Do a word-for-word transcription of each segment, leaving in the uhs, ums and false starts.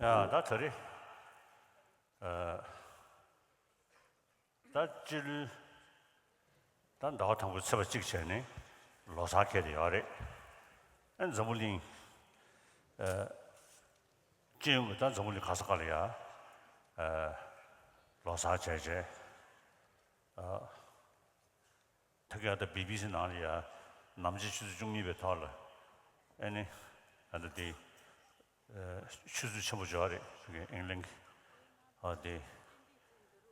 ཨ་ད་ད་རེས་ཨ་ད་སྤྱི་ལོའི་ད་ཟླ་བ་དང་པོའི་ཚེས་པ་གཅིག་བྱས་ནས་ལོ་གསར་འཁེལ་བསྡད་ཡོད་རེད། ཨ་འཛམ་བུ་གླིང་ཨ་སྤྱི་ཡོངས་ཀྱི་ད་འཛམ་བུ་གླིང་ག་ས་ག་ལ་ཡ་ཨ་ལོ་གསར་བྱས་བྱས་ཨ། ད་ག་ད་བི་བི་སི་ནང་ལ་ཡ་ནམ་ཕྱེད་ཆུ་ཚོད་བཅུ་གཉིས་པའི་ཐོག་ལ་ཨ་ནི་ཨ་ད་དེ་ཨ་ཆུ་ཚོད་ཆེན་པོ་ཅིག་ཡོད་རེད། ཨིང་ལན་གྱི་ཨ་དེ་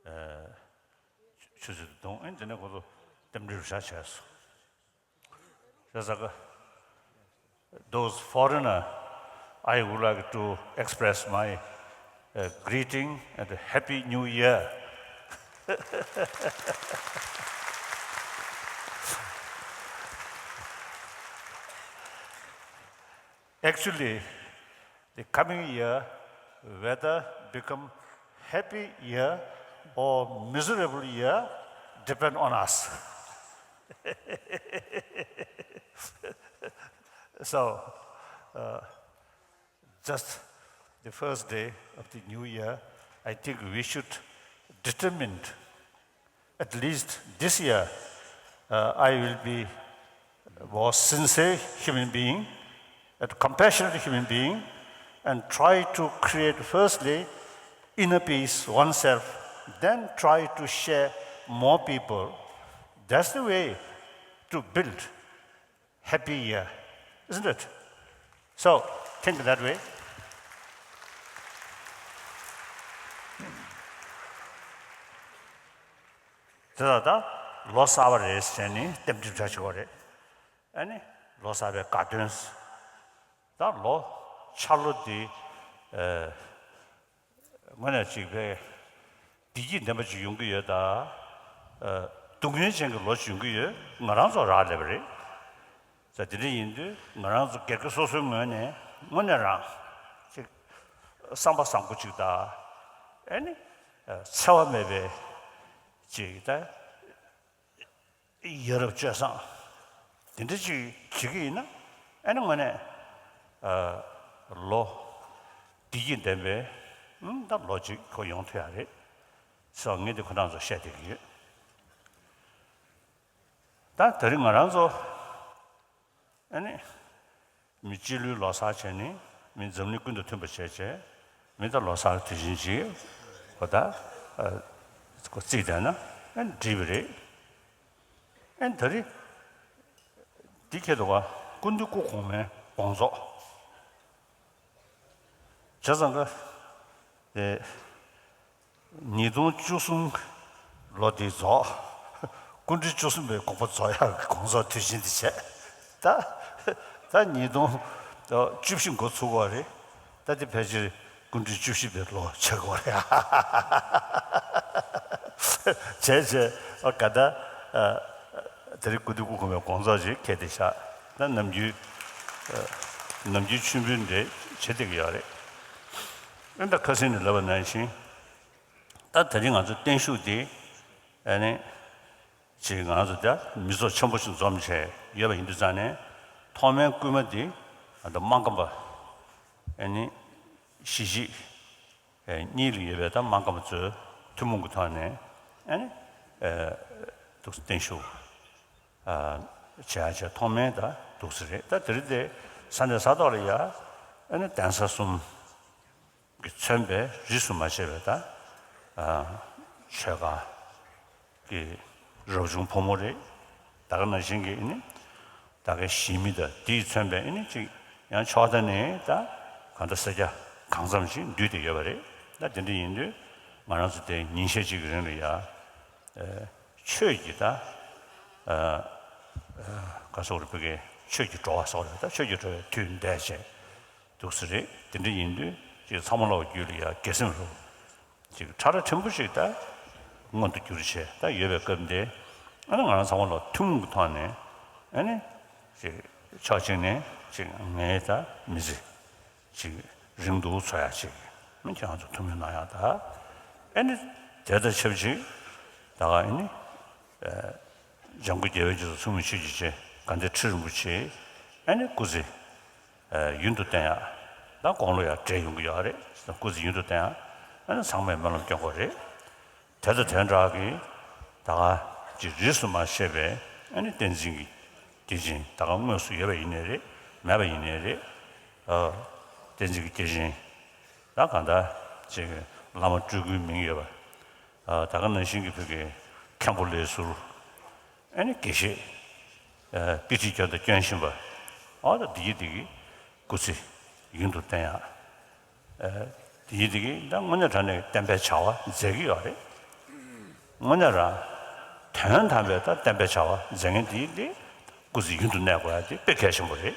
ཨ་ཆུ་ཚོད་དེ་བརྡུངས། ཨ་ནི་དེ་ནས་ཁོ་ཚོ་རྟེན་འབྲེལ་རུ་ཤག་བྱས་སོང་། Those foreigner, I would like to express my uh, greeting and a happy new year. Actually, the coming year, whether become happy year or miserable year, depend on us. So, uh, just the first day of the new year, I think we should determine, at least this year, uh, I will be a more sincere human being, a compassionate human being, and try to create firstly inner peace oneself, then try to share more people. That's the way to build happy year, isn't it? So, think that way. དེ་ལ་ད་ལོ་གསར་པ་རེད་ཟེར་ནས་རྟེན་འབྲེལ་བྱ་ཆོག་པ་རེད། ཨ་ནི་ལོ་གསར་པའི་དགའ་སྟོན། ད་ལོ་འཆར་ལོ་འདི་ཨ། དངོས་གནས་ཅིག་ཕའི་བདེ་སྐྱིད་ལྡན་པ་ཅིག་ཡོང་གི་ཡོད་ད། ཨ། སྡུག་བསྔལ་ཅན་གྱི་ལོ་ཅིག་ཡོང་གི་ཡོད། ང་རང་ཚོ་རག་ལས་པ་རེད། ད་དེ་འདྲ་ཡིན་དུས་ང་རང་ཚོ་སྒེར་གྱི་སོ་སོའི་ངོས་ནས་དངོས་གནས་རང་ཅིག་བསམ་པ་བཟང་པོ་ཅིག་དང་། ཨ་ནི་ཨ་འཚེ་བ་མེད་པའི་ཅིག་ད་ཡ་རབས་སྤྱོད་བཟང་དེ་འདྲ་ཅིག་བྱེད་ཀྱི་ཡིན་ན། ཨ་ནི་དངོས་གནས་ཨ་ལོ་བདེ་སྐྱིད་ལྡན་པའི་ཨང་ད་ལོ་ཅིག་ཁོ་ཡོང་ཐུབ་ཡ་རེད། སོ་ངས་འདི་ཁོ་རང་ཚོ་བཤད་བསྡད་ཀྱི་ཡོད། ད་དེ་རིང་ང་རང་ཚོ་ཨ་ནི་མི་སྤྱི་ལོའི་ལོ་གསར་བྱས་ནས་མི་འཛམ་གླིང་ཀུན་ཏུ་མཐུན་པ་བྱས་བྱས་མི་ད་ལོ་གསར་དུས་ཆེན་ཅིག་གོ་ད་ཨ་ཁོ་བརྩིས་བསྡད་ན་ཨ་ནི་འགྲིག་པ་རེད། ཨ་ནི་ད་རེས་འདི་ཁྱེད་དོ་ག་སྐུ་མདུན་སྐུ་གོང་མའི་དགོངས་རྫོགས། བྱས་ཙང་ཀ་དེ་ཉིས་སྟོང་བཅུ་གསུམ་ལོ་འདི་རྫོགས། སྐུ་ཕྲེང་བཅུ་གསུམ་པའི་དགོངས་པ་རྫོགས་ཡག་གི་དགོངས་རྫོགས་དུས་ཆེན་འདི་བྱས། ད་ད་ཉིས་སྟོང་བཅུ་བཞི་འགོ་ཚུགས་པ་རེད། ད་དེ་ཕལ་ཆེར་སྐུ་ཕྲེང་བཅུ་བཞི་པའི་ལོ་ཆགས་ཀྱི་ཡོད་རེད། བྱས་བྱས་ཨ་ག་ད་ཨ་དེ་རིང་སྐུ་མདུན་སྐུ་གོང་མའི་དགོངས་རྫོགས་ཅིག་འཁེལ་ཏེ་བཞག་ད་ནམ་རྒྱུན་ཨ་ནམ་རྒྱུན་མཆོད་འབུལ་འདྲ་བྱེད་བསྡད་ཀྱི་ཡོད་རེད། ཨ་ད་ཁ་སང་ནས་ལབ་པ་ནང་བཞིན་ད་དེ་རིང་ང་ཚོ་བརྟན་བཞུགས་འདི་ཨ་ནི། ཅིག་ང་ཚོ་ད་མི་ཚོགས་ཆེན་པོ་ཞིག་འཛོམས་བྱས་ཡོད་པ་ཡིན་དུས་ཙང་ནས་ཐོག་མའི་སྐུལ་མ་འདི་ང་ཚོ་སྨར་ཁམས་པ་ཨ་ནི་གཞིས་བྱེས་གཉིས་ལ་ཡོད་པའི་ད་སྨར་ཁམས་པ་ཚོའི་ཐུན་མོང་གི་ཐོག་ནས་ཨ་ནི་འདུག་སེ་བརྟན་བཞུགས་བྱས་བྱས་ཐོག་མའི་ད་འདུག་སེ་རེད། ད་དེ་རིང་དེ་ས་གནས་ས་ཐོག་ལ་ཡ་ཨ་ནི་གདན་ས་གསུམ། གིས་མཚོན་པའི་རིས་སུ་མ་ཆད་པའི་ད་ཨ་ཆོས་ཁ་གི་རབ་བྱུང་ཕོ་མོ་རེད། ད་ག་ནང་བཞིན་གྱི་ཨ་ནི་ད་གའི་གཞིས་མི་དང་དེས་མཚོན་པའི་ཨ་ནི་ཅིག་ཡང་ཕྱོགས་མཐའ་ནས་ད་གང་ལྟར་སེར་སྐྱ་གང་འཚམ་ཞིག་འདུས་ཏེ་ཡོད་པ་རེད། ད་དེ་འདྲ་ཡིན་དུས་ང་རང་ཚོ་དེ་ཉིན་ཤས་ཅིག་གི་རིང་ལ་ཡ་ཨ་ཆོས་ཀྱི་ད་ཨ་ཨ་ག་སོགས་རེད། བོད་སྐད་ཆོས་ཀྱི་བྲོ་བ་སོགས་རེད། ད་ཆོས་ཀྱི་བྲོ་བའི་དུས་འདས་བྱས། འདུག་སེ་རེད། དེ་འདྲ་ཡིན་དུས་ཅིག་ཚང་མ་ལོག་རྒྱུད་ལ་ཡ་དགེ་སེམས་རུ་ཅིག་ཕྲ་རགས་ཕྲན་བུ་ཞིག་ད་མངོན་དུ་གྱུར་བྱས་ད་ཡོད་པའི་སྐབས་འདི་ཨ་ནི་ང་རང་ཚང་མ་ལོག་ཐུན་མོང་གི་ཐོག་ནས་ཨ་ནི་ཅིག་ཕྱོགས་གཅིག་ནས་ཅིག་ངའི་ད་མི་ཚེ་ཅིག་རིང་དུ་འཚོ་ཡག་ཅིག་མི་ཁྱེད་རང་ཚོ་ཐུགས་སྨོན་གནང་ཡག་ད་ཨ་ནི་དེ་དང་ཆབས་ཅིག་ད་ག་ཨ་ནི་ཨ་འཇམ་མགོན་རྒྱལ་བའི་རྗེས་སུ་མཚུངས་མེད་ཆོས་ཀྱི་རྗེ་དགའ་ལྡན་ཁྲི་རིན་པོ་ཆེ་ཨ་ནི་སྐུ་ཚེ་ཨ་ཡུན་དུ་བརྟན་ཡག་ ད་དགུང་ལོ་ཡང་བགྲེས་ཡོང་གི་ཡོད་རེད། སྐུ་ཚེ་ཡུན་དུ་བརྟན་ཡ། ཨ་ནི་ཚང་མས་སྨོན་ལམ་སྐྱོན་དགོས་རེད། དེ་དང་དེ་འདྲ་གི་ད་ག་ཅིག་རིས་སུ་མ་ཆད་པའི་ཨ་ནི་བསྟན་འཛིན་གྱི་སྐྱེས་ཆེན། ད་ག་དངོས་སུ་ཡོད་པ་ཡིན་ནའི་རེད། མེད་པ་ཡིན་ནའི་རེད། ཨ། བསྟན་འཛིན་གྱི་སྐྱེས་ཆེན། ད་གང་ལྟར་ཅིག་བླ་མ་སྤྲུལ་སྐུའི་མིང་ཡོད་པ། ཨ། ད་ག་ནང་བཞིན་གྱི་བོད་ཀྱི་མཁན་པོ་ལས་ཟུར། ཨ་ནི་དགེ་བཤེས། ཨ། དཔེ་ཁྲིད་སྐྱོན་དང་སྐྱོན་བཞིན་པ། ཨོ་ད་འདི་ཡི་འདི་གི་སྐུ་ཚེ་ཡུན་དུ་བརྟན་ཡ། ཨ། འདི་ཡི་འདི་གི་ད་དངོས་གནས་དྲང་གནས་བསྟན་པའི་བྱ་བ་མཛད་ཀྱི་ཡོད་རེད། དངོས་གནས་རང་དོན་དམ་པའི་ད་བསྟན་པའི་བྱ་བ་མཛད་མཁན་འདི་ཡི་འདི་སྐུ་ཚེ་ཡུན་དུ་གནས་དགོས་ཡ་དེ་དཔེ་གལ་ཆེན་པོ་རེད།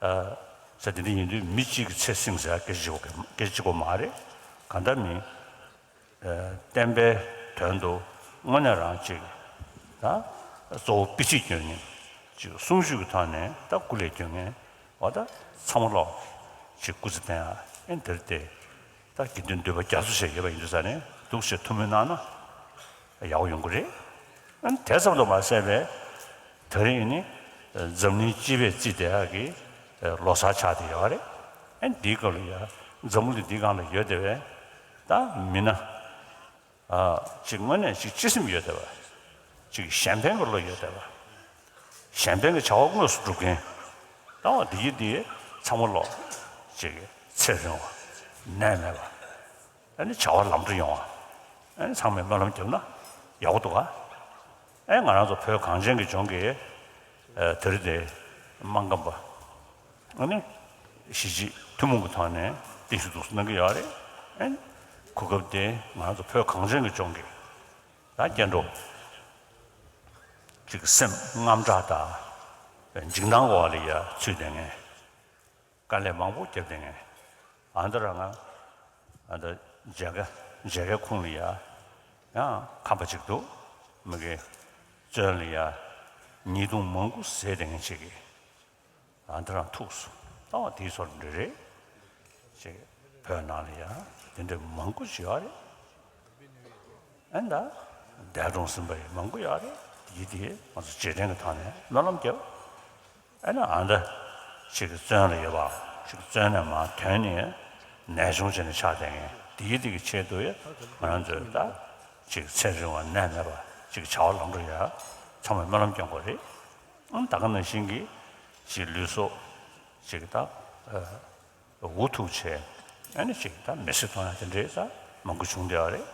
ཨ། ས་དེ་འདྲ་ཡིན་དུས་མི་གཅིག་གི་ཚེ་བསྲིང་ཟེར་སྐད་ཆ་གཅིག་པོ་སྐད་ཆ་གཅིག་པོ་མ་རེད། གང་ལྟར་མི། ཨ། བསྟན་པའི་དོན་དུ་དངོས་གནས་རང་གཅིག་ད་གཙོ་བོ་དཔེ་ཁྲིད་སྐྱོན་མཁན་གཅིག་གསུང་ཆོས་ཀྱི་ཐོག་ནས་ད་སྐུ་ལས་སྐྱོན་མཁན་འོ་ད་ཚང་མ་ལོག་ཅིག་སྐུ་ཚེ་བརྟན་ཡ། ཨེ་འདིར་དེ་ད་དགེ་འདུན་འདུས་པ་རྒྱ་མཚོ་ཞིག་ཡོད་པ་ཡིན་དུས་ས་ནས་འདུག་སེ་ཐུགས་སྨོན་གནང་ན། ཡག་པོ་ཡོང་གི་རེད། ཨ་ནི་དེ་ཙམ་དུ་མ་ཟད་པའི་ད་རེས་ནི་འཛམ་གླིང་སྤྱི་པའི་རྩིས་དེ་ཡག་གི་ལོ་གསར་ཆགས་བསྡད་ཡོད་རེད། ཨ་ནི་འདིའི་སྐབས་ལ་ཡ་འཛམ་བུ་གླིང་འདིའི་སྒང་ལ་ཡོད་བསྡད་པའི་ད་མི་སྣ་ཨ་ཅིག་དངོས་གནས་ཅིག་སྤྱི་སེམས་ཡོད་བསྡད་པ། ཅིག་གཞན་ཕན་གྱི་བློ་ཡོད་བསྡད་པ། གཞན་ཕན་གྱི་བྱ་བ་དངོས་སུ་སྒྲུབ་མཁན། ད་འོ་འདི་ཡི་འདི་ཚང་མ་ལོག་ཅིག་ཚེ་རིང་བ། ནད་མེད་པ། ཨ་ནི་བྱ་བ་ལམ་འགྲོ་ཡོང་བ། ཨ་ནི་ཚང་མས་སྨོན་ལམ་བརྒྱབ་ན་ཡག་པོ་འདུག་ག་ཨ་ང་རང་ཚོ་བོད་གངས་ཅན་གྱི་ལྗོངས་ཀྱི་ཨ་དེ་རིང་དེ་སྨར་ཁམས་པ་ཨ་ནི་གཞིས་བྱེས་ཐུན་མོང་གི་ཐོག་ནས་བརྟན་བཞུགས་འདུག་སེ་གནང་གི་ཡོད་རེད། ཨ་ནི་གོ་སྐབས་དེ་ང་རང་ཚོ་བོད་གངས་ཅན་གྱི་ལྗོངས་ཀྱི་ད་སྐྱེ་འགྲོ་ཅིག་སེམས་དངངས་སྐྲག་དང་འཇིགས་སྣང་འོག་ལ་ཡ་ཚུད་བསྡད་མཁན། དཀའ་ལས་མང་པོ་བརྒྱབ་བསྡད་མཁན། ཨ་འདི་རང་ང་ཨ་འདི་མཇལ་ཁ་མཇལ་ཁའི་ཁུངས་ལ་ཡ་ཡང་ཁམས་པ་ཅིག་འདུག་མི་དགེ་བཙོན་ལ་ཡ་ཉེས་རྡུང་མང་པོ་བཟས་བསྡད་མཁན་ཅིག་གིས་ཨ་འདི་རང་ཐུག་སོང་། ད་བ་དེའི་སོར་འདྲ་རེད་ཅིག་བོད་ནང་ལ་ཡ་དེ་འདྲ་མང་པོ་ཅིག་ཡོད་རེད། ཨ་ནི་ད་འདས་གྲོངས་ཟིན་པ་ཡང་མང་པོ་ཡོད་རེད། དེ་དེ་ང་ཚོ་རྗེས་དྲན་གྱི་ཐོག་ནས་སྨོན་ལམ་རྒྱབ། ཨ་ནི་ཨ་འདྲ་ཅིག་གི་བཙོན་ལ་ཡོད་པ་ཅིག་བཙོན་ནས་མར་ཐོན་ནས་ནད་གཅོང་བྱས་ནས་ཆགས་བསྡད་མཁན་དེ་དེ་གི་ཆེད་དུ་ཡ་ང་རང་ཚོས་ད་ཅིག་ཚེ་རིང་བ་ནད་མེད་པ་ཅིག་བྱ་བ་ལམ་འགྲོ་ཡ་ཚང་མས་སྨོན་ལམ་སྐྱོན་དགོས་རེད། ཨ་ནི་ད་ག་ནང་བཞིན་གྱི་ཅིག་ལུས་སྲོག་ཅིག་ད། འུ་ཐུག་བྱས། ཨ་ནི་ཅིག་ད་མེ་སྲེག་གཏོང་ཡ་དེ་འདྲའི་ད་མང་པོ་བྱུང་བསྡད་པ་རེད།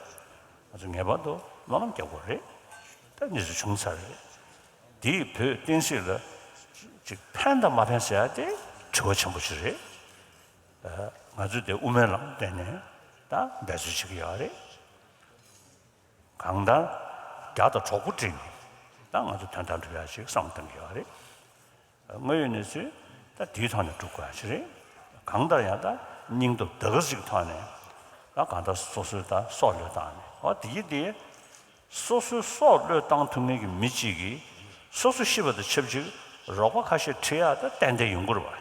ང་ཚོ་ངེས་པར་དུ་སྨོན་ལམ་རྒྱག་དགོས་རེད། ད་གནས་ཚུལ་བྱུང་ཚར་རེད། དེས་བོད་བསྟན་སྲིད་ལ་ཅིག་ཕན་དང་མ་ཕན་ཟེར་ཡ་དེ་དྲི་བ་ཆེན་པོ་ཞིག་རེད། ཨ། ང་ཚོས་དེ་དབུ་མའི་ལམ་བསྟན་ནས་ད་འབད་རྩོལ་བྱེད་ཀྱི་ཡོད་རེད། གང་ལྟར་རྒྱ་དང་གྲོགས་པོ་བསྒྲིགས་ནས་ད་ང་ཚོ་དོན་དག་འགྲུབ་ཡ་ཞིག་བསམ་བློ་གཏོང་གི་ཡོད་རེད། དངོས་ཡོད་གནས་ཚུལ་ད་དེའི་ཐོག་ནས་སྒྲུབ་དགོས་ཡ་ཞིག་རེད། གང་ལྟར་ཡང་ད་སྙིང་སྟོབས་ད་ག་ཅིག་ཐོག་ནས་ད་གང་ལྟར་སོ་སོའི་ད་སྲོག་བློས་བཏང་ནས་འོ་དེ་ཡི་དེ་སོ་སོའི་སྲོག་བློས་བཏང་ཐུབ་མཁན་གྱི་མི་གཅིག་གིས་སོ་སོ་ཤི་བ་དང་ཆབས་ཅིག་རོགས་པ་ཁ་ཤས་ཁྲིད་ཡ་ད་ཏན་ཏན་ཡོང་གི་རེད་བ།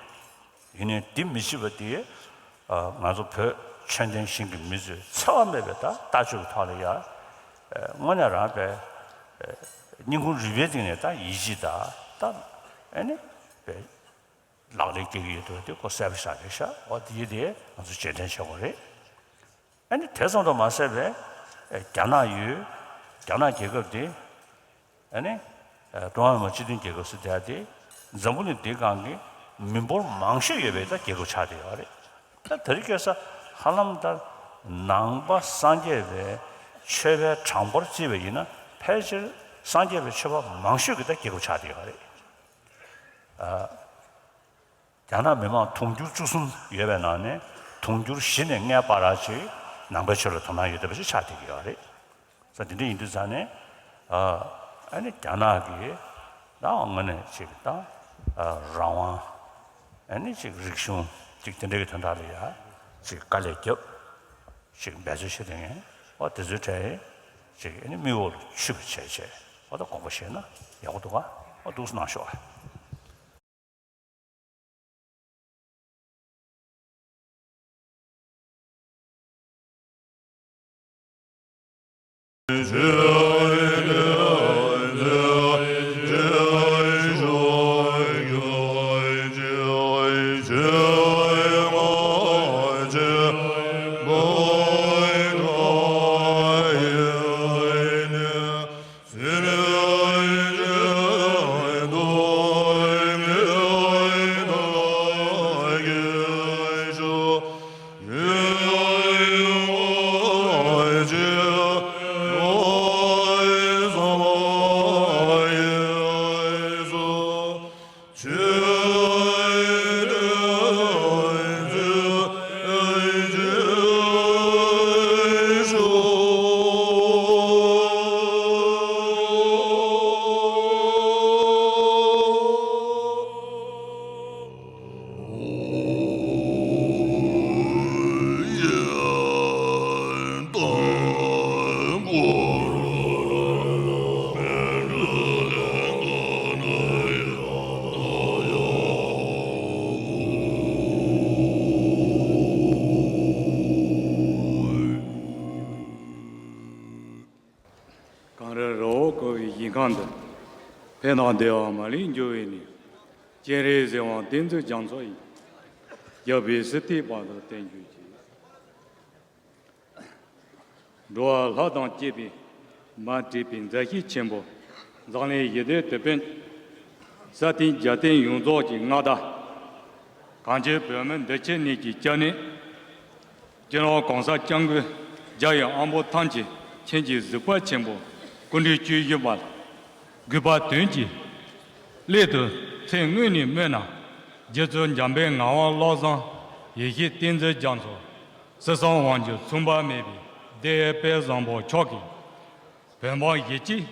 ཡིན་ནའི་འདི་མི་བྱེད་པ་དེ་ང་ཚོ་བོད་ཆོས་ལྡན་ཞིང་གི་མི་ཚོས་འཚེ་བ་མེད་པའི་ད་ལྟ་སྤྱོད་ཀྱི་ཐོག་ལ་ཡ་དངོས་གནས་རང་པའི་སྙིང་ཁུང་རུས་པའི་གཏིང་ནས་ད་ཡིད་ཆེས་ད་ད་ཨ་ནི་པའི་ལག་ལེན་སྐྱེལ་གྱི་ཡོད་འདུག་དེ་ཁོ་གསལ་པོ་ཤར་རེད་ཤག་འོ་དེ་ཡིན་དེ་ང་ཚོ་རྗེས་དྲན་བྱེད་དགོས་རེད། ཨ་ནི་དེ་ཙམ་དུ་མ་ཟད་པའི་རྒྱ་ནག་ཡུལ་རྒྱ་ནག་རྒྱལ་ཁབ་དེ་ཨ་ནི་ཀྲུང་ཧྭ་མི་དམངས་སྤྱི་མཐུན་རྒྱལ་ཁབ་ཟེར་དེ་འཛམ་བུ་གླིང་འདིའི་སྒང་གི་མི་འབོར་མང་ཤོས་ཡོད་པའི་ད་རྒྱལ་ཁབ་ཆགས་བསྡད་ཡོད་རེད། ད་དེ་རིང་ཁ་སང་ཧ་ལམ་ད་ནང་པ་སངས་རྒྱས་པའི་ཆོས་པའི་གྲངས་འབོར་བརྩིས་པ་ཡིན་ན་ཕལ་ཆེར་སངས་རྒྱས་པའི་ཆོས་པ་མང་ཤོས་ཀྱི་ད་རྒྱལ་ཁབ་ཆགས་བསྡད་ཡོད་རེད། ཨ། རྒྱ་ནག་མི་མང་དུང་ཕྱུར་བཅུ་གསུམ་ཡོད་པའི་ནང་ནས་དུང་ཕྱུར་བཞི་ནས་ལྔའི་བར་ཅིག་ནང་པའི་ཆོས་ལ་དོ་སྣང་ཡོད་བསྡད་པ་ཞིག་ཆགས་བསྡད་ཀྱི་ཡོད་རེད། ས་དེ་འདྲ་ཡིན་དུས་ཙང་ནས་ཨ་ནི་རྒྱ་ནག་གིས་ད་དངོས་གནས་ཅིག་ད་རང་དབང་ཨ་ནི་ཅིག་རིག་གཞུང་ཅིག་དེ་འདྲ་གི་དོན་དག་ལ་ཡ་ཅིག་དཀའ་ལས་བརྒྱབ་ཅིག་འབད་རྩོལ་བྱེད་དེ་ངས་ཨོ་དེ་ཚོའི་གྲས་ཅིག་ཨ་ནི་མིག་འོག་ལ་ཆུད་པ་བྱས་བྱས་ཨོ་ད་དགོངས་པ་བཞེས་ན་ཡག་པོ་འདུག་ག་ཨོ་འདུག་སེ་གནང་ཤོག་ཨ། གངས་རི་རི་བོ་བསྐོར་བའི་ཞིང་ཁམས་འདིར། ཕན་དང་བདེ་བ་མ་ལུས་འབྱུང་བའི་གནས། སྤྱན་རས་གཟིགས་དབང་བསྟན་འཛིན་རྒྱ་མཚོ་ཡི། རྒྱལ་པོའི་སྲིད་མཐའི་བར་དུ་བརྟན་གྱུར་ཅིག། འགྲོ་བ་ལྷ་དང་བཅས་པའི་མ་འདྲེས་པའི་མཛའ་བཤེས་ཆེན་པོ། འཛམ་གླིང་ཞི་བདེའི་དེད་དཔོན། ས་སྟེང་རྒྱལ་བསྟན་ཡོངས་རྫོགས་ཀྱི་མངའ་བདག། གངས་ཅན་བོད་མི་འདི་ཕྱི་གཉིས་ཀྱི་སྐྱབས་གནས། སྤྱི་ནོར་༸གོང་ས་༸སྐྱབས་མགོན་རྒྱལ་བའི་དབང་པོ་ཐམས་ཅད་མཁྱེན་ཅིང་གཟིགས་པ་ཆེན་པོ་སྐུ་ཕྲེང་བཅུ་བཞི་པ་གུས་པ་དོན་གྱི་སླད་དུ་ཚེ་སྔོན་ནས་སྨོན་ན། རྗེ་བཙུན་འཇམ་དཔལ་ངག་དབང་བློ་བཟང་ཡེ་ཤེས་བསྟན་འཛིན་རྒྱ་མཚོ། སྲིད་གསུམ་དབང་སྒྱུར་མཚུངས་པ་མེད་པའི་སྡེ་དཔལ་བཟང་པོ་མཆོག་གིས། བོད་འབངས་གཞིས་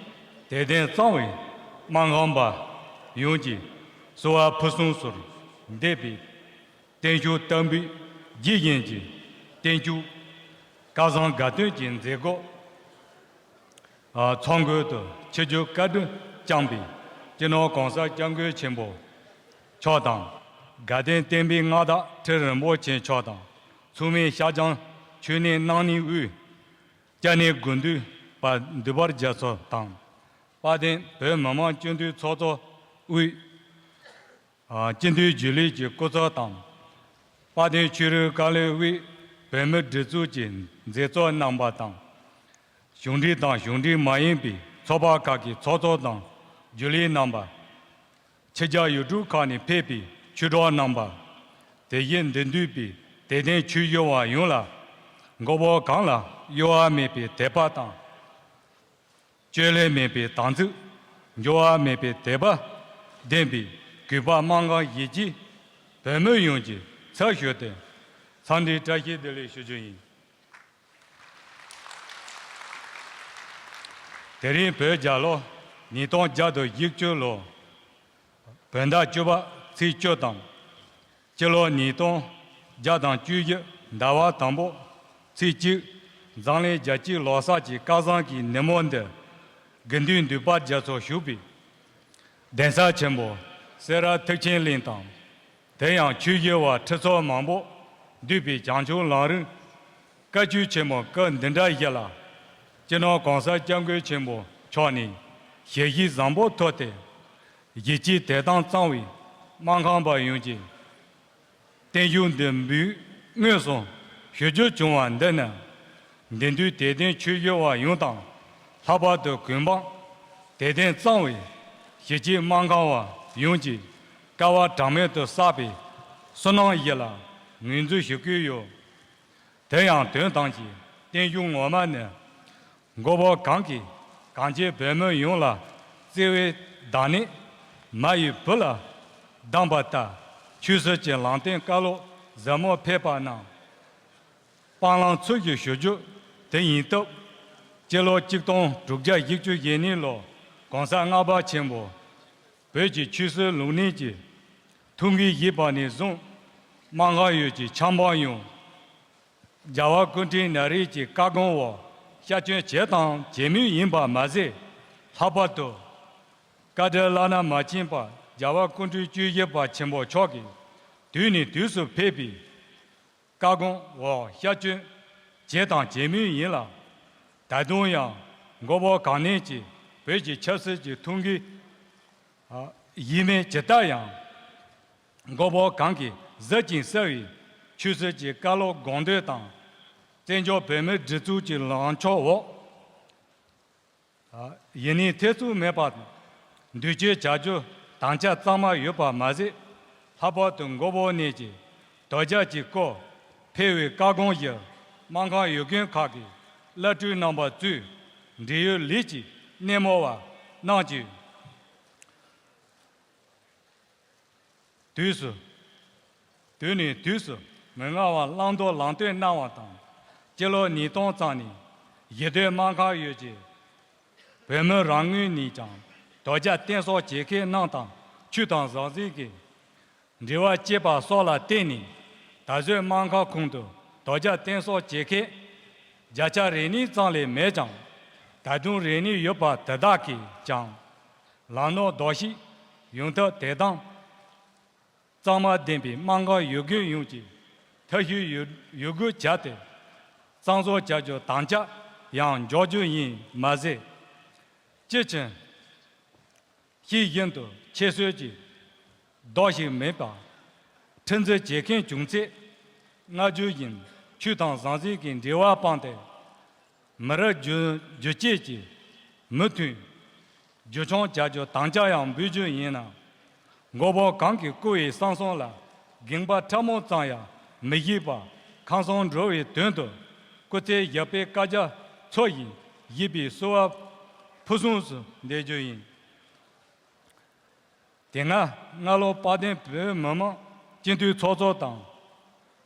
བྱེས་དད་ལྡན་གཙང་བའི་སྨར་ཁམས་པ་ཡོངས་ཀྱི་གསོལ་བ་ཕུན་སུམ་ཚོགས་པའི་འདེབས་པའི་བརྟན་བཞུགས་བསྟར་འབུལ་རྒྱས་བཞིན་གྱི་བརྟན་བཞུགས་བཀའ་བཟང་དགའ་སྟོན་གྱི་མཛད་སྒོ་ཚོགས་མགོན་དུ་ཆིབས་བསྒྱུར་བཀའ་དྲིན་བསྐྱངས་པའི་སྤྱི་ནོར་༸གོང་ས་༸སྐྱབས་མགོན་ཆེན་པོ་མཆོག་དང་། དགའ་ལྡན་བསྟན་པའི་མངའ་བདག་ཁྲི་རིན་པོ་ཆེ་མཆོག་དང་། མཚུངས་མེད་ཤར་བྱང་ཆོས་གནས་རྣམ་གཉིས་དབུས་སྐྱབས་གནས་དགེ་འདུན་པ་འདུས་པ་རྒྱ་མཚོ་དང་། དཔལ་ལྡན་བོད་མི་མང་སྤྱི་འཐུས་ཚོགས་གཙོ་དབུས། ཨ། སྤྱི་འཐུས་རྒྱུན་ལས་ཀྱི་སྐུ་ཚབ་དང་། དཔལ་ལྡན་ཆོས་རིག་བཀའ་བློན་དབུས་བོད་མིའི་སྒྲིག་འཛུགས་ཀྱི་མཛད་གཙོ་རྣམ་པ་དང་། གཞུང་འབྲེལ་དང་གཞུང་འབྲེལ་མ་ཡིན་པའི་ཚོགས་པ་ཁག་གི་ཚོགས་གཙོ་དང་རྒྱུན་ལས་རྣམ་པ། ཕྱི་རྒྱལ་ཡུལ་གྲུ་ཁག་ནས་ཕེབས་པའི་ཆོས་གྲོགས་རྣམ་པ། དེ་བཞིན་འདིར་འདུས་པའི་དད་ལྡན་ཆོས་ཞུ་བ་ཡོངས་ལ། མགོན་པོ་གང་ལ་གཡོ་བ་མེད་པའི་དད་པ་དང་། བཅོས་བསླད་མེད་པའི་དམ་ཚིག། འགྱུར་བ་མེད་པའི་དད་པ་ལྡན་པའི་གུས་པ་སྨར་ཁམས་གཞིས་བྱེས་བོད་མི་ཡོངས་ཀྱི་ཚབ་ཞུས་ཏེ་འཚམས་འདྲིའི་བཀྲ་ཤིས་བདེ་ལེགས་ཞུ་རྒྱུ་ཡིན། དེ་རིང་བོད་རྒྱལ་ལོ་ཉིས་སྟོང་བརྒྱ་དང་བཞི་བཅུ་ལོ། བོད་ཟླ་བཅུ་པ་ཚེས་བཅུ་དང་། སྤྱི་ལོ་ཉིས་སྟོང་བརྒྱ་དང་བཅུ་བཞི་ཟླ་བ་དང་པོ་ཚེས་གཅིག། འཛམ་གླིང་རྒྱལ་སྤྱིའི་ལོ་གསར་གྱི་སྐལ་བཟང་གི་ནུབ་མོ་འདིར། དགེ་འདུན་འདུས་པ་རྒྱ་མཚོ་བཞུགས་པའི་གདན་ས་ཆེན་པོ་སེ་ར་ཐེག་ཆེན་གླིང་དང་། དེ་ཡང་ཆོས་ཞུ་བ་ཁྲི་ཚོ་མང་པོ་འདུས་པའི་བྱང་ཆུབ་ལམ་རིམ་བཀའ་ཆོས་ཆེན་མོ་སྐབས་འདི་འདྲ་ཞིག་ལ། སྤྱི་ནོར་༸གོང་ས་༸སྐྱབས་མགོན་ཆེན་པོ་མཆོག་ནས་ཞལ་བཞེས་བཟང་པོ་ཐོབ་སྟེ། གཞིས་བྱེས་དད་དམ་གཙང་བའི་སྨར་ཁམས་པ་ཡོངས་ཀྱི་བརྟན་བཞུགས་འདི་འབུལ་མངོན་སུམ་ཞུ་རྒྱུ་བྱུང་བ་འདི་ནི། འདིར་འདུས་དད་ལྡན་ཆོས་ཞུ་བ་ཡོངས་དང་། ལྷག་པར་དུ་གུས་འབངས་དད་ལྡན་གཙང་བའི་གཞིས་བྱེས་སྨར་ཁམས་པ་ཡོངས་ཀྱི་སྐལ་བ་གྲངས་མེད་དུ་བསགས་པའི་བསོད་ནམས་ཞིག་ལ་ངོས་འཛིན་ཞུ་གི་ཡོད། དེ་ཡང་དོན་དམ་གྱི་བརྟན་བཞུགས་ངོ་མ་ནི། མགོན་པོ་གང་གིས་གངས་ཅན་བོད་མི་ཡོངས་ལ་བརྩེ་བའི་བདག་ཉིད་མ་ཡི་བུ་ལ་གདམས་པ་ལྟར། ཆོས་སྲིད་ཀྱི་ལམ་སྟོན་བཀའ་སློབ་ཟབ་མོ་ཕེབས་པ་རྣམས། སྤང་བླང་ཚུལ་བཞིན་ཞུ་རྒྱུ་དེ་ཡིན་སྟབས། སྤྱི་ལོ་གཅིག་སྟོང་དྲུག་བརྒྱ་བཞི་བཅུ་ཞེ་གཉིས་ལོར་༸གོང་ས་ལྔ་པ་ཆེན་པོ་བོད་ཀྱི་ཆོས་སྲིད་ལུགས་གཉིས་ཀྱི་ཐུགས་འགན་བཞེས་པ་ནས་བཟུང་། སྨར་ཁམས་ཡུལ་གྱི་ཆབ་འབངས་ཡོངས་རྒྱལ་བ་སྐུ་ཕྲེང་ན་རེ་གི་བཀའ་དགོངས་འོག་ཤར་བསྐྱོད་བྱས་དང་བྱེད་མུས་ཡིན་པ་མ་ཟད། ལྷག་པར་དུ་བཀའ་དྲིན་བླ་ན་མ་མཆིས་པ་རྒྱལ་བ་སྐུ་ཕྲེང་བཅུ་བཞི་པ་ཆེན་པོ་མཆོག་གིས་དུས་ནས་དུས་སུ་ཕེབས་པའི་བཀའ་དགོངས་འོག་ཤར་བསྐྱོད་བྱས་དང་བྱེད་མུས་ཡིན་ལ། ད་དུང་ཡང་མགོན་པོ་གང་ཉིད་ཀྱིས་བོད་ཀྱི་ཆབ་སྲིད་ཀྱི་ཐུགས་འགན་བཞེས་མིན་ཇི་ལྟར་ཡང་། མགོན་པོ་གང་གིས་གཟི་བྱིན་གསལ་བའི་ཆོས་སྲིད་ཀྱི་བཀའ་སློབ་དགོངས་དོན་དང་། བཙན་བྱོལ་བོད་མིའི་སྒྲིག་འཛུགས་ཀྱི་ལངས་ཕྱོགས་འོག་ཡིན་ནའི་ཐེ་ཚོམ་མེད་པར་མདུན་སྐྱོད་བྱ་རྒྱུ་དམ་བཅའ་གཙང་མ་ཡོད་པ་མ་ཟད། ལྷག་པར་དུ་མགོན་པོ་ཉིད་ཀྱིས་དོལ་རྒྱལ་གྱི་སྐོར་ཕེབས་པའི་བཀའ་དགོངས་བཞིན་སྨར་ཁམས་ཡུལ་དགོན་ཁག་གི་བླ་སྤྲུལ་རྣམ་པ་གཙོས་འབྲེལ་ཡོད་ལས་ཀྱི་སྣེ་མོ་བ་རྣམས་ཀྱིས། དུས་སུ། དུས་ནས་དུས་སུ་མི་མངའ་བར་བླང་དོར་ལམ་སྟོན་གནང་བ་དང་། སྤྱི་ལོ་ཉིས་སྟོང་ཙམ་ནས་གཞིས་སྡོད་སྨར་ཁམས་ཡུལ་གྱི་བོད་མི་རང་ངོས་ནས་ཀྱང་དོལ་རྒྱལ་བསྟེན་གསོལ་བྱེད་མཁན་རྣམས་དང་ཆོས་དང་ཟང་ཟིང་གི་འབྲེལ་བ་བཅད་པ་སོགས་ལ་བརྟེན་ནས། ད་གཟོད་སྨར་ཁམས་ཁོངས་སུ་དོལ་རྒྱལ་བསྟེན་གསོལ་བྱེད་མཁན་བརྒྱ་ཆ་རེ་གཉིས་ཙམ་ལས་མེད་ཀྱང་། ད་དུང་རེ་གཉིས་ཡོད་པ་དེ་དག་གིས་ཀྱང་། ལམ་ནོར་ལྡོག་ཤེས་ཡོང་ཐབས་དེ་དང་། གཙང་མ་ལྡན་པའི་སྨར་ཁམས་ཡུལ་དགོན་ཡོངས་ཀྱིས་ཐབས་ཤེས་ཡོད་ཡོད་དགུ་བྱས་ཏེ། གཙང་བཟོ་བྱ་རྒྱུ་དམ་བཅའ་ཡང་འཇོག་རྒྱུ་ཡིན་མ་ཟད། ཅི་ཕྱིན། ཤེས་བཞིན་དུ་ཁྱད་གསོད་ཀྱི་རྡོ་ཞིག་མེད་པར་ཁྲིམས་འཛིན་བྱེད་མཁན་བྱུང་ཚེ། སྔ་རྒྱུ་བཞིན་ཆོས་དང་ཟང་ཟིང་གི་འབྲེལ་བ་སྤངས་ཏེ། མི་རབས་རྒྱུན་རྒྱུན་སྐྱེད་ཀྱི་མི་མཐུན་རྒྱུ་ཆུང་བྱ་རྒྱུ་དམ་བཅའ་ཡང་འབུལ་རྒྱུ་ཡིན་ན། མགོན་པོ་གང་གིས་བསྐུལ་བའི་གསང་གསུམ་ལ་དགོངས་པ་ཕྲ་མོ་ཙམ་ཡང་མི་བཞེས་པར་ཁམས་གསུམ་འགྲོ་བའི་དོན་དུ་སྐུ་ཚེ་ཞབས་པད་བསྐལ་བརྒྱར་འཚོ་ཞིང་གཞེས་པའི་གསོལ་བ་ཕུར་གསུམ་དུ་འདེབས་རྒྱུ་ཡིན། དེ་སྔ་སྔ་ལོ་དཔལ་ལྡན་བོད་མི་མང་སྤྱི་འཐུས་ཚོགས་གཙོ་དང་།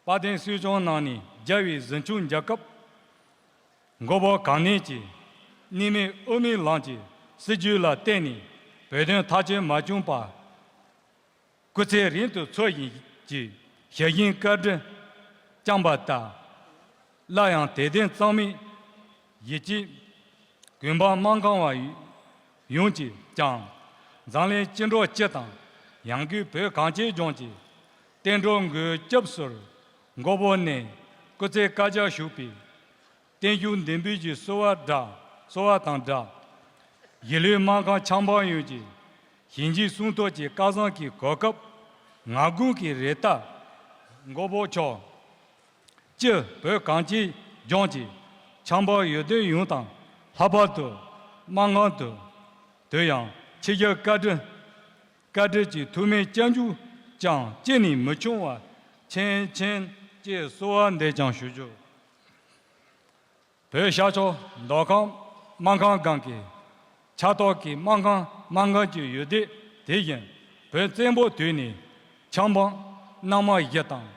དཔལ་ལྡན་སྲིད་སྐྱོང་གནང་ནས་རྒྱལ་བའི་ཟིང་ཆུང་རྒྱལ་ཁབ། མགོན་པོ་གང་ཉིད་ཀྱིས་གནས་མལ་དབུ་མའི་ལམ་གྱི་སྲིད་བྱུས་ལ་བརྟེན་ནས་བོད་དོན་མཐའ་གཅིག་མ་བྱུང་བར། སྐུ་ཚེ་རིང་དུ་འཚོ་བཞིན་གྱི་ཞལ་བཞེས་བཀའ་དྲིན་བསྐྱངས་པ་ལྟར། སླར་ཡང་དད་ལྡན་གཙང་མའི་ཡིད་ཀྱིས་གུས་འབངས་སྨར་ཁམས་པ་ཡོངས་ཀྱིས་ཀྱང་། འཛམ་གླིང་སྤྱི་འགྲོ་སྤྱི་དང་ཡང་སྒོས་བོད་གངས་ཅན་ལྗོངས་ཀྱི་བསྟན་འགྲོ་འགོས་སྐྱབས་སུ་མགོན་པོ་ནས་སྐུ་ཚེ་བསྐལ་བརྒྱར་བཞུགས་པའི་བརྟན་བཞུགས་འདུན་པའི་གསོལ་བ་འདྲ་གསོལ་བ་དང་སྦྲགས། གཞིས་ལུས་སྨར་ཁམས་ཆབ་འབངས་ཡོངས་ཀྱི་ཞིང་ཆེན་གསུང་ཐོག་གི་སྐལ་བཟང་གི་གོ་སྐབས་ང་དགོངས་ཀྱི་རེ་ལྟར། མགོན་པོ་མཆོག་སྤྱི་བོད་གངས་ཅན་ལྗོངས་ཀྱི་ཆབ་འབངས་ཡོན་ཏན་ཡོངས་དང་ལྷག་པར་དུ་སྨར་ཁམས་དུ་དུ་ཡང་ཆེ་བཞག་བཀའ་དྲིན་བཀའ་དྲིན་གྱི་ཐུགས་སྨོན་སྐྱབས་འཇུག་ཀྱང་ཅི་ནས་མི་འཆུང་བར་མཁྱེན་མཁྱེན་ཅེས་གསོལ་བ་འདེབས་ཀྱང་ཞུ་རྒྱུ། བོད་ཤར་ཕྱོགས་མདོ་ཁམས་སྨར་ཁམས་སྒང་གི་ཆབ་ཐོག་གི་སྨར་ཁམས་སྨར་ཁམས་ཀྱི་ཡུལ་སྡེ་དེ་བཞིན་བོད་བཙན་པོའི་དུས་ནས་ཆབ་འབངས་སྣ་མང་བཞི་དང་།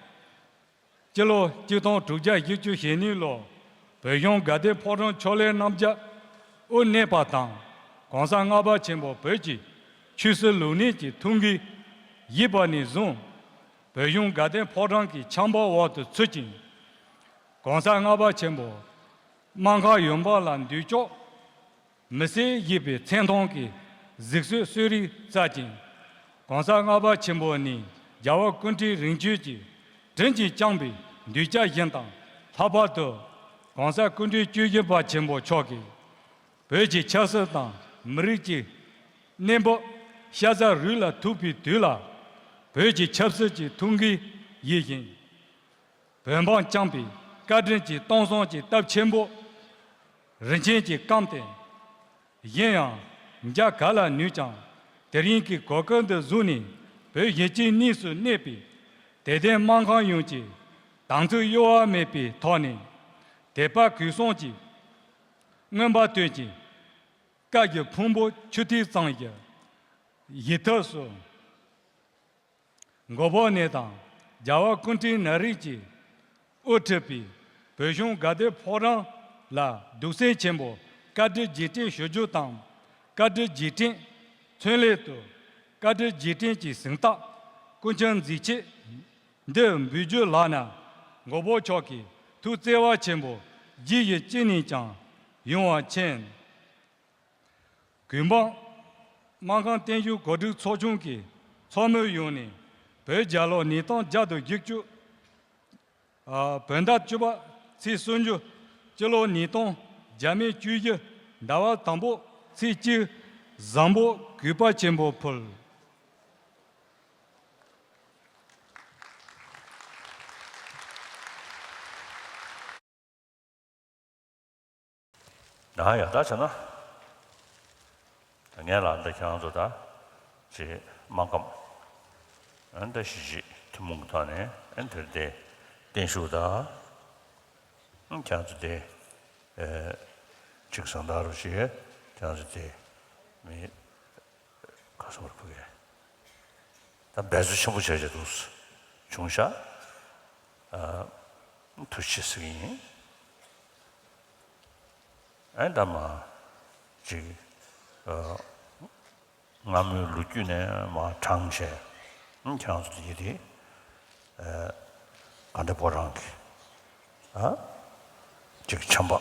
སྤྱི་ལོ་གཅིག་སྟོང་དྲུག་བརྒྱ་བཞི་བཅུ་ཞེ་གཉིས་ལོར་བོད་གཞུང་དགའ་ལྡན་ཕོ་བྲང་ཕྱོགས་ལས་རྣམ་རྒྱལ་དབུ་གནས་པ་དང་། གོང་ས་ལྔ་པ་ཆེན་པོ་བོད་ཀྱི་ཆོས་སྲིད་ལུགས་གཉིས་ཀྱི་ཐུགས་འགན་བཞེས་པ་ནས་བཟུང་། བོད་གཞུང་དགའ་ལྡན་ཕོ་བྲང་གི་ཆབ་འབངས་འོག་ཏུ་ཚུད་ཅིང་། གོང་ས་ལྔ་པ་ཆེན་པོ་སྨར་ཁམས་ཡུལ་འབངས་ལ་མདུན་ཅོག་མི་སེར་ཞེས་པའི་མཚན་མཐོང་གི་གཟིགས་གསོལ་གསོལ་རས་སྩལ་ཅིང་། གོང་ས་ལྔ་པ་ཆེན་པོ་ནས་རྒྱལ་བ་སྐུ་ཕྲེང་རིམ་བྱོན་གྱིས་དྲིན་གྱིས་བསྐྱངས་པའི་གདུལ་བྱ་བཞིན་དང་། ལྷག་པར་དུ་གོང་ས་སྐུ་ཕྲེང་བཅུ་བཞི་པ་ཆེན་པོ་མཆོག་གིས་བོད་ཀྱི་ཆབ་སྲིད་དང་མི་རིགས་ཀྱི་གནས་བབ་ཤ་ཚ་རུས་ལ་ཐུག་པའི་དུས་ལ། བོད་ཀྱི་ཆབ་སྲིད་ཀྱི་ཐུགས་འགན་བཞེས་ཤིང་། བོད་འབངས་བསྐྱངས་པའི་བཀའ་དྲིན་གྱི་སྟོང་བསམ་གྱི་སྟབས་ཆེན་པོ་རིན་ཆེན་གྱིས་བསྐངས་ཏེ། གཞན་ཡང་འཇའ་ག་ལ་ནུས་ཀྱང་དེ་རིང་གི་གོ་སྐབས་འདི་བཟུང་ནས་བོད་གཞིས་བྱེས་གཉིས་སུ་གནས་པའི་དད་ལྡན་སྨར་ཁམས་ཡོངས་ཀྱིས་དམ་ཚིག་གཡོ་བ་མེད་པའི་ཐོག་ནས་དད་པ་གུས་གསུམ་གྱིས་མངོན་པར་བསྟོད་ཅིང་། བཀའ་བརྒྱུད་ཕུང་པོ་ཆུ་ཐིགས་ཙམ་ཞིག་གཞི་ཐབས་སུ། མགོན་པོ་ནས་དང་རྒྱལ་བ་སྐུ་ཕྲེང་ན་རིམ་གྱིས་དབུ་ཁྲིད་པའི་བོད་གཞུང་དགའ་ལྡན་ཕོ་བྲང་ལ་གདུང་སེམས་ཆེན་པོས་བཀའ་དྲིན་རྗེས་དྲན་ཞུ་རྒྱུ་དང་། བཀའ་དྲིན་རྗེས་དྲན་ཚུན་ལས་དུ་བཀའ་དྲིན་རྗེས་དྲན་གྱི་གཟེངས་རྟགས་སྐུ་མཆོད་མཛད་ཆེད་འདིར་འབུལ་རྒྱུ་ལགས་ན། མགོན་པོ་མཆོག་གི་ཐུགས་བརྩེ་བ་ཆེན་པོ་རྗེས་ཡི་ཅི་ནས་ཀྱང་ཡོང་བར་མཁྱེན། གུས་འབངས་སྨར་ཁམས་བརྟན་བཞུགས་གོ་སྒྲིག་ཚོགས་ཆུང་གི་ཚོགས་མི་ཡོངས་ནས་བོད་རྒྱལ་ལོ་ཉིས་སྟོང་བརྒྱ་དང་བཞི་བཅུ། ཨ། བོད་ཟླ་བཅུ་པ་ཚེས་སུམ་ཅུ། སྤྱི་ལོ་ཉིས་སྟོང་བརྒྱ་མེད་བཅུ་བཞི་ཟླ་བ་དང་པོ་ཚེས་གཅིག་བཟང་པོ་གུས་པ་ཆེན་པོ་ཕུལ། ད་ཡག་ཐག་བྱས་ན། ད་ངས་ལ་འདི་ཁྱེད་རང་ཚོ་ད་ཅེས་སྨར་ཁམས་ཨ་འདི་གཞིས་བྱེས་ཐུན་མོང་གི་ཐོག་ནས་ཨ་འདིར་དེ་བརྟན་བཞུགས་ད་ཨ་ཁྱེད་རང་ཚོ་དེ་ཨེ་ཅིག་བཟང་ད་རུ་ཞེས་ཁྱེད་རང་ཚོ་དེ་མི། ག་སོང་བར་ཕུག་གེ། ད་འབད་རྩོལ་ཆེན་པོ་བྱས་བྱས་འདུག་བྱུང་ཤག་ཨ། ཐུགས་རྗེ་ཆེ་ཟེར་གྱི་ཡིན། ཨེ་ད་མ་ཅིག་ཨ། སྔ་མོའི་ལོ་རྒྱུས་ནས་མ་དྲངས་བྱས་ཨ་ཁྱེད་རང་ཚོ་དེ་དེ་ཨ། དགའ་ལྡན་ཕོ་བྲང་གི་ཨ། ཅིག་བྱམས་པ་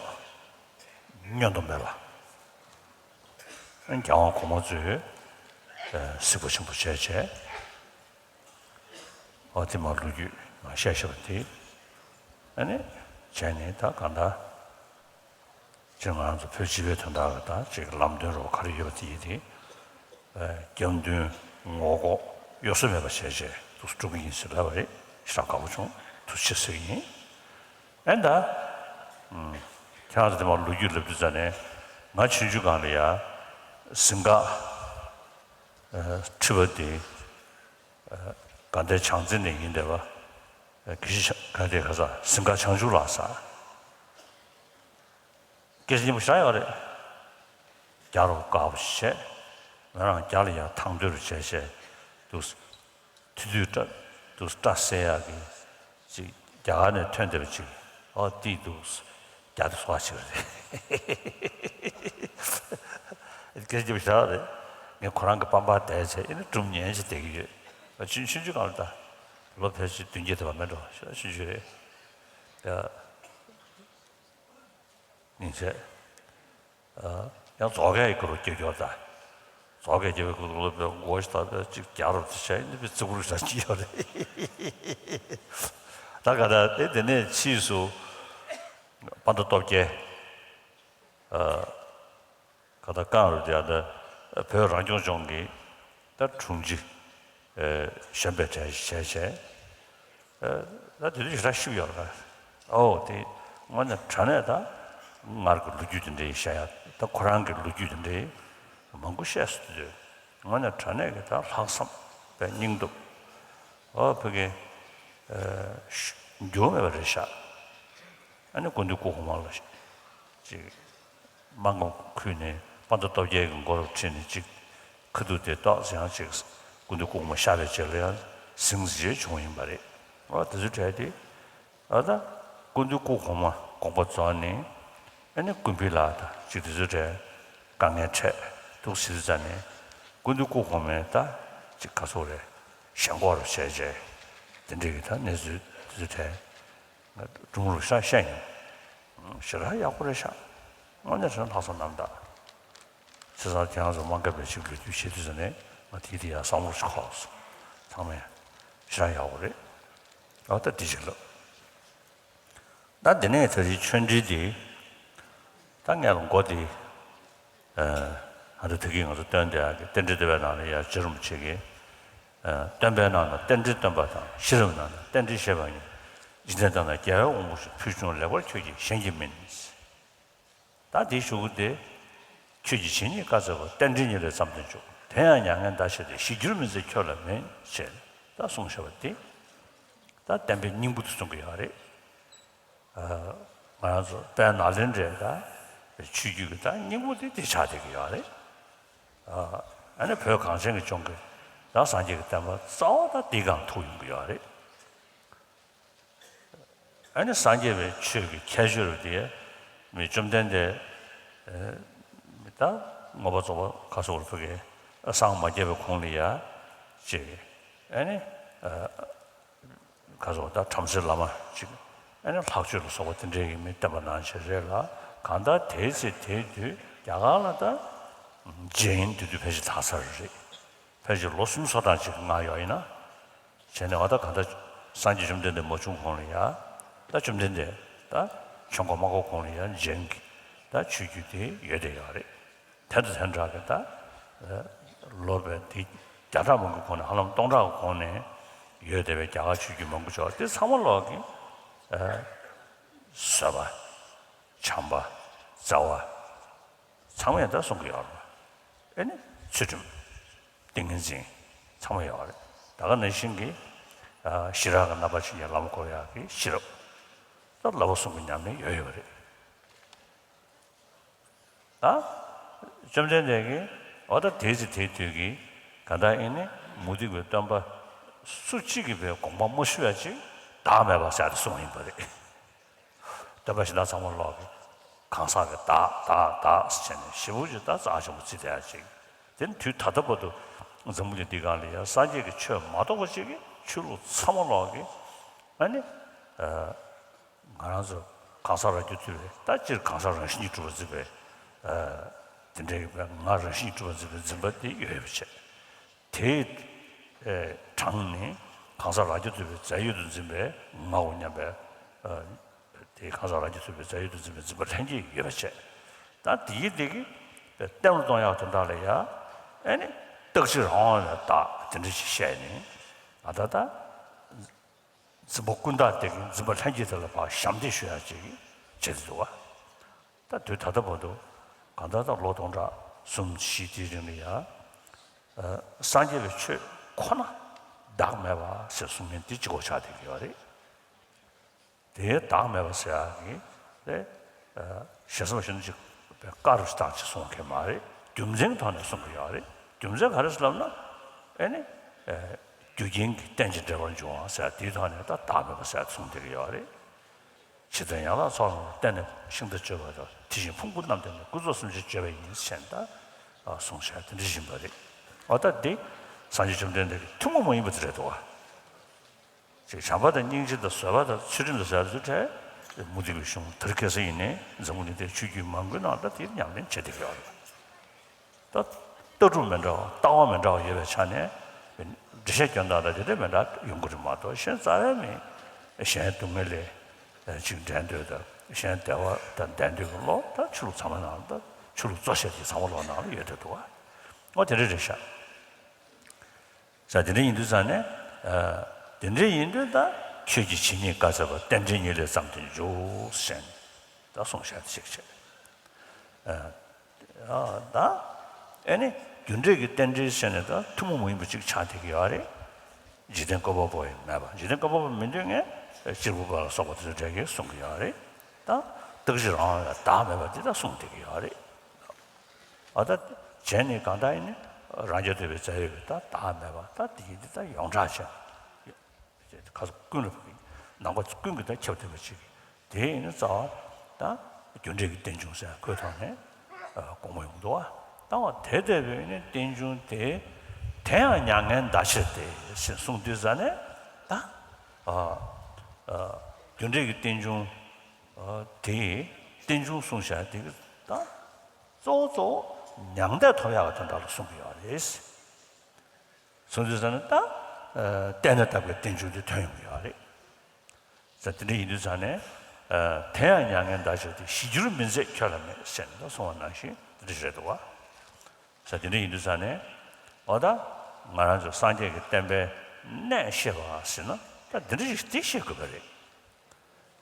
བསྙོན་དུ་མེད་པ། རྒྱལ་དབང་གོང་མ་ཚོས་གཟིགས་པ་ཆེན་པོ་བྱས་བྱས། ཨོ་དེ་མ་ལོ་རྒྱུས་མ་བཤད་བཤད་པ་དེ་ཨ་ནི་བྱས་ནས་ད་གང་ལྟར་ ཅིག་ང་རང་ཚོ་བོད་སྤྱི་པའི་དོན་དག་གི་ད་ཅིག་ལམ་སྟོན་རོགས་ག་རེ་ཡོད་པ་དེ་ཡིན་ཏེ། རྒྱབ་མདུན་ངོ་ལྐོག་གཡོ་ཟོལ་མེད་པ་བྱས་བྱས་འདུག་སྒྲུབ་ཀྱི་ཡིན་ཟེར་ལབ་པ་རེད། ཞེ་དྲག་དགའ་པོ་བྱུང་། ཐུགས་རྗེ་ཆེ་ཟེར་གྱི་ཡིན། ཨེ་ད། ཁྱེད་རང་ཚོ་དེ་མ་ལོ་རྒྱུས་ལབ་དུས་ཙ་ནས་ང་ཆུང་ཆུང་སྒང་ལ་ཡ་གཟིམ་འགག་ཁྲི་པ་དེ་དགའ་ལྡན་བྱང་རྩེ་ནས་ཡིན་བསྡད་པ། དགེ་བཤེས་ག་དེ་ག་ས་གཟིམ་འགག་བྱང་ཆུབ་ལགས་ས། སྐད་ཆ་སྙན་པོ་བཞག་ཡོད་རེད། རྒྱ་རུ་དགའ་པོ་བྱས། ང་རང་རྒྱ་ལ་ཡང་ཐང་རྡོལ་རུ་བྱས་བྱས་འདུག་དུས་དུས་སྐྲ་འདུག་སྐྲ་བསལ་ཡག་གི་ཅིག་རྒྱ་གར་ནས་ཐོན་བསྡད་པ་ཅིག་ཨོ་དེ་འདུག་རྒྱ་དེ་སོགས་ཅིག་རེད། སྐད་ཆ་སྙན་པོ་བཞག་རེད། ངས་ཁོ་རང་གི་པང་པར་བསྡད་བྱས་ཨེ་ནི་སྒྲུང་ཉན་བྱས་བསྡད་ཀྱི་ཡོད། ཆུང་ཆུང་ཆུང་སྒང་ལ་ད་ལོ་ཕལ་ཆེར་བདུན་བརྒྱད་དེ་བ་མེད་འགྲོ་ཞེ་དྲག་ཆུང་ཆུང་རེད། ཡ། སྙིང་རྗེ། ཡང་རྫོགས་སྐལ་གྱི་སྐོར་ལ་སྐྱོ་སྐྱོ་ད། རྫོགས་སྐལ་སྐྱེ་བའི་སྐོར་ལ་བའི་མགོ་ཞིག་ད་བའི་གཅིག་རྒྱ་རུ་དེ་བྱས་ནི་བའི་ཙི་གུ་རུ་ཞིག་ད་ཅི་ཡོད་རེད། ད་ག་ད་དེ་དེ་ནས་ཕྱིས་སུ་དཔལ་ལྡན་སྟོབས་རྒྱལ། ག་ད་ཀང་རུ་དེ་ད་བོད་རང་སྐྱོང་ལྗོངས་ཀྱི་ད་དྲུང་ཆེ་གཞོན་པའི་གྲས་ཤིག་བྱས་བྱས། ད་དེ་དུས་ཞེ་དྲག་ཤི་བ་ཡོད་རེད། ཨོ་དེ་དངོས་གནས་དྲང་གནས་ད་སྔར་གྱི་ལོ་རྒྱུས་དེ་འདྲའི་བཤད་ཡ་ད་ཁོ་རང་གི་ལོ་རྒྱུས་དེ་འདྲའི་མང་པོ་བཤད་སྲོལ་དུ་དངོས་གནས་དྲང་གནས་ཀྱི་ད་ལྷག་བསམ་པའི་སྙིང་སྟོབས། ཨོ་ཕ་གི་འགྱུར་མེད་པ་རེད་ཤག་ཨ་ནི་སྐུ་མདུན་སྐུ་གོང་མ་ལ་ཅིག་སྨར་ཁམས་ཁུལ་ནས་དཔལ་ལྡན་སྟོབས་རྒྱལ་གྱི་མགོ་ལ་ཁྲིད་ནས་ཅིག་ཁ་ཐུག་དེ་ཏོག་ཙམ་ཡང་ཅིག་སྐུ་མདུན་སྐུ་གོང་མ་གཤེགས་པའི་རྗེས་ལ་ཡང་ཟིང་ཟིང་བྱུང་ཡིན་པ་རེད། ཨ་དེ་ཚོའི་གྲས་དེ་ཨ་ད་སྐུ་མདུན་སྐུ་གོང་མ་དགོངས་པ་རྫོགས་ནས་ཨ་ནི་ཀུན་ཕན་ལགས་དང་ཅིག་དེ་ཚོའི་གྲས་དཀའ་ངལ་འཕྲད་འདུག་ཟེར་དུས་ཙ་ནས་སྐུ་མདུན་སྐུ་གོང་མས་ད་ཅིག་ག་ཚོད་རེད་ཞེན་ཁོག་རུ་བྱས་བྱས་དེ་འདྲའི་གི་ད་གནས་ཚུལ་དེ་ཚོའི་གྲས། སྒྲུང་རུ་ཤ་བཤད་མྱོང་། ཞེ་དྲག་ཡག་པོ་རེད་ཤག་དངོས་གནས་དྲང་ལྷག་བསམ་རྣམ་དག་བྱས་ཙང་ཁྱེད་རང་ཚོ་དམངས་ཁ་བེད་ཅིག་ལོ་རྒྱུས་བྱེད་དུས་ཙ་ནས་ང་དེའི་དེ་ཡང་བསམ་བློ་ཞིག་འཁོར་སོང་། ཚང་མས་ཞེ་དྲག་ཡག་པོ་རེད། ཨ་ད་འདི་ཞིག་ལབ། ད་འདི་ནས་ད་རེས་ཆོས་འབྲེལ་དེ་ད་ངས་ལ་མགོ་དེ། ཨ་ད་དེ་གིས་ང་ཚོ་སྟོན་བསྡད་ཡག་གི་རྟེན་འབྲེལ་སྡེ་པའི་ནང་ལ་ཡ་རྗེ་རིན་པོ་ཆེ་གིས། སྟོན་པའི་ནང་ན་རྟེན་འབྲེལ་སྟོན་པ་དང་ཤེས་རབ་ནང་ན་རྟེན་འབྲེལ་བཤད་པ་ཡིན། འཇིག་རྟེན་དག་ན་རྒྱལ་བའི་དབང་པོ་ཞིག་ཕུལ་བྱུང་ལེགས་པར་ཁྱོད་ཀྱིས་གཞན་གྱིས་མིན། ད་དེའི་གཞུག་གུ་དེ། ཁྱོད་ཀྱིས་ཇི་སྙེད་བཀའ་སྩལ་པ་རྟེན་འབྲེལ་ཉིད་ལས་བརྩམས་ཏེ་འཇུག་དེ་ཡང་མྱ་ངན་འདའ་བྱེད་དེ་ཞི་འགྱུར་མི་འཛད་ཁྱོད་ལ་མེད་ཅེས་ད་གསུངས་བཞག་པ་དེ། ད་བསྟན་པའི་སྙིང་པོ་དེ་གསུང་གི་ཡོད་རེད། ང་རང་ཚོ་དཔལ་ནཱ་ལེནྡྲའི་ད་ཆོས་བརྒྱུད་ཀྱི་ད་སྙིང་པོ་དེ་དེ་ཆགས་བསྡད་ཀྱི་ཡོད་རེད། ཨ་ནི་བོད་གངས་ཅན་གྱི་ལྗོངས་ཀྱི་ད་སངས་རྒྱས་ཀྱི་བསྟན་པ་རྩ་བ་ད་དེའི་སྒང་ཐུག་ཡོང་གི་ཡོད་རེད། ཨ་ནི་སངས་རྒྱས་པའི་ཆོས་ཀྱི་ཁྱད་ཆོས་རུ་དེ་མི་བཅོམ་ལྡན་འདས་ད་མངོན་པར་རྫོགས་པ་ག་སོགས་རུ་ཕ་གི་སངས་མ་རྒྱས་པའི་གོང་ལ་ཡ་ཅིག་ཨ་ནི། ཁ་སོགས་ད་བྲམ་ཟེ་བླ་མ་ཅིག་ཨ་ནི་ལྷག་སྤྱོད་ལ་སོགས་པ་དེ་འདྲའི་གི་མི་བསྟན་པ་གནང་བྱས་རེད་ལ། གང་ལྟར་དེའི་ཚེ་དེའི་དུས་རྒྱ་གར་ལ་ད་རྗེ་ཡིན་དེ་དུས་ཕལ་ཆེར་དག་ཚར་རེད། ཕལ་ཆེར་ལོ་སུམ་ཅུ་སོ་གྲངས་ཅིག་སྔ་ཡོད་ཡིན་ན། བྱས་ནས་འོ་ད་གང་ལྟར་སངས་རྒྱས་བཅོམ་ལྡན་འདས་མ་བྱུང་གོང་ལ་ཡ། ད་བཅོམ་ལྡན་འདས་ད་ཆོས་འཁོར་མ་བསྐོར་གོང་ལ་ཡ་རྗེ་གི་ད་ཆོས་བརྒྱུད་དེ་ཡོད་བསྡད་ཡོད་རེད། དེ་དང་དེ་འདྲ་གི་ད་ལོ་བའི་དེ་བརྒྱ་ཕྲག་མང་པོའི་གོང་ནས་ཧ་ལམ་སྟོང་ཕྲག་གི་གོང་ནས་ཡོད་བསྡད་པའི་རྒྱ་གར་ཆོས་བརྒྱུད་མང་པོ་ཅིག་དེ་ཚང་མ་ལོག་གི་བཟོད་པ། བྱམས་པ། བརྩེ་བ། ཚང་མས་ད་གསུང་གི་ཡོད་རེད། ཨེ་ནི་ཚུལ་ཁྲིམས། ཏིང་ངེ་འཛིན། ཚང་མ་ཡོད་རེད། ད་ག་ནང་བཞིན་གྱི་ཤེས་རབ་ཀྱི་རྣམ་པ་ཅན་གྱི་ལམ་བསྐོར་ཡག་གི་ཤེས་རབ། ད་བསླབ་པ་གསུམ་གྱི་ཉམས་ལེན་ཡོད་ཡོད་རེད། ད་བཅོམ་ལྡན་འདས་ཀྱིས་འོ་ད་དེའི་ཚེ་དེའི་དུས་ཀྱི་ག་ད་ཨེ་ནི་མུ་སྟེགས་པའི་སྟོན་པ་སུ་གཅིག་གིས་པའི་དགོངས་པ་མ་ཞུ་ཡ་ཅིག་བདག་མེད་པ་ཟེར་ཏེ་གསུངས་ཡིན་པ་རེད། སྟོན་པ་གཞན་དག་ཚང་མ་ལོག་གི་གང་ཟག་གི་བདག་བདག་བདག་ཟེར་བྱས་ནས་ཞེ་པོ་ཅིག་ད་རྩ་ཆེན་པོ་བརྩི་བསྡད་ཡ་ཅིག་དེ་ནི་དུས་ད་ལྟ་བར་དུ་འཛམ་བུ་གླིང་འདི་སྒང་ལ་ཡང་སངས་རྒྱས་ཀྱི་ཆོས་མ་གཏོགས་པ་ཅིག་གི་ཆོས་ལུགས་ཚང་མ་ལོག་གི་ཨ་ནི། ང་རང་ཚོ་གང་ཟག་རང་རྒྱུད་ཐུབ་པའི་ད་སྤྱིར་གང་ཟག་རང་བཞིན་གྱིས་གྲུབ་པར་འཛིན་པའི། དེ་འདྲའི་ང་རང་བཞིན་གྱིས་གྲུབ་པར་འཛིན་པའི་འཛིན་པ་དེ་ཡོད་ཡོད་པ་བྱས། དེའི་གྲངས་ནི་གང་ཟག་རང་རྒྱུད་ཐུབ་པའི་རྫས་ཡོད་དུ་འཛིན་པའི་ངའོ་སྙམ་པའི། དེ་གང་ཟག་རང་རྒྱུད་ཐུབ་པའི་རྫས་ཡོད་དུ་འཛིན་པའི་འཛིན་པ་ལྷན་སྐྱེས་ཡོད་པ་བྱས། ད་དེའི་དེ་གི་བརྟན་པོ་གཏོང་ཡག་དོན་དག་ལ་ཡ། ཨེ་ནི་རྟག་གཅིག་རང་དབང་ལ་བདག་དེ་འདྲ་ཞིག་བཤད་ནས། ང་ད་ལྟ་འཛིན་པ་ཀུན་བརྟགས་དེ་གི་འཛིན་པ་ལྷན་སྐྱེས་དེ་ལ་ཕར་ཞབས་འདེགས་ཞུ་ཡག་ཅིག་བྱེད་དུ་འདུག་བ། ད་དུས་ད་ལྟ་བར་དུ་གང་ལྟར་ད་ལོ་སྟོང་ཕྲག་གསུམ་བཞི་དེའི་རིང་ལ་ཡ། ཨ། སངས་རྒྱས་པའི་ཆོས་ཁོ་ན་བདག་མེད་པ་ཟེར་གསུང་མཁན་དེ་གཅིག་པོ་ཆགས་བསྡད་ཀྱི་ཡོད་རེད། དེའི་བདག་མེད་པ་ཟེར་ཡག་གི་དེ། ཨ། ཞེ་ས་མ་ཞུ་ན་ཅིག་དཀའ་རུ་བཏང་ཅིག་གསུང་མཁན་མ་རེད། རྒྱུ་མཚན་ཐོག་ནས་གསུང་གི་ཡོད་རེད། རྒྱུ་མཚན་ག་རེ་ཟེར་ལབ་ན། ཨེ་ནི། ཨ། རྒྱུ་རྐྱེན་གྱིས་རྟེན་ཅིང་འབྲེལ་བར་འབྱུང་བ་ཟེར་དེའི་ཐོག་ནས་ད་བདག་མེད་པ་ཟེར་གསུང་བསྡད་ཀྱི་ཡོད་རེད། ཇི་ལྟར་ཡན་ལག་ཚོགས་རྣམས་ལ་བརྟེན་ནས་ཤིང་རྟ་བཅོས་པ་དང་། དེ་བཞིན་ཕུང་པོ་རྣམས་བརྟེན་ནས་ཀུན་རྫོབ་སེམས་ཅན་བཅོས་པ་ཡིན་ཟེར་ད། ཨ། གསུངས་བཞག་དེ་འདྲ་བཞིན་པ་རེད། འོ་ད་འདི་སངས་རྒྱས་བཅོམ་ལྡན་འདས་ཀྱི་ཐུན་མོང་མ་ཡིན་པ་དེ་རེད་འདུག་བ། ཅིག་བྱམས་པ་དང་སྙིང་རྗེ་དང་བཟོད་པ་དང་ཚུལ་ཁྲིམས་དང་ཟེར་ཡག་དེ་ཚོ་ཕྲད། མུ་སྟེགས་པའི་གཞུང་དེར་ཁ་སང་ཡིན་ནའི་འཛམ་བུ་གླིང་འདིའི་ཆོས་བརྒྱུད་མང་པོའི་ནང་ད་དེ་ཉམས་ལེན་བྱེད་བསྡད་ཀྱི་ཡོད་རེད། ད་ལྟ་གྲུབ་མི་འདྲ་བ། ལྟ་བ་མི་འདྲ་བ་ཡོད་པའི་ཆ་ནས་འགྲེལ་བཤད་སྐྱོན་སྟངས་དང་དེ་འདྲ་མི་འདྲ་ཡོང་གི་རེད་མ་གཏོགས། གཞན་རྩ་བའི་མི་གཞན་སྡུག་བསྔལ་ལས་ཅིག་འདྲེན་འདོད་དང་། གཞན་བདེ་བ་དང་ལྡན་འདོད་ཀྱི་བློ་ད་ཆོས་ལུགས་ཚང་མའི་ནང་ལ། ད་ཆོས་ལུགས་གཙོ་ཆེ་དེ་ཚང་མ་ལོག་ནང་ལ་ཡོད་བསྡད་འདུག་བ། འོ་དེ་འདྲ་རེད་ཤག། ས་དེ་འདྲ་ཡིན་དུས་ཙང་ནས། ཨ། དེ་འདྲ་ཡིན་དུས་ད་ཆོས་ཀྱི་ཇི་སྙེད་བཀའ་སྩལ་པ། རྟེན་འབྲེལ་ཉིད་ལས་བརྩམས་ཏེ་འཇུག་ཟེར་ནས་ད་གསུངས་བཞག་ཅིག་བྱས། ཨ། ད་ཨེ་ནི་རྒྱུ་འབྲས་ཀྱི་རྟེན་འབྲེལ་ཟེར་ནས་ད་ཐུན་མོང་མ་ཡིན་པ་ཅིག་ཆགས་བསྡད་ཀྱི་ཡོད་རེད། འཇིག་རྟེན་བཀོད་པ་པོ་ཡང་མེད་པ། འཇིག་རྟེན་བཀོད་པ་པོ་མི་འདོད་མཁན་གཅེར་བུ་པ་ལ་སོགས་པ་དེ་ཚོ་འདྲ་གིས་གསུང་གི་ཡོད་རེད། ད་རྟག་གཅིག་རང་དབང་ལ་བདག་མེད་པ་དེ་ད་གསུངས་བསྡད་ཀྱི་ཡོད་རེད། ཨ། ད་བྱས་ནས་གང་ལྟར་ཡིན་ནའི་རང་རྒྱལ་ཐོབ་པའི་རྩ་བའི་ད་བདག་མེད་པ་ད་དེ་ཡིན་དེ་ད་ཡོངས་གྲགས་ཅན། ཁ་ཚུགས་ཀུན་ལ་ནང་པ་ཀུན་གྱིས་ད་ཁྱབ་བསྡད་པ་ཅིག། དེ་ཡིན་ན་རྩ་བ་ད་རྒྱུ་འབྲས་ཀྱི་རྟེན་འབྱུང་ཟེར་ཁོའི་ཐོག་ནས་དགོངས་པ་ཡོང་འདུག་བ། ད་འོ་དེ་ལྟ་བུའི་ནི་རྟེན་འབྱུང་དེ། དེ་ཡང་མྱ་ངན་འདའ་ཕྱིར་ཏེ་ཞེས་གསུངས་དུས་ཙ་ནས་ད། ཨ། ཨ། རྒྱུ་འབྲས་ཀྱི་རྟེན་འབྱུང་། ཨ། དེ་རྟེན་འབྱུང་གསུངས་བཞག་དེ་གི་ད། གཙོ་བོ་གཙོ་བོ་མྱང་འདས་ཐོབ་ཡག་གི་དོན་དག་ལ་གསུངས་ཀྱི་ཡོད་རེད། གསུངས་དུས་ཙ་ན་ད། ཨ། བལྟས་ན་ལྟ་བུའི་རྟེན་འབྱུང་དེ་ཐོན་ཡོང་གི་ཡོད་རེད། ཟེར་དེ་འདྲ་ཡིན་དུས་ཙ་ནས། ཨ། དེ་ཡང་མྱ་ངན་འདའ་ཕྱིར་ཏེ། ཞི་འགྱུར་མི་མཛད་ཁྱོད་ལ་མེད་ཟེར་ནས་གསུངས་པ་ནང་བཞིན་དེ་འདྲ་ཞིག་རེད་འདུག་བ། ཟེར་དེ་འདྲ་ཡིན་དུས་ཙ་ནས། འོ་ད་ང་རང་ཚོ་སངས་རྒྱས་ཀྱི་བསྟན་པའི་གནད་ཤེས་པ་ཟེར་ན་ད་འདི་འདྲ་ཞིག་དེ་ཤེས་དགོས་པ་རེད།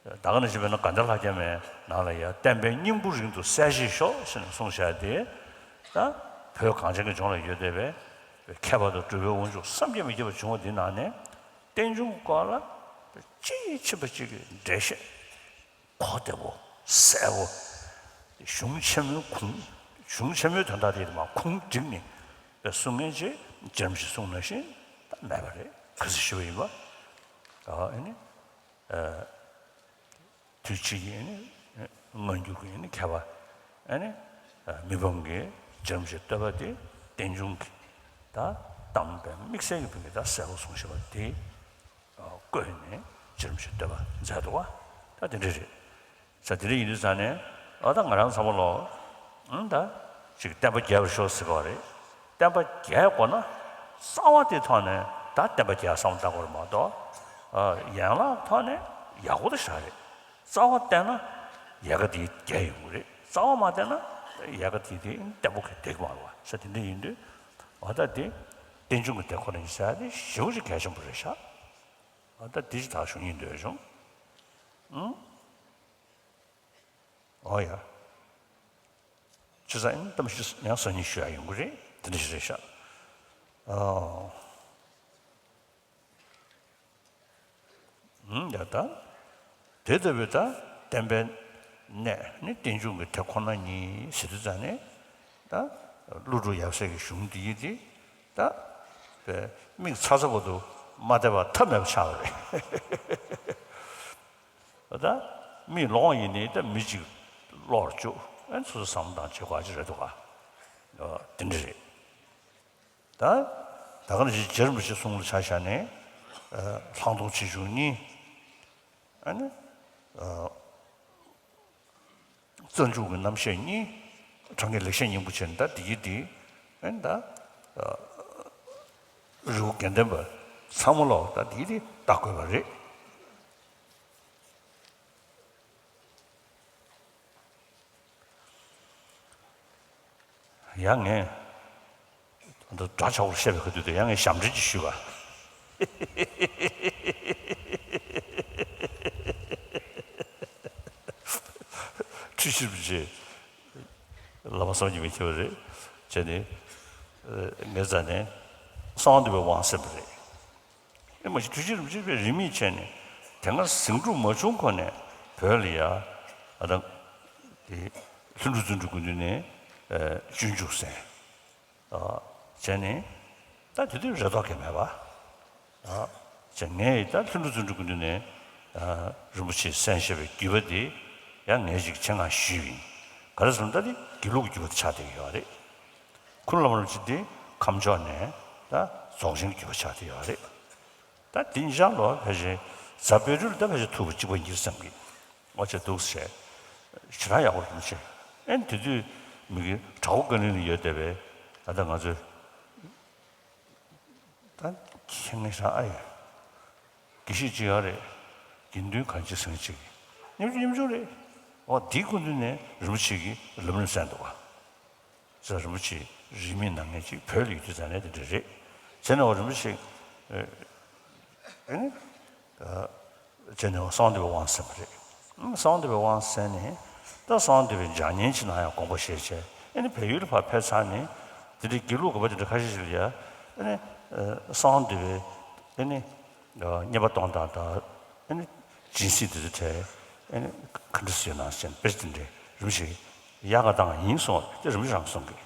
ད་ག་ནང་བཞིན་དཔེར་ན་དགའ་ལྡན་ལྷ་བརྒྱ་མའི་ནང་ལ་ཡང་བསྟན་པའི་སྙིང་པོ་རིང་དུ་གསལ་བྱེད་ཤོག་ཟེར་ནས་གསུངས་བཞག་དེ། ད་བོད་གངས་ཅན་གྱི་ལྗོངས་ལ་ཡོད་བསྡད་པའི་མཁས་པ་དང་གྲུབ་པའི་དབང་ཕྱུག་བསམ་གྱིས་མི་ཁྱབ་པ་བྱུང་བ་འདི་ནང་ནས། རྟེན་འབྱུང་གི་སྐོར་ལ་དཔྱིས་ཕྱིན་པ་གཅིག་གི་འགྲེལ་བཤད་གོ་བདེ་པོ་གསལ་པོ། གཞུང་ཆེན་མོའི་གུང་། གཞུང་ཆེན་མོའི་དོན་དག་དེ་མར་གུང་བསྒྲིགས་ནས་གསུང་མཁན་ཅིག་རྗེ་རིན་པོ་ཆེས་གསུངས་ནང་བཞིན་ད་མེད་པ་རེད། ག་ཚོད་ཞུས་པ་ཡིན་པ། ཨ་ནི། ཨ། དུས་ཕྱིས་ཀྱི་ཨ་ནི་སྔ་འགྱུར་གྱི་ཨ་ནི་མཁས་པ། ཨ་ནི་མི་ཕམ་གྱིས་རྗེ་རིན་པོ་ཆེའི་བསྟོད་པ་དེ་རྟེན་འབྱུང་གི་ད་གཏམ་དཔེ་དམིགས་བསལ་གྱི་ཕུལ་གྱི་ད་གསལ་པོ་གསུངས་བཞག་པ་དེ་བཀོད་ནས་རྗེ་རིན་པོ་ཆེའི་བསྟོད་པ་མཛད་འདུག་བ། ད་དེ་འདྲ་རེད། ས་དེ་འདྲ་ཡིན་དུས་ཙང་ནས། ཨ། ད་ང་རང་ཚང་མ་ལོ། ཨང་། ད་ཅིག་བསྟན་པ་རྒྱས་པར་ཤོག་ཟེར་གྱི་ཡོད་རེད། བསྟན་པ་རྒྱས་དགོས་ན་རྩ་བ་དེའི་ཐོག་ནས་ད་བསྟན་པ་རྒྱས་བསམ་བློ་བཏང་དགོས་རེད་མ་གཏོགས། ཨ། ཡན་ལག་ཐོག་ནས་ཡག་པོ་ད་བཞག་རེད། རྩ་བ་བརྟན་ན་ཡལ་ག་དེ་རྒྱས་ཡོང་གི་རེད། རྩ་བ་མ་བརྟན་ན་ཡལ་ག་དེ་དེ་བརྟན་པོ་ག་བསྡད་ཀྱི་མ་རེད་བ། ས་དེ་འདྲ་ཡིན་དུས། འོ་ད་དེ་རྟེན་འབྱུང་གི་དེ་ཁོ་ན་ཡིན་ཟེར་ཡ་དེ་ཞེ་པོ་ཅིག་གལ་ཆེན་པོ་རེད་ཤག། འོ་ད་དེ་ཅིག་ད་ཞུ་སྙིང་འདོད་བྱུང་། ཨང་། འོ་ཡ། ཆུ་ཚ་ཡིན་གཏམ་ཞིག་ཡང་སང་ཉིན་ཞུ་ཡ་ཡོང་གི་རེད། དེ་འདྲ་ཞིག་རེད་ཤག། ཨོ། ཨང་། ཡ་ད། དེ་ལྟ་བུའི་ད་བསྟན་པའི་གནད་ནི་རྟེན་འབྱུང་གི་དེ་ཁོ་ན་ཉིད་ཟེར་དུས་ཙང་ནས། ད་ཀླུ་སྒྲུབ་ཡབ་སྲས་ཀྱི་གཞུང་འདི་ཡིན་ཏེ། ད་དཔེ་མིག་ཚ་ཚ་བར་དུ་མ་བལྟས་པ་ཐབས་མེད་པ་ཆགས་པ་རེད། ད་མིག་ལོང་ཡིན་ནའི་ད་མི་གཅིག་བློར་བཅུག། ཨ་ནི་སོ་སོ་བསམ་བློ་བཏང་བྱེད་དགོས་ཅིག་རེད་འདུག་ག། ཨ། དེ་འདྲ་རེད། ད་ད་ག་ནང་བཞིན་རྗེ་རིན་པོ་ཆེ་གསུང་ལ་ཆ་བཞག་ནས། ཨ། ལྷག་མཐོང་ཆེ་ཆུང་གཉིས། ཨ་ནི། ཨ། རྩ་འཇུག་གི་རྣམ་བཤད་གཉིས། གྲངས་ཀའི་ལེགས་བཤད་སྙིང་པོ་ཆེ། ད་འདི་ཡི་འདི། ཨ་ནི་ད། ཨ། རི་བོ་དགེ་ལྡན་པ་ཚང་མ་ལོག་ད་འདི་ཡི་འདི་བལྟ་དགོས་པ་རེད། ཡང་ངས་ད་འདྲ་ཆགས་པོར་བཤད་པའི་ཁ་ཐུག་དུ་ཡང་ངས་ཞབས་འདྲེན་ཅིག་ཞུས་པ། འཁྲུལ་ཞིག་རིན་པོ་ཆེ་བླ་མ་བསམ་གྱིས་མི་ཁྱབ་པ་རེད། བྱས་ནས་ངའི་རྩ་ནས་གསང་བ་འདུས་པའི་དབང་གསན་པ་རེད། ཨེ་མ་གཞི་འཁྲུལ་ཞིག་རིན་པོ་ཆེ་དཔེ་རིས་མེད་བྱས་ནས་དེ་སྔ་ཟིང་འཁྲུག་མ་བྱུང་གོང་ནས་བོད་ལ་ཡ་ཨ་ད་དེ་ལྷུན་གྲུབ་བརྩོན་འགྲུས་སྐུ་མདུན་ནས་སྤྱོད་འཇུག་གསན། བྱས་ནས་ད་དེ་དུས་རེ་དོགས་གང་ཡང་མེད་པ། བྱས་ངས་ད་ལྷུན་གྲུབ་བརྩོན་འགྲུས་སྐུ་མདུན་ནས་རིན་པོ་ཆེ་གསན་བཞེས་པའི་བརྒྱུད་པ་དེ་ཡང་ངས་ཅིག་ཆེད་མངགས་ཞུས་ཡིན། ག་རེ་ཟེར་ན་ད་དེ་དགེ་ལུགས་ཀྱི་བརྒྱུད་པ་དེ་ཆགས་བསྡད་ཡོད་རེད། ཁུ་ནུ་བླ་མ་རིན་པོ་ཆེ་དེ་ཁམས་ཕྱོགས་ནས་ད་རྫོགས་ཆེན་གྱི་བརྒྱུད་པ་ཆགས་བསྡད་ཡོད་རེད། ད་དེ་ཉིད་ལོ་ཕལ་ཆེར་རྫ་དཔལ་སྤྲུལ་ད་ཕལ་ཆེར་ཐུག་པ་གཅིག་པ་གཉིས་བསམ་གི། ཨོ་ཅེ་འདུག་ཟེར། ཞེ་དྲག་ཡག་པོ་རེད་མི་ཤེས། ཨེ་དེ་དུས་མི་གི་བྲག་འོག་ཀ་ལི་ལ་ཡོད་བསྡད་པའི་ད་ལྟ་ང་ཚོས་ད་མཁྱེན་ངེས་ཤག་ཨ་ཡོད། དགེ་བཤེས་གཅིག་ཡོད་རེད། དགེ་འདུན་གང་ཅི་ཟེར་གཅིག་མཉམ་ཆུང་མཉམ་ཆུང་རེད། ཨོ་དེའི་སྐུ་མདུན་ནས་རིན་པོ་ཆེ་གིས་ལམ་རིམ་གསན་འདུག་ག་ཟེར་རིན་པོ་ཆེ་རིས་མེད་གནང་མཁན་ཅིག་བོད་ལ་ཡོད་དུས་ཙང་ནས་དེ་འདྲ་རེད། བྱས་ནས་འོ་རིན་པོ་ཆེ་ཨེ་ནི་བྱས་ནས་འོ་གསང་བ་འདུས་པའི་དབང་གསན་པ་རེད། གསང་བ་འདུས་པའི་དབང་གསན་ནས་ད་གསང་བ་འདུས་པའི་ལྗགས་བསྙེན་ཅིག་གནང་ཡག་དགོངས་པ་བཞེས་བྱས་ཨེ་ནི་བལ་ཡུལ་ལ་ཕར་ཕེབས་ཚར་ནས་དེ་འདྲའི་དགེ་ལུགས་དགོན་པ་དེ་འདྲ་ཁ་ཤས་ཤིག་ལ་ཡ་ཨེ་ནི་གསང་བ་འདུས་པའི་ཨེ་ནི་བསྙེན་པ་གཏོང་སྟངས་དང་ཨེ་ནི་སྦྱིན་སྲེག་དེ་ཚོ་གྲས་ཨེ་ནི་ག་འདྲ་ཟེར་ན་ཟེར་ནས་དཔེ་དེ་འདྲའི་རིམ་བཞིན་ཡག་ག་བཏང་ཡིན་གསུངས་པ་དེ་རིམ་བཞིན་རང་གསུང་གི།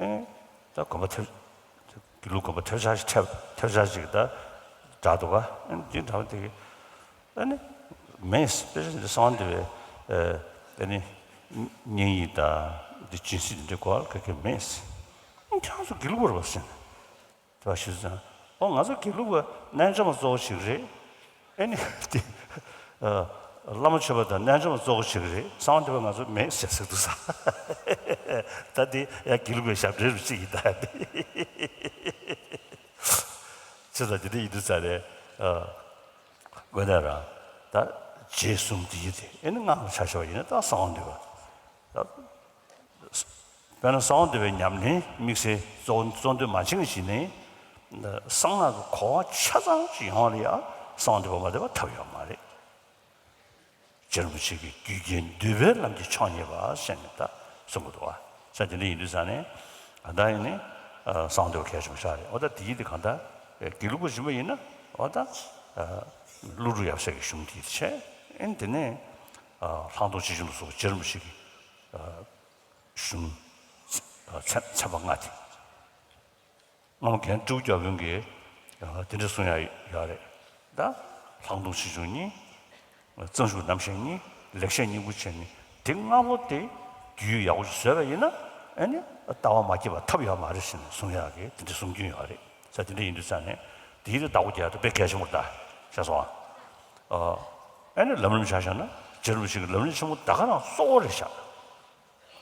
ཨེ་ད་དགོན་པ་ཐེབས་དགེ་ལུགས་དགོན་པ་ཐེབས་ཆག་ཐེབས་ཐེབས་ཆག་ཅིག་ད་འདྲ་འདུག་ག་ཨེ་འདི་འདྲ་བ་དེ་གི་ཨེ་ནི་མེད་དཔེ་ཆ་འདི་གསང་བ་འདུས་པའི་ཨེ་ནི་བསྙེན་ཡིག་དང་འདི་སྦྱིན་སྲེག་འདི་གོ་བ་ག་གེ་མེད། ཨེ་ཁྱེད་རང་ཚོ་དགེ་ལུགས་པ་རེད་པ་ཟེར་ནས། དེ་བ་ཞུས་ཙང་། ཨོ་ང་ཚོ་དགེ་ལུགས་པ་རྣལ་འབྱོར་མ་གཙོ་བོ་ཞིག་རེད། ཨེ་ནི་དེ། བླ་མ་མཆོད་པ་དང་རྣལ་འབྱོར་མ་གཙོ་བོ་ཞིག་རེད་གསང་བ་འདུས་པ་ང་ཚོ་མེད་ཟེར་ཟེར་འདུག་ས། ད་དེ་ཡང་དགེ་ལུགས་པའི་ཞབས་འདྲེན་རུ་ཅིག་ཡིན་ད་ཡ་དེ། ཅི་ད་དེ་འདྲ་ཡིན་དུས་ཙང་རེད། དངོས་གནས་རང་ད་རྗེས་གསུམ་དེ་ཡིན་དེ་ཨེ་ནི་སྔགས་ལ་ཆ་བཞག་པ་ཡིན་ན་ད་གསང་བ་འདུས་པ། དཔེར་ན་གསང་བ་འདུས་པའི་ཉམས་ལེན་དམིགས་བསལ་གཙོ་གཙོ་འདོན་མ་བྱེད་ཀྱི་ཞིག་ནི། གསང་སྔགས་ཀྱི་གོ་བ་ཆ་ཚང་ཞིག་ཡོང་བ་ལ་ཡང་གསང་བ་འདུས་པ་མ་འདུས་པ་ཐབས་ཡོད་མ་རེད། རྗེ་རིན་པོ་ཆེ་གིས་རྒྱུད་ཀྱི་འདུས་པའི་ལམ་གྱི་མཆོག་བརྙེས་པ་ཞེས་ནས་ད་གསུང་གི་འདུག་བ། ས་དེ་འདྲ་ཡིན་དུས་ཙང་ནས་ད་ཡིན་ནི་གསང་བ་འདུས་པ་གལ་ཆེན་པོ་ཤག་རེད། འོ་ད་དེ་ཡིན་དེ་གང་ལྟར་དགེ་ལུགས་པ་ཡིན་པ་ཡིན་ན་འོ་ད་ཀླུ་སྒྲུབ་ཡབ་སྲས་ཀྱི་གཞུང་དེ་བྱས་ཨེ་དེ་ནས་ལྷག་མཐོང་ཆེ་ཆུང་ལ་སོགས་པ་རྗེ་རིན་པོ་ཆེ་གི་གཞུང་ཚན་ཚན་པ་ལྔ་དེ། སྔ་མོ་རྒན་སྤྲེའུ་སྐྱབས་མགོན་གྱིས་དེ་འདྲ་གསུང་ཡ་ཡོད་རེད། ད་ལྷག་མཐོང་ཆེ་ཆུང་གཉིས། བརྩམས་ཆོས་རྣམ་བཤད་གཉིས། ལེགས་བཤད་སྙིང་པོ་བྱས་ནས་དེ་ལྔ་པོ་དེ་རྒྱུས་ཡག་པོ་ཞིག་བཟོས་པ་ཡིན་ན་ཨ་ནི་ལྟ་བ་མ་སྐྱེས་པ་ཐབས་ཡོད་མ་རེད་ཟེར་ནས་གསུང་ཡག་གི་དེ་འདྲ་གསུང་རྒྱུན་ཡོད་རེད། ས་དེ་འདྲ་ཡིན་དུས་ཙང་ནས་དེའི་རིགས་བདག་པོ་རྒྱག་ཡ་དེ་དཔེ་གལ་ཆེན་པོ་རེད་ད་ཤེས་སོང་ཨ། ཨ་ནི་ལམ་རིམ་ཆ་བཞག་ན་རྗེ་རིན་པོ་ཆེ་གི་ལམ་རིམ་ཆེན་མོ་ད་ག་རང་གཙོ་བོ་རེད་ཤག་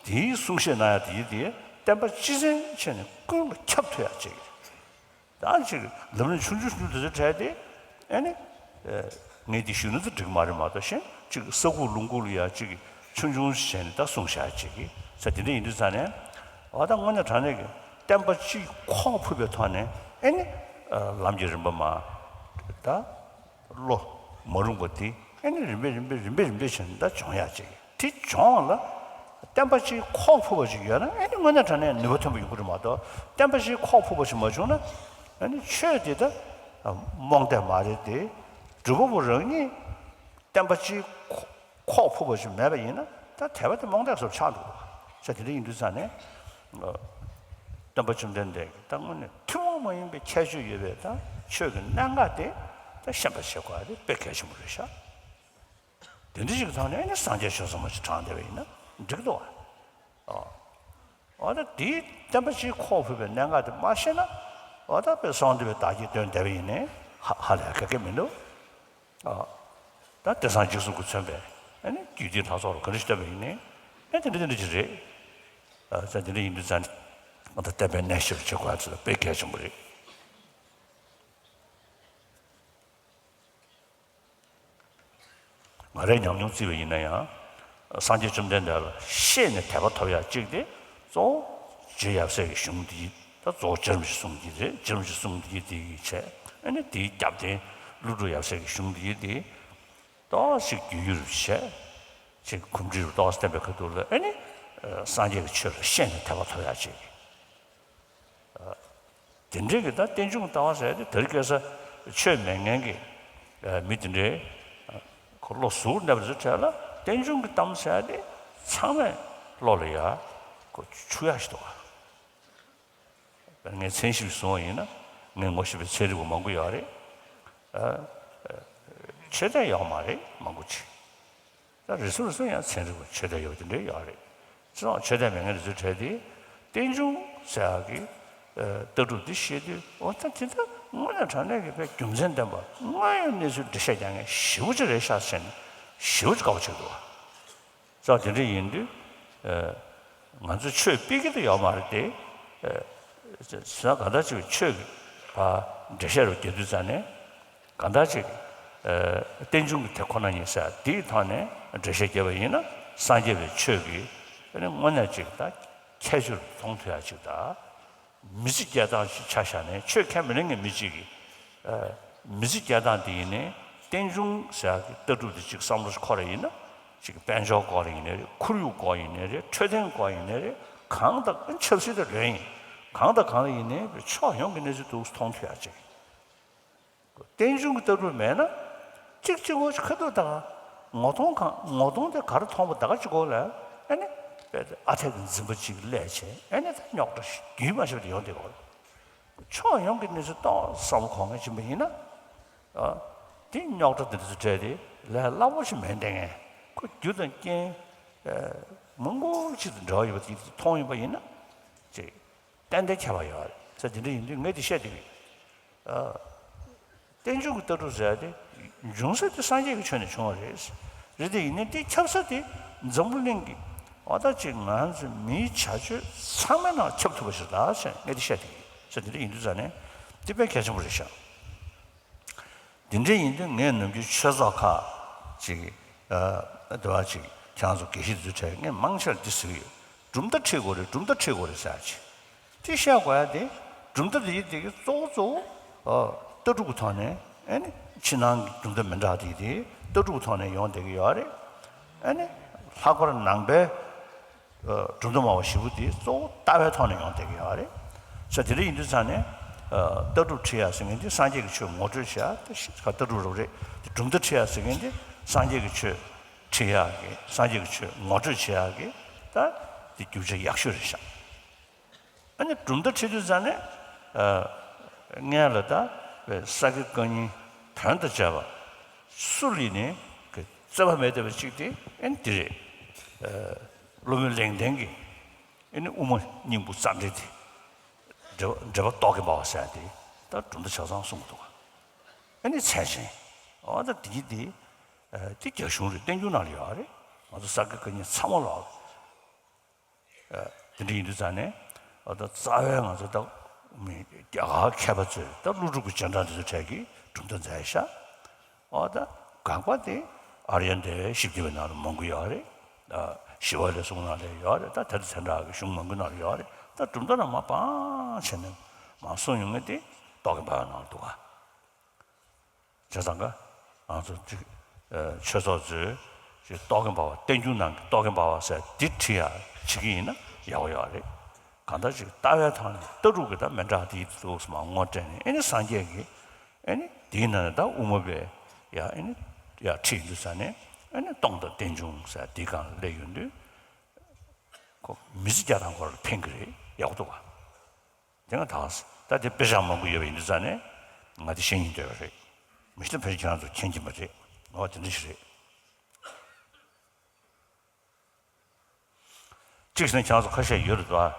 དེའི་གསུང་བཤད་གནང་ཡ་དེའི་དེ་བསྟན་པ་སྤྱི་ཚན་བྱས་ནས་ཀུན་ལ་ཁྱབ་ཐུབ་ཡ་བྱེད་ཀྱི་རེད། ད་ཅིག་ལམ་རིམ་ཆུང་ཆུང་ཆུང་དེ་ཚོ་བྲལ་ཏེ་ཨེ་ནི། ངས་འདི་ཞུས་ན་ཚོ་འགྲིག་མ་རེད་མ་གཏོགས་གཞན་ཅིག་ས་ཁུག་ལུང་ཁུག་ལ་ཡ་ཅིག་ཆུང་ཆུང་བྱས་ནས་ད་གསུང་བཤད་བྱེད་ཀྱི་ས་དེ་འདྲ་ཡིན་དུས་ཙང་ནས་འོ་ད་དངོས་གནས་དྲང་གནས་ཀྱི་བསྟན་པ་སྤྱི་ཁོག་ཕུབ་པའི་ཐོག་ནས་ཨེ་ནི། ལམ་གྱི་རིམ་པ་མ། ད། བློ་མ་རུངས་པ་དེ་ཨེ་ནི་རིམ་པས་རིམ་པས་རིམ་པས་རིམ་པས་བྱས་ནས་ད་སྦྱོང་ཡག་ཅིག་དེ་སྦྱོང་བ་ལ་བསྟན་པ་ཅིག་ཁོག་ཕུབ་པ་ཅིག་ཡོད་ན་ཨེ་ནི་དངོས་གནས་དྲང་གནས་ནུས་པ་ཐོན་པ་ཡོང་གི་རེད་མ་གཏོགས་བསྟན་པ་ཅིག་ཁོག་ཕུབ་པ་ཅིག་མ་བྱུང་ན་ཨེ་ནི་ཆོས་དེ་ད་རྨོངས་དད་མ་རེད་དེ། སྒྲུབ་པ་པོ་རང་ཉིད་བསྟན་པ་ཅིག་ཁོག་ཕུབ་པ་ཅིག་མེད་པ་ཡིན་ན་ད་དད་པ་དེ་རྨོངས་དད་སོགས་ཆགས་འདུག་ས་དེ་འདྲ་ཡིན་དུས་ཙང་ནས་སྟོན་པ་བཅོམ་ལྡན་འདས་ཀྱི་ད་དངོས་གནས་ཐུན་མོང་མ་ཡིན་པའི་ཁྱད་ཆོས་ཡོད་པའི་ད་ཆོས་ཀྱི་གནད་འགག་དེ་ད་ཤེས་པར་བྱེད་དགོས་པ་དེ་དཔེ་གལ་ཆེན་པོ་རེད་ཤག་དེ་འདྲ་ཞིག་གི་ཐོག་ནས་ཨ་ནི་སངས་རྒྱས་ཆོས་ཚང་མ་ཞིག་དྲངས་བསྡད་པ་ཡིན་ན་འགྲིག་འདུག་བ། འོ་ད་དེའི་བསྟན་པ་སྤྱིའི་ཁོག་ཕུབ་པའི་གནད་འགག་དེ་མ་ཤེས་ན་འོ་ད་དཔེ་གསང་བ་འདུས་པའི་བདག་བསྐྱེད་འདོན་བསྡད་པ་ཡིན་ནའི་ཧ་ཧ་ལས་ག་གེ་མི་འདུག་ཨ། ད་དེང་སང་འཇིགས་གསུམ་གྱིས་མཚོན་པའི་ཨ་ནི་རྒྱུད་སྡེ་སྣ་ཚོགས་ལ་ག་འདྲ་ཞིག་བསྟན་པ་ཡིན་ནའི་ཨ་དེ་འདྲ་དེ་འདྲ་ཅིག་རེད། ཨ་ད་དེ་འདྲ་ཡིན་དུས་ཙང་ང་ད་བསྟན་པའི་གནས་ཤེས་པར་བྱེད་དགོས་ཚོད་དཔེ་གལ་ཆེན་པོ་རེད། ང་རའི་ཉམས་མྱོང་བརྩིས་པ་ཡིན་ན་ཡང་། སངས་རྒྱས་བཅོམ་ལྡན་འདས་ལ་ཤེས་ནས་དད་པ་ཐོབ་ཡག་གཅིག་དེ། གཙོ་བོ་རྗེ་ཡབ་སྲས་ཀྱི་གཞུང་འདི་ད་གཙོ་བོ་རྗེ་རིན་པོ་ཆེ་གསུང་གི་རེད། རྗེ་རིན་པོ་ཆེ་གསུང་གི་དེ་ཡི་བྱས། ཨ་ནི་དེའི་རྒྱབ་རྟེན་ཀླུ་སྒྲུབ་ཡབ་སྲས་ཀྱི་གཞུང་འདི་དེ་ཏོག་ཙམ་བསྒྱུར་བསྒྱུར་བྱས། ཅིག་གོམས་འདྲིས་རུ་ཏོག་ཙམ་བསྟན་པའི་ཁ་ཐུག་ལ། ཨ་ནི་སངས་རྒྱས་ཀྱི་ཆོས་ལ་ཤེས་ནས་དད་པ་ཐོབ་ཡག་ཅིག་དེ་འདྲའི་གི་ད་རྟེན་འབྱུང་ལྟ་བ་ཟེར་ཏེ་དེར་སྐྱེས་ས་ཆོས་མེད་མཁན་གྱི་མི་དེ་འདྲའི་ཁོ་བློ་གཟུར་གནས་པ་ཚོའི་གྲས་ལ་རྟེན་འབྱུང་གི་གཏམ་ཟེར་ཏེ་ཚང་མས་བློ་ལ་ཡ་ཁོ་ཆུད་ཡག་ཞིག་འདུག་ག་ངས་མཚན་ཞིབ་བཟུང་བ་ཡིན་ན་ངས་ངོ་ཤེས་པའི་ཚན་རིག་པ་མང་པོ་ཡོད་རེད། ཨ། ཆོས་དད་ཡོད་མ་རེད། མང་པོ་ཅིག་ད་རེ་ཟུང་རེ་ཟུང་ཡང་ཚན་རིག་པ་ཆོས་དད་ཡོད་པ་དེ་འདྲ་ཡོད་རེད། བྱས་ཙང་ཆོས་དད་མེད་མཁན་རེ་ཟུང་གྲས་དེ་རྟེན་འབྱུང་ཟེར་ཡག་གི་ཨ། ལྟ་གྲུབ་འདི་བཤད་དུས། འོ་ད་དེ་ད་དངོས་གནས་དྲང་གནས་ཀྱི་དཔེ་རྒྱུ་མཚན་ལྡན་པ་དངོས་ཡོད་གནས་ཚུལ་འགྲེལ་བཤད་རྒྱག་མཁན་ཞེ་པོ་ཅིག་རེད་ཤག་ཟེར་ནས་ཞེ་པོ་ཅིག་དགའ་པོ་བྱེད་འདུག་བ། ཙང་དེ་འདྲ་ཡིན་དུས། ཨ། ང་ཚོ་ཆོས་སྤེལ་གྱི་དུ་ཡོད་མ་རེད་དེ། ཨ། ཟེར་ན་གང་ལྟར་ཅིག་ཆོས་ཀྱི་ཕར་འགྲེལ་བཤད་རུ་རྒྱག་དུས་ཙང་ནས་གང་ལྟར་ཅིག་ཨ། རྟེན་འབྱུང་གི་དེ་ཁོ་ན་ཡིན་ཟེར་དེའི་ཐོག་ནས་འགྲེལ་བཤད་བརྒྱབ་པ་ཡིན་ན། སངས་རྒྱས་པའི་ཆོས་ཀྱི་ཨ་ནི་དངོས་གནས་ཅིག་ད་ཁྱད་ཆོས་མཐོང་ཐུབ་ཡག་ཅིག་ད། མི་ཚེ་སྐྱེལ་སྟངས་ཤིག་ཆ་བཞག་ནས་ཆོས་ཁས་མི་ལེན་མཁན་མི་གཅིག་གིས། ཨ། མི་ཚེ་སྐྱེལ་སྟངས་དེ་ཡིན་ནའི་རྟེན་འབྱུང་ཟེར་ཡག་གི་ལྟ་གྲུབ་དེ་གཅིག་བསམ་བློ་ཞིག་འཁོར་བ་ཡིན་ན། གཅིག་དཔལ་འབྱོར་སྐོར་ཡིན་ནའི་རེད། ཁོར་ཡུག་སྐོར་ཡིན་ནའི་རེད། འཕྲོད་བསྟེན་སྐོར་ཡིན་ནའི་རེད། གང་དང་ཆབ་སྲིད་དང་ལོས་ཡིན། གང་དང་གང་ལ་ཡིན་ནའི་ཕྱོགས་ཡོངས་ཀྱི་གནས་ཚུལ་འདུག་མཐོང་ཐུབ་ཡག་ཅིག་རྟེན་འབྱུང་གི་ལྟ་གྲུབ་མེད་ན། གཅིག་གཅིག་པོ་ཁ་ཐུག་དང་ངོ་གདོང་གང་ངོ་གདོང་དེ་ག་རེ་མཐོང་པ་ད་ག་གཅིག་པོ་ལ། ཨ་ནི་དཔེ་ཨ་འཐས་ཀྱི་འཛིན་པ་གཅིག་སླེབས་བྱས། ཨ་ནི་ད་རྙོག་དྲ་རྒྱུན་མ་ཆད་པ་དེ་ཡོང་བསྡད་ཡོད་རེད། ཕྱོགས་ཡོངས་ཀྱི་གནས་ཚུལ་ཏོག་ཙམ་བསམ་བློ་འཁོར་མཁན་ཅིག་ཡིན་པ་ཡིན་ན། ཨ། དེ་རྙོག་དྲ་དེ་འདྲ་ཚོ་འཕྲད་དེ་ལས་སླ་པོ་ཞིག་མེད་བསྡད་མཁན། ཁོ་རྒྱུ་དང་རྐྱེན་མང་པོ་ཅིག་དང་འབྲེལ་བ་ཡོད་པ་དེ་མཐོང་ཡོང་པ་ཡིན་ན། ཅིག་ཏན་ཏན་ཁྱད་པར་ཡོད་རེད་ཟེར། དེ་འདྲ་ཡིན་དུས་ངས་དེ་བཤད་བསྡད་ཀྱི་ཡོད། ཨ། རྟེན་འབྱུང་གི་ལྟ་གྲུབ་ཟེར་ཡག་དེ་འབྱུང་ས་དེ་སངས་རྒྱས་ཀྱི་ཆོས་ནས་བྱུང་བ་རེད། རེད་དེ་ཡིན་ནའི་དེ་ཁྱབ་ས་དེ་འཛམ་བུ་གླིང་གི་འོ་ད་ཅིག་ང་ཚོ་མིའི་བྱ་སྤྱོད་ཚང་མའི་ནང་ཁྱབ་ཐུབ་པ་ཞིག་ལ་ཟེར་ངས་དེ་བཤད་བསྡད་ཀྱི་ཡོད་ཟེར། དེ་འདྲ་ཡིན་དུས་ཙང་ནས་དེ་དཔེ་གལ་ཆེན་པོ་རེད་ཤག་དེ་འདྲ་ཡིན་དུས་ངས་ནམ་རྒྱུན་ཆོས་ཚོགས་ཁག་ཅིག་ཨ། དེ་བ་ཅིག་ཁྱེད་རང་ཚོ་དགེ་བཤེས་དེ་ཚོའི་གྲས་ངས་མང་ཆེ་བ་འདི་ཟེར་གྱི་ཡོད། གྲུབ་མཐའ་ཁྲིད་དགོས་རེད། གྲུབ་མཐའ་ཁྲིད་དགོས་རེད་ཟེར་ཡག་ཅིག་དེ་བཤད་དགོས་ཡག་དེ་གྲུབ་མཐའ་དེ་ཡི་དེ་གི་གཙོ་བོ་གཙོ་བོ། ཨ། ལྟ་གྲུབ་ཀྱི་ཐོག་ནས། ཨ་ནི་ཕྱི་ནང་གི་གྲུབ་མཐའ་མི་འདྲ་དེ་དེ་ལྟ་གྲུབ་ཀྱི་ཐོག་ནས་ཡོང་བསྡད་ཀྱི་ཡོད་རེད། ཨ་ནི་ལྷག་པར་ནང་པའི་ཨ། གྲུབ་མཐའ་སྨྲ་བ་བཞི་པོ་དེ་གཙོ་བོ་ལྟ་བའི་ཐོག་ནས་ཡོང་བསྡད་ཀྱི་ཡོད་རེད་ཟེར། དེ་འདྲ་ཡིན་དུས་ཙང་ནས། ཨ། ལྟ་གྲུབ་ཁྲིད་ཡག་ཟེར་མཁན་དེ་སངས་རྒྱས་ཀྱི་ཆོས་ངོ་སྤྲོད་བྱེད་ཡག་དེ་ཤི་ཁ་ལྟ་གྲུབ་རོབ་རེད་དེ། གྲུབ་མཐའ་ཁྲིད་ཡག་ཟེར་མཁན་དེ་སངས་རྒྱས་ཀྱི་ཆོས་ཁྲིད་ཡག་གི་སངས་རྒྱས་ཀྱི་ཆོས་ངོ་སྤྲོད་བྱེད་ཡག་གི་ད་དེ་རྒྱུ་ཆ་ཡག་ཤོས་རེད་ཤག་ཨ་ནི་གྲུབ་མཐའ་ཁྲིད་དུས་ཙང་ནས། ཨ། སྔོན་ལ་ད་ས་དགེ་བཀའ་རྙིང་བོན་དང་བཅས་པ་སུ་ལ་ཡིན་ནའི་གི་རྩོད་པ་མེད་བསྡད་པ་གཅིག་དེ་ཨ་ནི་འདི་རེད། ཨ། སློབ་དཔོན་ལེགས་ལྡན་གྱི་ཨ་ནི་དབུ་མ་སྙིང་པོ་རྩ་འགྲེལ་དེ། འགྲེལ་པ་འགྲེལ་པ་རྟོག་གེ་འབར་བ་ཟེར་ཡག་དེ་ད་གྲུབ་མཐའ་ཆ་ཚང་གསུངས་འདུག་ཨ་ནི་མཚན་ཅན། འོ་ད་དེ་གི་དེ། ཨ། དེ་རྒྱ་གཞུང་རེད། བསྟན་འགྱུར་ནང་ལ་ཡོད་རེད། ང་ཚོ་ས་དགེ་བཀའ་རྙིང་ཚང་མ་ལོག་ཨ། དེ་འདྲ་ཡིན་དུས་ཙང་ནས། འོ་ད་རྩ་བའི་ང་ཚོ་ད་མི་རྒྱ་གར་མཁས་པ་ཚོས་ད་ཀླུ་སྒྲུབ་ཀྱི་རྗེས་འབྲང་དེ་ཚོའི་གྲས་ཀྱིས་གྲུབ་མཐའ་མཛད་ཤག་འོ་ད་དགག་པ་དེ་ཨཱརྱ་དེ་བཞི་བརྒྱ་པའི་ནང་ལ་མང་པོ་ཡོད་རེད། ཨ། ཞི་བ་ལྷའི་གསུང་ནང་ལ་ཡོད་རེད། ད་དེ་ཚོ་དེ་འདྲ་གི་གཞུང་མང་པོའི་ནང་ལ་ཡོད་རེད། ད་གྲུབ་མཐའ་ནང་མར་སྤང་བྱས་ནས་མར་གསུངས་ཡོང་མཁན་དེ་རྟོག་གེ་འབར་བའི་ནང་ལ་འདུག་ག་བྱས་ཙང་ཀ་ང་ཚོ་ཅིག་ཨ། ཆོས་ཚོགས་ཚོས་ཅིག་རྟོག་གེ་འབར་བ། བསྟན་འགྱུར་ནང་གི་རྟོག་གེ་འབར་བ་ཟེར་འདི་ཁྲིད་ཡག་བྱེད་ཀྱི་ཡིན་ན་ཡག་པོ་ཡོད་རེད། གང་ལྟར་ཅིག་ལྟ་བའི་ཐོག་ནས་ལྟ་གྲུབ་ཀྱི་ད་མི་འདྲ་དེ་འདུག་སེ་མར་ངོ་སྤྲད་ནས། ཨ་ནི་སངས་རྒྱས་ཀྱི་ཨ་ནི་དེའི་ནང་ནས་ད་དབུ་མ་པའི་ཡ་ཨ་ནི་ཡ་ཁྲིད་ཡིན་དུས་ཙང་ནས། ཨ་ནི་སྟོང་དང་རྟེན་འབྱུང་ཟེར་དེའི་སྒང་ལ་སླེབས་ཡོང་དུས་ཁོ་མི་ཚེ་སྐྱེལ་སྟངས་སྐོར་ལ་ཕན་གྱི་རེད། ཡག་པོ་འདུག་ག་དེ་སྔ་ད་ད་དེ་དཔེ་ཆ་མང་པོ་ཡོད་པ་ཡིན་དུས་ཙང་ནས་ང་དེ་ཤེས་སྙིང་འདོད་པ་རེད། མི་ཤེས་ན་ཕལ་ཆེར་ཁྱེད་རང་ཚོ་མཁྱེན་གྱི་མ་རེད། འོ་དེ་འདྲ་ཞིག་རེད། གཅིག་ཟེར་ན་ཁྱེད་རང་ཚོ་ཁ་ཤས་ཡོད་རེད་དོ།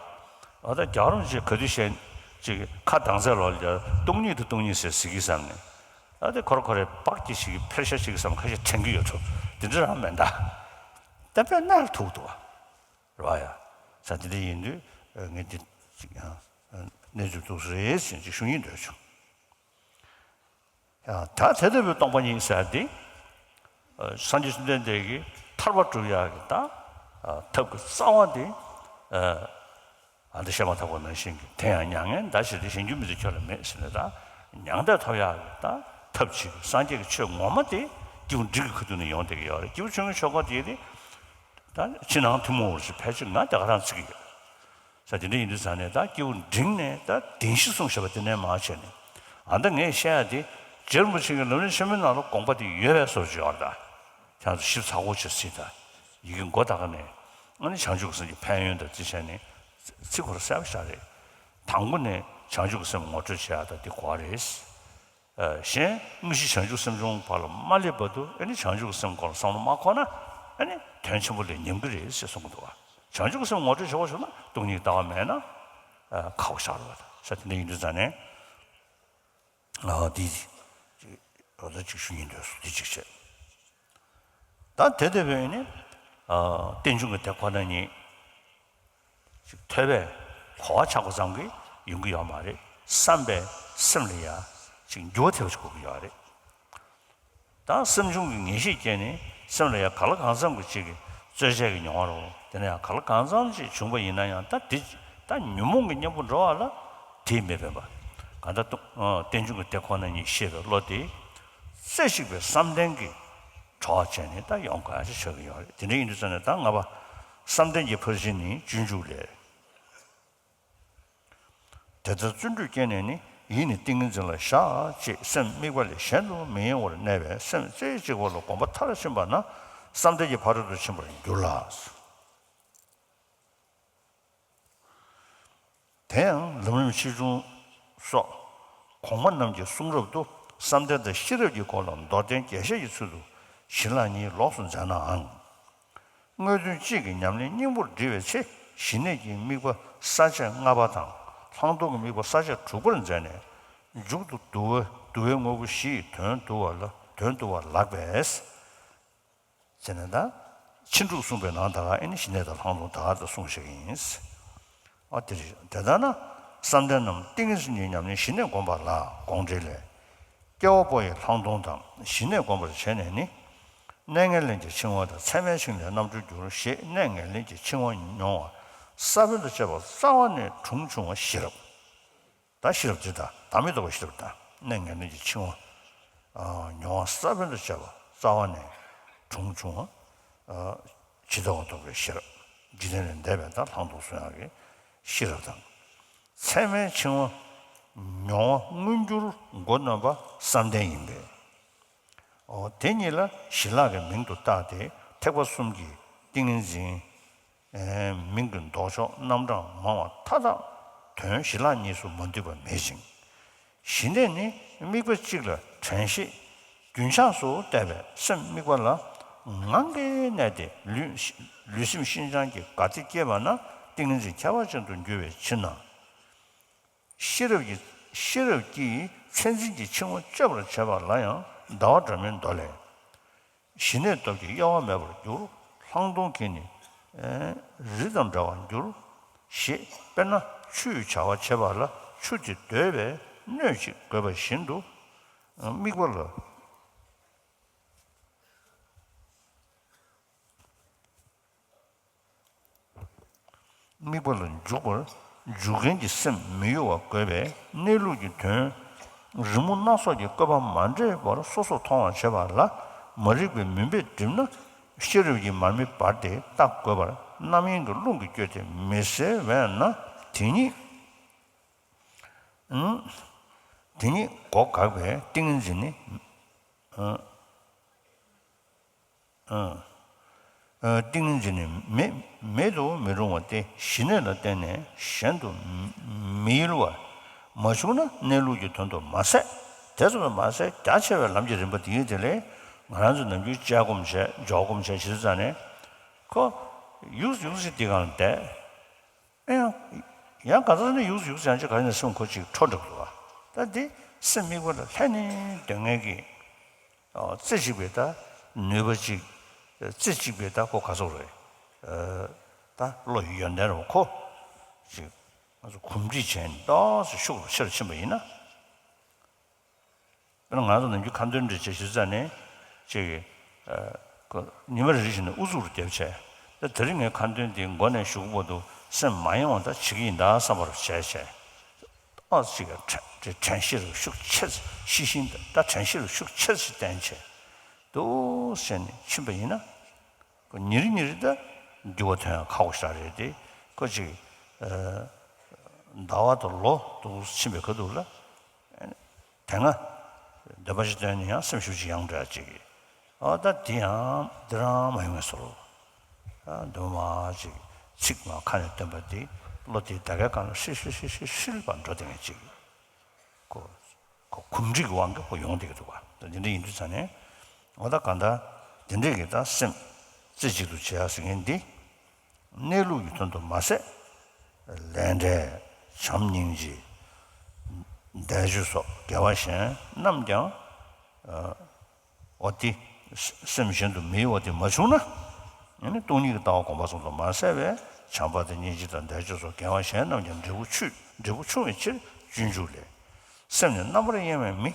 འོ་ད་རྒྱལ་བ་རིན་པོ་ཆེ་ག་དུས་བཤད་ཅིག་ཁ་གདངས་ཚད་ལོག་ལ་སྟོང་ཉིད་དང་སྟོང་ཉིད་ཟེར་ཟེར་གྱི་བསམ་ནས། ད་དེ་ཁོ་ར་ཁོ་རའི་བག་ཅིག་ཞིག་ཕེར་ཤ་ཅིག་བསམ་ཁ་ཤས་དྲན་གྱི་ཡོད་འགྲོ། དེ་འདྲ་རང་མེད་ད། ད་དཔེ་གནད་ལ་ཐུག་འདུག་བ། རེད་བ་ཡ། ས་དེ་འདྲ་ཡིན་དུས་ངས་འདི་ཅིག་ཡང་གནས་ཚུལ་འདུག་སེ་རེད་ཟེར་ཅིག་ཞུ་སྙིང་འདོད་བྱུང་། ཡང་ད་དེ་ལྟ་བུའི་སྟོང་པ་ཉིད་ཟེར་འདི། སངས་རྒྱས་བཅོམ་ལྡན་འདས་ཀྱིས་ཐར་པ་སྒྲུབ་ཡག་གི་ད་ཐབས་ཀྱི་རྩ་བ་འདི། ཨ་འདི་བཤད་མ་ཐག་པ་ནང་བཞིན་གྱི་དེ་ཡང་མྱ་ངན་འདའ་ཞེས་ཏེ། གཞན་རྒྱུ་མི་འདོད་ཁྱོད་ལ་མེད་ཟེར་ནས། ད་མྱང་འདས་ཐོབ་ཡག་གི་ད་ཐབས་ཅིག་སངས་རྒྱས་ཀྱི་ཆོས་ངོ་མ་དེ་སྐྱེས་བུ་འབྲིང་གི་ཁ་ཐུག་ནས་ཡོང་བསྡད་ཀྱི་ཡོད་རེད། སྐྱེས་བུ་ཆུང་ངུའི་ཆོས་འཁོར་དེ་དེ་ད་ཕྱི་ནང་ཐུན་མོང་བར་སུ་ཕལ་ཆེར་ང་དེ་ག་རང་བརྩི་གི་ཡོད་ས། དེ་འདྲ་ཡིན་དུས་ཙང་ནས། ད་སྐྱེས་བུ་འབྲིང་ནས་ད་བདེན་བཞི་གསུངས་བཞག་པ་དེ་ནས་མར་བྱས་ནས། ཨ་ད་ངས་བཤད་ཡ་དེ་རྗེ་རིན་པོ་ཆེ་གི་ལམ་རིམ་ཆེན་མོའི་ནང་ལ་དགོངས་པ་དེ་ཡོད་པའི་བཟོ་ཅིག་ཡོད་རེད། ད་ཁྱེད་ཚོ་ཞིབ་ཚགས་པོ་བྱས་གཟིགས་དང་། ཡི་གེ་མགོ་དག་ནས་ཨ་ནི་བྱང་ཆུབ་ཀྱི་སེམས་ཀྱི་ཕན་ཡོན་དང་དེ་བྱས་ནས་ཚིག་ཁོ་རང་གསལ་པོ་ཞིག་རེད། དང་པོ་ནས་བྱང་ཆུབ་ཀྱི་སེམས་ངོ་སྤྲོད་བྱེད་ཡ་ད་དེ་གོ་བ་རེད། ཨ་གཞན་དངོས་གཞི་བྱང་ཆུབ་སེམས་བྱུང་བར་ལ་མ་སླེབས་བར་དུ་ཨ་ནི་བྱང་ཆུབ་ཀྱི་སེམས་སྐོར་ལ་བསམ་བློ་མ་འཁོར་ན་ཨ་ནི་དོན་ཆེན་པོ་ལས་ཉམས་ཀྱི་རེད་ཅེས་གསུང་གི་འདུག་བ། བྱང་ཆུབ་ཀྱི་སེམས་ངོ་སྤྲོད་བྱེད་དགོས་བྱུང་ན་སྟོང་ཉིད་ལྟ་བ་མེད་ན་ཨ་ཁག་པོ་ཞིག་རེད་བ། ད་ས་དེ་འདྲ་ཡིན་དུས་ཙང་ནས། ཨ་འདི་ཅིག་རོ་ད་ཅིག་ཞུ་སྙིང་འདོད་སོང་། འདི་ཅིག་བྱས། ད་དེ་དེ་བས་ནི་ཨ་རྟེན་འབྱུང་གི་དེ་ཁོ་ན་ཉིད་ཅིག་ཐོས་པས་གོ་བ་ཆགས་པ་ཙམ་གྱིས་ཡོང་གི་ཡོད་མ་རེད། བསམ་པས་སེམས་ལ་ཡ་ཅིག་འགྱུར་བ་ཐེབས་པ་ཅིག་དགོས་ཀྱི་ཡོད་རེད། ད་སེམས་བྱུང་གི་ངེས་ཤེས་སྐྱེས་ནས་སེམས་ལ་ཡང་ག་ལ་གང་འཚམ་གྱི་ཅིག་གི་རྩོལ་བཅས་ཀྱི་མྱོང་བ་རོ། དེ་ནས་ཡང་ག་ལ་གང་འཚམ་ཅིག་བྱུང་བ་ཡིན་ན་ཡང་། ད་དེ་ད་ཉོན་མོངས་ཀྱི་གཉེན་པོ་འགྲོ་བ་ལ་དེས་མི་ཕན་པ། གང་ལྟར་སྟོང་ཨ་རྟེན་འབྱུང་གི་དེ་ཁོ་ན་ཉིད་ཤེས་པའི་བློ་དེ་རྩེ་གཅིག་པའི་བསམ་གཏན་གྱི་གྲོགས་བྱས་ནས་ད་ཡོང་དགོས་ཡ་ཅིག་ཆགས་ཀྱི་ཡོད་རེད། དེ་འདྲ་ཡིན་དུས་ཙང་ནས་ད་ལྔ་པ། བསམ་གཏན་གྱི་ཕར་ཕྱིན་ནི་སྤྱོད་འཇུག་ལས། དེ་ལྟར་བརྩོན་འགྲུས་བསྐྱེད་ནས་ནི། ཡིད་ནི་ཏིང་ངེ་འཛིན་ལ་བཞག་ཅེས་སེམས་དམིགས་པ་ལས་གཞན་དུ་མི་གཡེང་བར་གནས་པས། སེམས་རྩེ་གཅིག་པ་ལ་གོམས་པ་མཐར་ཕྱིན་པ་ན་བསམ་གཏན་གྱི་ཕ་རོལ་ཏུ་ཕྱིན་པར་འགྱུར་ལ། དེ་ཡང་ལམ་རིམ་ཆེ་ཆུང་སོགས་གོང་མ་རྣམས་ཀྱི་གསུང་རབ་ཏུ་བསམ་གཏན་དང་ཤེས་རབ་ཀྱི་སྐོར་ལ་མདོར་བསྟན་རྒྱས་བཤད་ཀྱི་ཚུལ་དུ་བྱིན་རླབས་གཉིས་ལོགས་སུ་མཛད་ནའང་། དངོས་དོན་གཅིག་གི་ཉམས་ལེན་སྙིང་པོར་དྲིལ་བའི་ཚེ། ཞི་གནས་ཀྱི་དམིགས་པ་ས་བཅད་ལྔ་པ་དང་། ལྷག་མཐོང་གི་དམིགས་པ་ས་བཅད་དྲུག་པར་མཛད་ནས། མཇུག་ཏུ་བསྡུ་བ་བསྡུ་བའི་དངོས་པོ་བཞི་ཡི་དོན་བསྡུ་བ་ལ་དོན་བསྡུ་བ་ལགས་པས། ཟེར་ནས་ད་ཕྱིན་དྲུག་གསུངས་པའི་ནང་ད་ག་ཨེ་ནི་ཞི་གནས་དང་ལྷག་མཐོང་ད་ག་ད་གསུངས་བཞག་གི་ཡིན། ཨ་དེ་རེད། དེ་ལྟར་ན་བསམ་གཏན་རྣམས་ཏིང་ངེ་འཛིན་གྱི་ཉམས་ལེན་ཞི་གནས་བསྒོམ་པ་ལ་དགོངས་འགྲེལ་ལས། སྐྱེ་བ་པོ་ཡི་ལྷག་མཐོང་དང་ཞི་གནས་བསྒོམ་པར་བྱས་ནས་ནི། གནས་ངན་ལེན་གྱི་འཆིང་བ་དང་ཚད་མའི་འཆིང་ལས་རྣམ་གྲོལ་འགྱུར་ཞེས་གནས་ངན་ལེན་གྱི་འཆིང་བ་མྱོང་བ་ས་བོན་དང་བཅས་པ་རྩ་བ་ནས་གྲུང་ཆུང་བ་ཤེས་རབ། ད་ཤེས་རབ་དེ་དང་བདག་མེད་རྟོགས་པའི་ཤེས་རབ་དང་། གནས་ངན་ལེན་གྱི་འཆིང་བ་མྱོང་བ་ས་བོན་དང་བཅས་པ་རྩ་བ་ནས་གྲུང་ཆུང་བ། ཇི་ལྟ་བ་རྟོགས་པའི་ཤེས་རབ། འཇིག་རྟེན་ལས་འདས་པའི་ད་ལྷག་མཐོང་གསུང་ཡག་གི་ཤེས་རབ་དང་། ཚད་མའི་འཆིང་བ་མྱོང་བ་མངོན་གྱུར་མགོ་གནོན་པ་བསམ་གཏན་ཡིན་པས། འོ་དེ་གཉིས་ལ་ཞི་ལྷག་གི་མིང་དུ་བཏགས་ཏེ། ཐེག་པ་གསུམ་གྱི་ཏིང་ངེ་འཛིན་མིང་གི་ལྡོག་ཕྱོགས་རྣམ་གྲངས་མང་བ་མཐའ་དག་དོན་ཞི་ལྷག་གཉིས་སུ་མ་འདུས་པ་མེད་ཅིང་། ཞི་གནས་ནི་དམིགས་པ་གཅིག་ལ་དྲན་ཤེས་རྒྱུན་ཆགས་སུ་བལྟས་པས་སེམས་དམིགས་པ་ལ་ངང་གིས་གནས་ཏེ། ལུས་ལུས་སེམས་ཤིན་སྦྱངས་ཀྱི་དགའ་བདེ་སྐྱེས་པ་ན་ཏིང་ངེ་འཛིན་ཁྱད་པར་ཅན་དུ་འགྱུར་བའི་ཕྱིར་ན། ཤེས་རབ་ཀྱི་ཤེས་རབ་ཀྱིས་མཚན་འཛིན་གྱི་འཆིང་བ་གཅོད་པར་བྱེད་པ་ལ་ཡང་ཟླ་བ་སྒྲོན་མའི་མདོ་ལས། ཞི་གནས་སྟོབས་ཀྱིས་གཡོ་བ་མེད་པར་འགྱུར། ལྷག་མཐོང་གིས་ནི་རི་དང་འདྲ་བར་འགྱུར། ཞེས་དཔེར་ན་ཆུས་བྱ་བ་བྱེད་པ་ལ་ཆུ་དེ་སྡོད་པའི་སྣོད་ཅིག་དགོས་པ་བཞིན་དུ། དམིགས་པ་ལ། དམིགས་པ་ལ་འཇུག་པར་འཇུག་མཁན་གྱི་སེམས་མི་གཡོ་བ་དགོས་པས། གནས་ལུགས་ཀྱི་དོན་རི་མོ་སྣ་ཚོགས་ཀྱི་བཀོད་པ་མ་འདྲེས་པར་སོ་སོར་མཐོང་བར་བྱེད་པ་ལ་མ་རིག་པའི་མུན་པས་བསྒྲིབས་ན། ཤེས་རབ་ཀྱིས་མར་མེ་སྦར་ཏེ་བརྟག་དགོས་པར་རྣམ་གཡེང་གི་རླུང་གིས་བསྐྱོད་དེ་མི་གསལ་བས་ན། དེ་ཉིད་དེ་ཉིད་གོ་འགགས་པས་ཏིང་ངེ་འཛིན་ནི། ཏིང་ངེ་འཛིན་ནི་མེད་མེད་དུ་མི་རུང་བ་སྟེ། ཞི་གནས་ལ་བརྟེན་ནས་གཞན་དུ་མི་གཡེལ་བ་མ་བྱུང་ན་གནས་ལུགས་ཀྱི་དོན་དུ་མ་ཟད། དེ་ཙམ་དུ་མ་ཟད་རྒྱ་ཆེ་བའི་ལམ་གྱི་རིམ་པ་འདི་ཡིན། དེ་ལས་ང་རང་ཚོ་ནམ་རྒྱུན་དཔྱད་སྒོམ་བྱས་འཇོག་སྒོམ་བྱས་ཞེས་ཙང་ནས་ཁོ་ཡུགས་ཡུགས་ཤིག་འདི་གང་བསྡད། ཨེ་ཡང་ཡང་ག་ཚོད་ནས་ཡུགས་ཡུགས་ཡང་ཅི་ག་ནས་སེམས་ཁོ་ཅིག་འཕྲོ་འགྲོ་འདུག་བ། ད་འདི་སེམས་དམིགས་པ་ལ་ལྷན་ནེ་སྡོད་མཁན་གྱི་རྩེ་གཅིག་པའི་ད་ནུས་པ་ཅིག་རྩེ་གཅིག་པའི་ད་ཁོ་ག་ཚོད་རེད། ད་བློ་ཡོན་ཏན་རུ་ཁོ་ཅིག་ང་ཚོ་གོམས་འདྲིས་བྱས་ནས་ཏོག་ཙམ་ཤུགས་ཆེ་རུ་ཕྱིན་པ་ཡིན་ན། དཔེར་ན་ང་ཚོ་ནམ་རྒྱུན་ཁ་འདོན་འདྲ་བྱེད་ཞུ་ཙ་ནས་ཅིག་ཉི་མ་རེ་རེ་བཞིན་ནས་ཨུ་ཚུགས་རུ་རྒྱབ་བྱས། ད་དེ་རིང་ངས་ཁ་འདོན་འདི་མགོ་ནས་གཞུག་བར་དུ་སེམས་མ་ཡེངས་པ་ད་བྱེད་ཀྱི་ཡིན་ད་བསམ་པར་བྱས་བྱས། ཨ་ཅིག་དྲན་དྲན་ཤེས་རུ་ཤུགས་ཆེ་ཤི་ཤིང་ད་དྲན་ཤེས་རུ་ཤུགས་ཆེ་ཞིག་བསྟན་བྱས། འདུག་བྱས་ནས་ཕྱིན་པ་ཡིན་ན། ཁོ་ཉིན་རེ་ཉིན་རེ་ད་འགྱུར་བ་ཐོན་ཡག་ཁག་པོ་ཞིག་རེད་དེ། ཁོ་ཅིག་ཟླ་བ་དང་ལོ་འདུག་ཕྱིན་པའི་ཁ་ཐུག་ལ། དེ་སྔ་འདོད་པ་ཞིག་བཏོན་ནས་ཡང་སེམས་ཤུགས་ཅིག་ཡང་འགྲོ་ཡག་ཅིག་ཨ་ད་དེ་ཡང་འདི་རང་མ་ཡོང་བའི་བཟོ་རོ། ཨ་འདུག་མ་ཅིག་ཚིག་མ་ཁ་ནས་བཏོན་པ་དེ་བློ་དེ་ད་གའི་སྒང་ལ་ཧྲིལ་ཧྲིལ་ཧྲིལ་ཧྲིལ་ཧྲིལ་བར་འགྲོ་བསྡད་མཁན་ཅིག་ཁོ་ཁོ་གོམས་འདྲིས་ཀྱི་དབང་གིས་ཁོ་ཡོང་བསྡད་ཀྱི་འདུག་ག་ད་འདི་འདྲ་ཡིན་དུས་ཙང་ནས། འོ་ད་གང་ལྟར་འདི་འདྲས་ཀྱི་ད་སེམས་རྩེ་གཅིག་ཏུ་བྱེད་ཡག་ཟེར་མཁན་འདི། གནས་ལུགས་ཀྱི་དོན་དུ་མ་ཟད། ལས་འབྲས་བྱམས་སྙིང་རྗེ། བཟླས་བརྗོད་སོགས་དགེ་བ་གཞན་རྣམས་ཀྱང་། འོ་དེ་སེམས་གཞན་དུ་མི་གཡོ་བ་དེ་མ་བྱུང་ན། ཨ་ནི་སྟོང་ཉིད་ཀྱི་ལྟ་བ་སྒོམ་པ་ཙམ་དུ་མ་ཟད་པའི་བྱམས་པ་དང་སྙིང་རྗེ་དང་བཟླས་བརྗོད་སོགས་དགེ་བ་གཞན་རྣམས་ཀྱང་འབྲས་བུ་ཆུང་འབྲས་བུ་ཆུང་བའི་ཕྱིར་སྤྱོད་འཇུག་ལས། སེམས་ནི་རྣམ་པར་གཡེང་བའི་མི།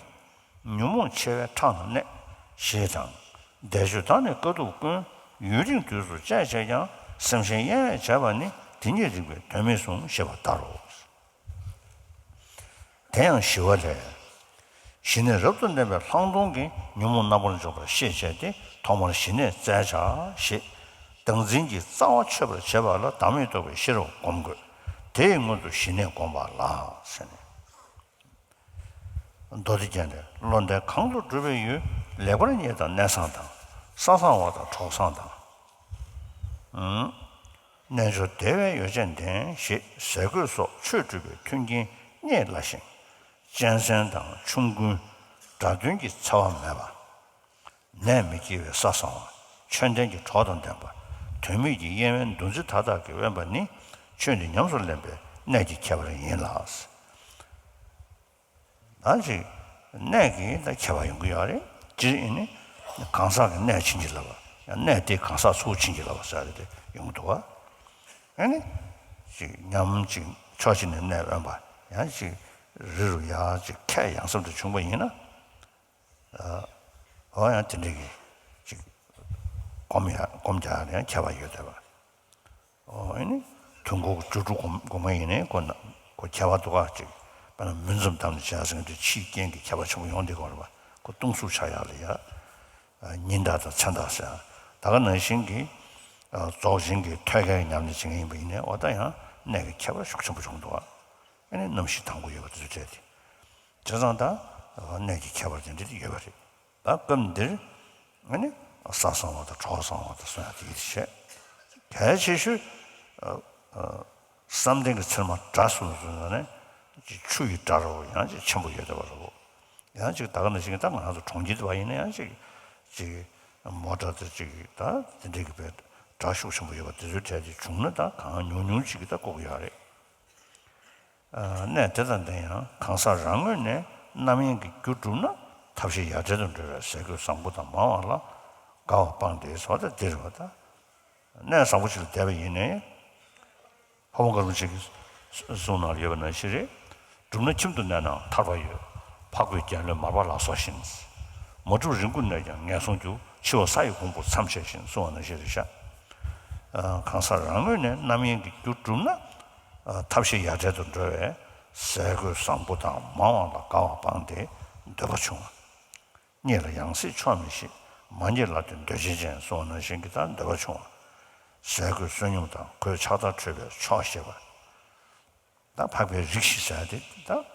ཉོན་མོངས་ཆེ་བས་ཁྲག་ན་གནས། ཞེས་དང་། བཟླས་བརྗོད་དང་ནི་དཀའ་ཐུབ་ཀུན། ཡུན་རིང་དུས་སུ་སྤྱད་བྱས་ཀྱང་། སེམས་གཞན་གཡེང་བས་བྱས་པ་ནི། དེ་ཉིད་རིགས་པས་དོན་མིན་གསུངས། ཞེས་པ་ལྟར་རོ། དེ་ཡང་ཞི་བ་ལས། ཞི་གནས་རབ་ཏུ་གནས་པའི་ལྷག་མཐོང་གིས་ཉོན་མོངས་རྣམ་པར་འཇོག་པར་ཤེས་བྱས་ཏེ། ཐོག་མར་ཞི་གནས་བཙལ་བྱ་ཞེས་བདག་འཛིན་གྱི་རྩ་བ་ཆོད་པར་བྱེད་པ་ལ་བདག་མེད་རྟོགས་པའི་ཤེས་རབ་སྒོམ་དགོས། དེའི་སྔོན་དུ་ཞི་གནས་བསྒོམ་པ་ལ་ཟེར་ནས། མདོ་སྡེ་རྒྱན་ལས། བློ་འདས་གང་དུ་བསྒྲུབས་པའི་ཡུལ། ལེགས་པར་རྙེད་དང་གནས་བཟང་དང་། ས་བཟང་བ་དང་གྲོགས་བཟང་དང་། ཨུམ། རྣལ་འབྱོར་བདེ་བའི་ཡོ་བྱད་ལྡན་ཞེས་ཟས་གོས་སོགས་ཆོས་སྒྲུབ་པའི་མཐུན་རྐྱེན་རྙེད་སླ་ཞིང་། གཅན་གཟན་དང་ཆོམ་རྐུན་དགྲ་གདོན་གྱི་འཚེ་བ་མེད་པ། ནད་མི་སྐྱེ་བའི་ས་བཟང་བ། ཆོས་ལྡན་གྱི་གྲོགས་དང་ལྡན་པ། དོན་མེད་ཀྱི་གཡེང་བའི་འདུ་འཛི་མཐའ་དག་གིས་དབེན་པ་ནི། ཆོས་འདི་ཉམས་སུ་ལེན་པའི་གནད་ཀྱི་ཁྱད་པར་ཡིན་ལ། ད་ཅིག་གནད་ཀྱི་ད་ཁྱད་པར་ཡོང་གི་ཡོད་རེད། སྤྱིར་ཡིན་ནི་གང་ཟག་གི་གནད་ཕྱིན་ཅི་ལབ་པ། ཡང་གནད་དེ་གང་ཟག་ཚུར་ཕྱིན་ཅི་ལབ་པ་ཟེར་རེད་དེ་ཡོང་གི་འདུག་བ། ཨ་ནི་ཅིག་ཉམས་ཅིག་ཕྱོགས་གཅིག་ནས་གནད་དབེན་པ། ཡང་ཅིག་རི་རུ་ཡར་ཅིག་ཁད་ཡངས་སེམས་དུ་བྱུང་པ་ཡིན་ན། འོ་ཡང་དེ་འདྲ་གི་ཅིག་སྒོམ་ཡ་སྒོམ་རྒྱག་ཡ་ལ་ཡང་ཁྱད་པར་ཡོད་དེ་བ། ཨོ་ཨེ་ནི་དུས་འཁོར་གྱི་སྒྲུབ་གྲུབ་སྒོམ་སྒོམ་ཡིན་ནའི་ཁོ་ན་ཁོ་ཁྱད་པར་འདུག་ག་ཅིག་དཔེར་ན་མུན་འཛོམས་དམ་ནི་བྱ་ཟེར་དུས་ཕྱིའི་རྐྱེན་གྱི་ཁྱད་པར་ཆེན་པོ་ཡོང་དེ་གོ་རེད་པ། ཁོ་སྟོང་གཟུགས་ཆགས་ཡ་ལ་ཡ། ཉིན་དག་དང་མཚན་དག་ཟེར། ད་ག་ནང་བཞིན་གྱི་རྫོགས་ཆེན་གྱི་ཐོད་རྒལ་ཉམས་ལེན་བྱེད་མཁན་ཡིན་པ་ཡིན་ནའི་འོ་ད་ཡང་གནད་ཀྱི་ཁྱད་པར་ཤུགས་ཆེན་པོ་བྱུང་འདུག་ག་ཨེ་ནི་རྣམ་བཞི་དང་པོ་ཡོད་པ་དེ་ཚོ་བྲལ་ཏེ། བྱས་ཙང་ད་གནད་ཀྱི་ཁྱད་པར་དེ་འདྲ་དེ་ཡོད་པ་རེད། ད་སྐབས་འདིར་ཨ་ནི་ས་བཟང་བ་དང་གྲོགས་བཟང་བ་དང་གསུང་ཡ་དེ་ཡིད་ཆེས། གལ་ཆེ་ཤོས་བསམ་གཏན་གྱི་ཚེར་མ་སྒྲ་གསུངས་སོང་ན་ནི་ཅིག་ཆུ་ཡི་སྒྲ་རོ་ཡང་ཅིག་ཆེན་པོ་ཡོད་བསྡད་པ་རེད། ཡང་ཅིག་ད་ག་ནང་བཞིན་ད་ང་རང་ཚོ་གྲོང་ཁྱེར་དུ་བ་ཡིན་ན་ཡང་ཅིག་ཅིག་མོ་ཊ་དེ་ཅིག་ད་དེ་འདྲའི་གི་བའི་སྒྲ་ཤུགས་ཆེན་པོ་ཡོད་པ་དེ་ཚོའི་གྲས་དེ་བྱུང་ན་ད་གང་ཉུང་ཉུང་ཅིག་གི་ད་ལྐོག་གི་ཡོད་རེད། གནད་དེ་དང་ལྡན་ཡང་གང་ཟག་རང་ངོས་ནས་རྣམ་གཡེང་གི་རྒྱུ་བསྒྲུབས་ན་ཐབས་ཤེས་ཡ་བྲལ་དུ་འགྲོ་བའི་ཟས་གོས་བཟང་པོ་དང་མང་བ་ལ་དགའ་བ་སྤངས་ཏེ་ཟོ་ལྟ་འདིར་བ་དང་། གནས་བཟང་པོ་ཞིག་ལ་བསྡད་པ་ཡིན་ནའི། ཕ་བོང་དཀར་པོ་ཆེ་གི་གསུང་ནང་ལ་ཡོད་པ་ནང་བཞིན་རེད། བསྒྲུབས་ན་ཁྱིམ་དུ་གནས་ནའང་ཐར་པ་ཡོད། འཕགས་པའི་རྒྱལ་བློན་མར་པ་ལ་སོགས་བཞིན། མ་བསྒྲུབས་རི་མགོ་གནས་ཀྱང་ངན་སོང་རྒྱུ། འཆི་བ་ས་ཡི་གོང་བུར་མཚམས་ཆད་བཞིན་གསུང་བ་ནང་བཞིན་རེད་ཤག་གང་ཟག་རང་ངོས་ནས་རྣམ་གཡེང་གི་རྒྱུ་བསྒྲུབས་ན། ཐབས་ཤེས་ཡ་བྲལ་དུ་འགྲོ་བས་ཟས་གོས་བཟང་པོ་དང་མང་བ་ལ་དགའ་བ་སྤངས་ཏེ་འདོད་པ་ཆུང་བ། རྙེད་ལ་ཡང་སྲིད་ཆོག་མི་ཤེས། མ་རྙེད་ལབ་དུས་འདོད་ཆེན་ཅན་གསུངས་པ་ནང་བཞིན་གྱི་ད་འདོད་པ་ཆུང་བ། ཟས་གོས་བསོད་སྙོམས་དང་གོས་ཕྱག་དར་འཕྲོད་པའི་ཕྱོགས་ཞེས་པ། ད་འཕགས་པའི་རིགས་ཤིག་ཟེར་ཏེ་ད།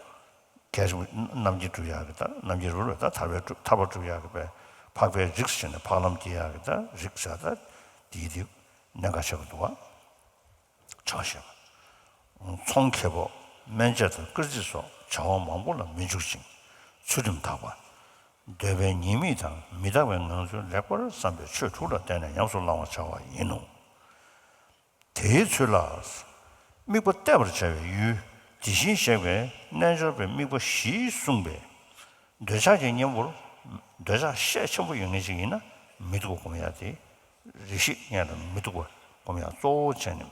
གལ་སྲིད་རྣམ་མཁྱེན་སྒྲུབ་ཡག་གི་ད་རྣམ་མཁྱེན་རོལ་པའི་ད་ཐར་པའི་སྒྲུབ་ཐར་པ་སྒྲུབ་ཡག་གི་པའི་འཕགས་པའི་རིགས་ཟེར་ནས་འཕགས་ལམ་སྐྱེ་ཡག་གི་ད་རིགས་ཟེར་ད་དེའི་དེ་གནད་འགག་ཆེ་བ་འདུག་བ། ཕྱོགས་ཞེས་པ། ཚོང་ཁེ་སྤོགས་སྨན་དཔྱད་དང་སྐར་རྩིས་སོགས་བྱ་བ་མང་པོ་ལ་མི་འཇུག་ཅིང་། ཚུལ་ཁྲིམས་དག་པ། འདོད་པའི་ཉེས་དམིགས་དང་མི་རྟག་པའི་ངང་ཚུལ་ལེགས་པར་བསམ་པའི་ཆོས་དྲུག་ལ་བརྟེན་ནས་ཉམས་སུ་བླང་བར་བྱ་བ་ཡིན་ནོ། དེའི་ཚུལ་ལ། དམིགས་པ་གཏད་པར་བྱ་བའི་ཡུལ་དེ་བཞིན་གཤེགས་པའི་རྣལ་འབྱོར་པའི་དམིགས་པ་བཞིས་གསུངས་པའི། འདོད་ཆགས་ཀྱི་གཉེན་པོར། འདོད་ཆགས་ཤས་ཆེན་པོ་ཡོད་མཁན་ཞིག་ཡིན་ན་མི་སྡུག་པ་སྒོམ་ཡག་དེ། རེ་ཞིག་སྔོན་ལ་མི་སྡུག་པ་སྒོམ་ཡག་གཙོ་བོ་བྱས་ནས།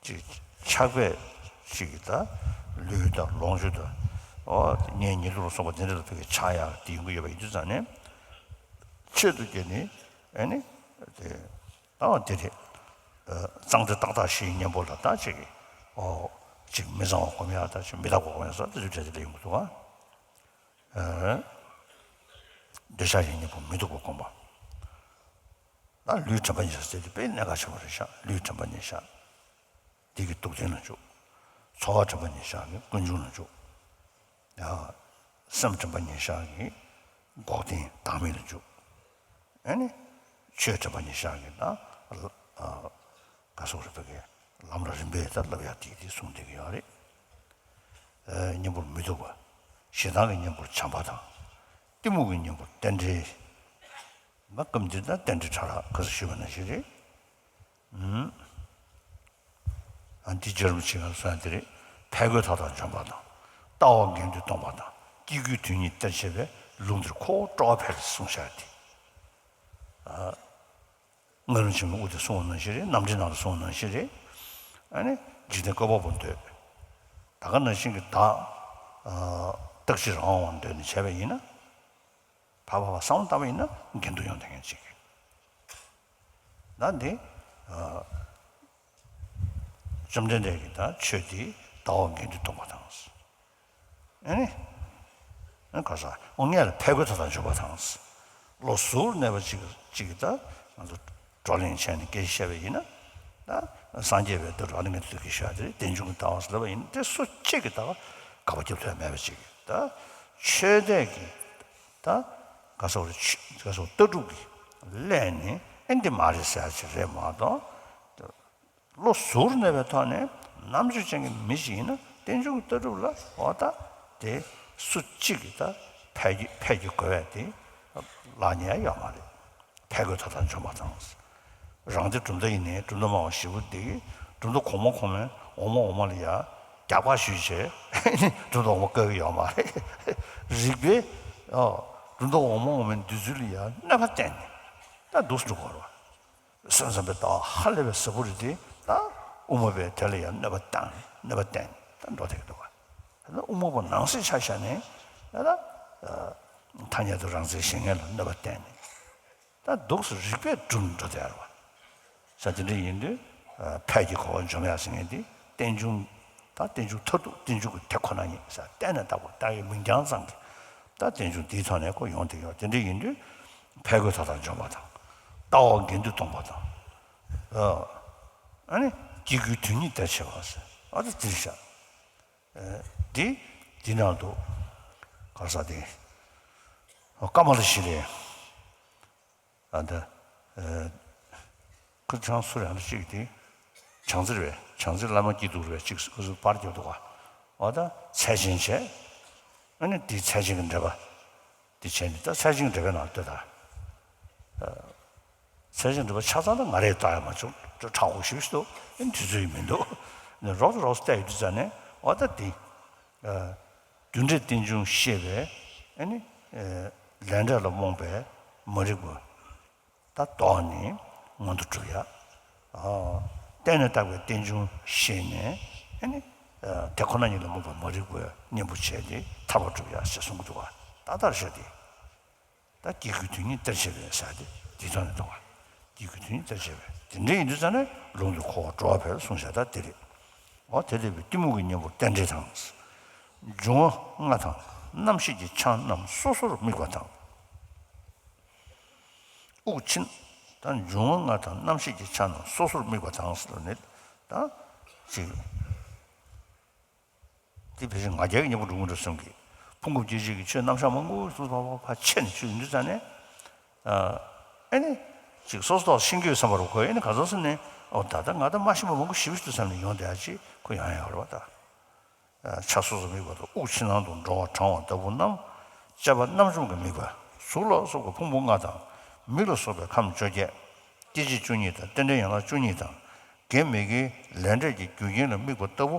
ཅིག་ཆགས་པས་ཅིག་ད་ལུས་དང་ལོངས་སྤྱོད་དང་། ཨོ་གཉེན་ཉེ་དུ་ལ་སོགས་པ་དེ་འདྲ་ལ་ཕ་གི་ཆགས་ཡག་དེ་ཡོང་གི་ཡོད་པ་ཡིན་དུས་ཙང་ནས། ཆེད་དུ་བསྐྱེད་ནས་ཨེ་ནི་དེ། ད་བ་དེ་རེད། གཙང་སྦྲ་ཏག་ཏག་ཞིག་གཉེན་པོ་ལ་ད་ཅིག་ཨོ་ཅིག་མི་གཙང་བ་སྒོམ་ཡག་ད་ཅིག་མི་རྟག་པ་སྒོམ་ཡག་ས་དེ་ཚོའི་གྲས་དེ་ལ་ཡོང་གི་འདུག་ག་འདོད་ཆགས་ཀྱི་གཉེན་པོ་མི་སྡུག་པ་སྒོམ་པ། ད་ལུས་དྲན་པ་ཉེར་བཞག་ཟེར་དེ་དཔེ་གནད་འགག་ཆེན་པོ་རེད་ཤག་ལུས་དྲན་པ་ཉེར་བཞག་འདི་གི་སྡུག་བདེན་ལ་འཇུག་ཚོར་བ་དྲན་པ་ཉེར་བཞག་གི་ཀུན་འབྱུང་ལ་འཇུག་ཡ། སེམས་དྲན་པ་ཉེར་བཞག་གི་འགོག་བདེན་བདག་མེད་ལ་འཇུག་ཨ་ནི། ཆོས་དྲན་པ་ཉེར་བཞག་གི་ད། ག་སོགས་རེད་པ་གི་ལམ་ལ་རིམ་པས་ད་བསླབ་ཡག་དེ་དེ་གསུངས་བསྡད་ཀྱི་ཡོད་རེད། གཉེན་པོར་མི་སྡུག་པ། ཞེ་སྡང་གི་གཉེན་པོར་བྱམས་པ་དང་། གཏི་མུག་གི་གཉེན་པོར་རྟེན་འབྲེལ། མ་སྐབས་འདིར་ད་རྟེན་འབྲེལ་ཕྲ་རགས་ག་ཚོད་ཞུས་པ་ནང་བཞིན་རེད། ཨ་འདི་རྒྱལ་རབས་ཆེན་ཁ་སོན་དེ་རེད། ཕས་རྒོལ་ཐབས་དང་འཇོམས་པ་དང་། ལྟ་བ་འགལ་འདུས་སྟོང་པ་དང་། སྐྱེ་དགུའི་དོན་གཉིས་གཏེར་ཆེ་བས། ལུང་འདིར་ཁོ་བོ་སྤྲོ་བ་འཕེལ་གསུངས་བཞག་སྟེ། ཨ། སྔ་རོལ་ཆེན་མོའི་དབུ་དེ་གསུངས་པ་ནང་བཞིན་རེད། རྣམ་འགྲེལ་ནང་ལ་གསུངས་པ་ནང་བཞིན་རེད། ཨ་ནི་འཇིག་རྟེན་བཀོད་པ་པོ་འདོད། ད་ག་ནང་བཞིན་གྱི་བདག་རྟག་གཅིག་རང་དབང་འདོད་ནས་བྱས་པ་ཡིན་ན། ཕར་ཕར་ཕར་བསམ་བློ་བཏང་བ་ཡིན་ན་འགལ་འདུ་ཡོང་བསྡད་མཁན་ཅིག་གི། ད་འདི། བཅོམ་ལྡན་འདས་ཀྱིས་ད་ཆོས་འདི་ལྟ་བ་འགལ་འདུས་སྟོང་པ་དང་། ཨ་ནི། ཨ་ག་ས་ཨོ་ངས་ལ་ཕས་རྒོལ་ཐབས་དང་འཇོམས་པ་དང་། བློ་གཟུར་གནས་པ་གཅིག་གཅིག་གིས་ད་ང་ཚོ་བགྲོ་གླེང་བྱས་ནས་སྐད་ཆ་བཤད་པ་ཡིན་ན། ད་སངས་རྒྱས་པའི་ལྟ་གྲུབ་ཨ་ནི་ངས་ལྟོས་ཀྱི་ཤོག་དེ་རྟེན་འབྱུང་གི་ལྟ་བ་ཟེར་ལབ་པ་ཡིན་ན་དེ་སུ་གཅིག་གིས་ད་དགག་པ་རྒྱབ་ཐུབ་ཡ་མེད་པ་གཅིག་གིས་ད་ཆོས་དད་ཀྱི་ད་ག་ས་རེད་ཆོས་ག་ས་ལྟ་གྲུབ་ཀྱི་ཀླད་ནས་ཨེ་འདི་མ་རེད་ཟེར་ཡ་ཅིག་རེད་མ་གཏོགས། བློ་གཟུར་གནས་པའི་ཐོག་ནས་རྣམ་དཔྱོད་ཅན་གྱི་མི་ཞིག་ཡིན་ན་རྟེན་འབྱུང་གི་ལྟ་གྲུབ་ལ་འོ་ད་དེ་སུ་གཅིག་གིས་ད་ཕས་ཀྱི་ཕས་ཀྱི་གོ་བས་དེ་ལག་ཉེས་ཡོད་མ་རེད། ཕས་རྒོལ་ཐབས་དང་འཇོམས་པ་དང་། རང་སྡེ་གྲུབ་མཐའ་ཡིན་ནའི་གྲུབ་མཐའ་སྨྲ་བ་ཞིག་པོ་འདི་གྲུབ་མཐའ་གོང་མ་གོང་མའི་འོག་མ་འོག་མ་ལ་ཡ་རྒྱག་པ་ཞུས་བྱས་གྲུབ་མཐའ་འོག་མ་བཀག་གི་ཡོད་མ་རེད། རིགས་པས་ཨོ་གྲུབ་མཐའ་འོག་མ་འོག་མའི་འདོད་ཚུལ་ལ་ཡ་གནོད་པ་བསྟན་ནས་ད་འདུག་སེ་འགྲོ་དགོས་རེད་བ། སེམས་ཙམ་པའི་ལྟ་བ་ཧ་ལས་པའི་ཟབ་པོ་རེད་དེ་ད་དབུ་མ་པས་དེ་ལ་ཡང་གནོད་པ་བཏང་གནོད་པ་བསྟན་ད་འགྲོ་བསྡད་ཀྱི་འདུག་ག་ད་དབུ་མ་པ་ནང་གསེས་ཆ་བཞག་ནས་ད་ད་ཐ་སྙད་དུ་རང་མཚན་གཞན་ངེས་ལ་གནོད་པ་བསྟན་ནས་ད་འདུག་སེ་རིགས་པས་བསྒྲུབས་ནས་འགྲོ་བསྡད་ཡོད་རེད་བ། ས་དེ་འདྲ་ཡིན་དུས་ཕས་ཀྱི་གོ་བ་འཇོམས་ཡག་ཟེར་མཁན་དེ་རྟེན་འབྱུང་ད་རྟེན་འབྱུང་མཐར་ཐུག་རྟེན་འབྱུང་གི་དེ་ཁོ་ན་ཉིད་ཟེར་བསྟན་ནས་བཏགས་པ་བཏགས་ཡོད་མིང་རྐྱང་ཙམ་གྱིས་ད་རྟེན་འབྱུང་འདིའི་ཐོག་ནས་ཁོ་ཡོང་བསྡད་ཡོད། དེ་འདྲ་ཡིན་དུས་ཕས་རྒོལ་ཐབས་དང་འཇོམས་པ་དང་། ལྟ་བ་འགལ་འདུ་སྟོང་པ་དང་། ཨ་ནི་སྐྱེ་དགུའི་དོན་གཉིས་དེར་ཆེ་བ་ཟེར་ཨ་ད་དེར་བཞག་དེ་དེ་ནང་དུ་ག་ས་དེ་ཀ་མ་ལ་ཤི་རེད། ཨ་ད་ཁུ་ཆང་སུ་རེད་ཨ་ཅིག་དེ་བྱང་རྩེ་རེད་བས། བྱང་རྩེ་བླ་མ་སྐྱིད་སྡུག་རེད་བས་ཅིག་ཁུ་ཚོ་པར་རྒྱབ་འདུག་ག་ཨ་ད་ཚད་ཆེན་བྱས་ཨ་ནི་དེ་ཚད་ཆེན་གྱི་འགྲེལ་པ། དེ་བྱས་ནས་ད་ཚད་ཆེན་འགྲེལ་པའི་ནང་ལྟོས་དང་། ཚད་ཆེན་འགྲེལ་པ་ཆ་ཚང་ད་ང་རས་ལྟ་ཡ་མ་བྱུང་། ཁྲ་ཁོག་ཞིབ་ཞིབ་འདུག་ཨེ་དུས་ཚོད་ཡིན་མི་འདུག་ནས་རོགས་རོགས་བལྟས་ཡོད་དུས་ཙ་ནས་འོ་ད་དེ། རྒྱུ་འབྲས་རྟེན་འབྱུང་ཤེས་པས་ཨེ་ནི། ལས་འབྲས་ལ་རྨོངས་པའི་མ་རིག་པ། ད་བཟློག་ནས་མངོན་དུ་གྲུབ་ཡ། གཏན་ནས་བཏགས་པའི་རྟེན་འབྱུང་ཤེས་ནས་ཨེ་ནི། དེ་ཁོ་ན་ཉིད་ལ་རྨོངས་པའི་མ་རིག་པའི་གཉེན་པོ་བྱས་ཏེ་ཐར་པ་སྒྲུབ་ཡ་ཞེས་གསུང་གི་འདུག་ག་ད་ལྟར་བཤད་དེ། ད་སྐྱེ་དགུའི་དོན་གཉིས་གཏེར་ཆེ་བས་ཟེར་ཏེ་འདི་ཐོག་ནས་གཏོང་བ། སྐྱེ་དགུའི་དོན་གཉིས་གཏེར་ཆེ་བས་དེ་འདྲ་ཡིན་དུས་ཙ་ནས་ལུང་དུ་འཁོར་བ་འགྲོ་བ་བས་གསུངས་བཞག་ད་དེ་རེད། འོ་དེ་ལས་པའི་གཏི་མུག་གི་གཉེན་པོར་རྟེན་འབྲེལ་དང་། འབྱུང་བ་ལྔ་དང་རྣམ་ཤེས་ཀྱི་ཆ་རྣམས་སོ་སོར་དམིགས་པ་དང་། དབུགས་ཕྱིན། ད་འབྱུང་བ་ལྔ་དང་རྣམ་ཤེས་ཀྱི་ཆ་རྣམས་སོ་སོར་དམིགས་པ་དང་ཟེར་ནས་ད་ཅིག་དེ་ཕལ་ཆེར་ང་རྒྱལ་གྱི་གཉེན་པོ་འགྲོ་གི་འགྲོ་བསམ་གི། ཕུང་པོ་སྐྱེ་མཆེད་ཀྱི་ཆོས་རྣམ་གཞག་མང་པོ་སུ་ཕ་ཕ་ཕ་ཆེ་ནས་ཆོས་ཡིན་དུས་ཙ་ནས། ཨ་ནི། ཅིག་སོ་སོ་ཐོག་ཤེས་ཀྱི་ཡོད་བསམ་པ་རུ་ཁོས་ཨ་ནི་ག་ཚོད་སོང་ནས་ཨོ་ད་ལྟ་ང་ད་མ་ཤེས་པ་མང་པོ་ཞིབ་ཞིབ་ཏུ་བསམ་ནས་ཡོང་བསྡད་ཡ་ཅིག་ཁོ་ཡོང་ཡ་ཡོད་རེད་བ་ད། ཆ་སོ་སོར་དམིགས་པ་དང་དབུགས་ཕྱི་ནང་དུ་འགྲོ་བ་གྲང་བ་ལྟ་བུ་རྣམས་དཔྱད་པ་རྣམ་འཇོམས་ཀྱི་དམིགས་པ། གཟུགས་ལ་སོགས་པའི་ཕུང་པོ་ལྔ་དང་མིག་ལ་སོགས་པའི་ཁམས་བཅོ་བརྒྱད། སྐྱེ་མཆེད་བཅུ་གཉིས་དང་རྟེན་འབྲེལ་ཡན་ལག་བཅུ་གཉིས་དང་དགེ་མི་དགེའི་ལས་འབྲས་ཀྱི་རྒྱུ་རྐྱེན་ལ་དམིགས་པ་ལྟ་བུ་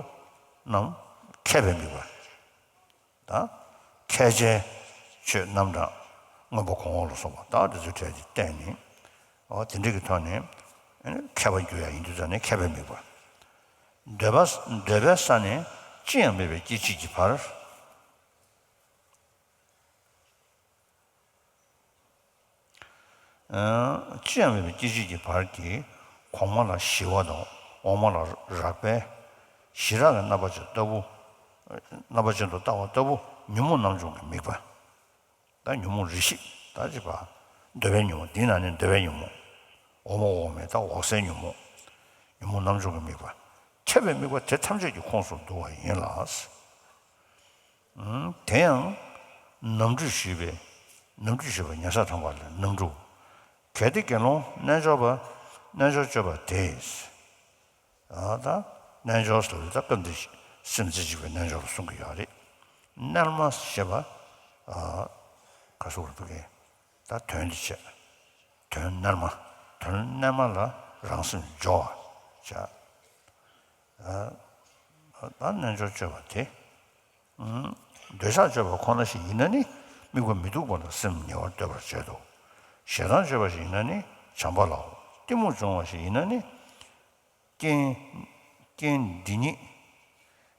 རྣམས་མཁས་པའི་དམིགས་པ། དང་། ཁས་ཆེན་ཆོས་རྣམ་གྲངས་མངོན་པ་གོང་འོག་ལ་སོགས་པ་དག་དེ་ཚོའི་གྲས་དེ་བསྟན་ནས། འོ་དེ་འདྲ་གི་ཐོག་ནས་མཁས་པར་འགྱུར་ཡ་ཡིན་དུས་ཙ་ནས་མཁས་པའི་དམིགས་པ། འདོད་པ་འདོད་པའི་ས་ནས་ཅི་ཡང་མེད་པའི་སྐྱེ་མཆེད་ཀྱི་བར། ཅི་ཡང་མེད་པའི་སྐྱེ་མཆེད་ཀྱི་བར་གྱི་ གོང་མ་ལ་ཞི་བ་དང་འོག་མ་ལ་རགས་པས་ཞི་རགས་ཀྱི་རྣམ་པ་ཅན་ལྟ་བུ། རྣམ་པ་ཅན་དུ་ལྟ་བ་ལྟ་བུ་ཉོན་མོངས་རྣམ་བྱུང་གི་དམིགས་པ། ད་ཉོན་མོངས་རིགས་བཞི་ད་ཅི་པ། འདོད་པའི་ཉོན་མོངས་འདི་ན་ནི་འདོད་པའི་ཉོན་མོངས། འོག་མ་འོག་མིན་ད་འོག་སའི་ཉོན་མོངས། ཉོན་མོངས་རྣམ་བྱུང་གི་དམིགས་པ། ཁྱབ་པའི་དམིགས་པ་དེ་ཐམས་ཅད་ཀྱི་ཁོངས་སུ་འདུ་བ་ཡིན་ལ། དེ་ཡང་ནམ་གྲུ་ཞུས་པའི་ནམ་གྲུ་ཞུས་པ་ཉན་ས་ཐམ་པ་ལས་ནམ་གྲུ། གལ་ཏེ་དགེ་སློང་རྣལ་འབྱོར་པ། རྣལ་འབྱོར་སྤྱོད་པ་དེས། ད་རྣལ་འབྱོར་ཟེར་བ་ད་སྐབས་འདིར་སེམས་རྩེ་གཅིག་པའི་རྣལ་འབྱོར་ལ་གསུང་གི་ཡོད་རེད། རྣལ་མ་ཞེས་པ། ག་སོགས་རུ་ཕ་གི། ད་དོན་འདི་བྱས། དོན་རྣལ་མ། དོན་རྣལ་མ་ལ་རང་སེམས་སྦྱོར་བ་བྱ། ད་རྣལ་འབྱོར་སྤྱོད་པ་དེ། འདོད་ཆགས་སྤྱོད་པ་ཁོ་ན་ཞིག་ཡིན་ན་ནི་དམིགས་པ་མི་སྡུག་པ་ལ་སེམས་ཉེ་བར་གཏོད་པར་བྱེད་དོ། ཞེ་སྡང་སྤྱོད་པ་ཞིག་ཡིན་ན་ནི་བྱམས་པ་ལའོ། གཏི་མུག་སྦྱོང་བ་ཞིག་ཡིན་ན་ནི། རྐྱེན། རྐྱེན་འདི་ཉིད།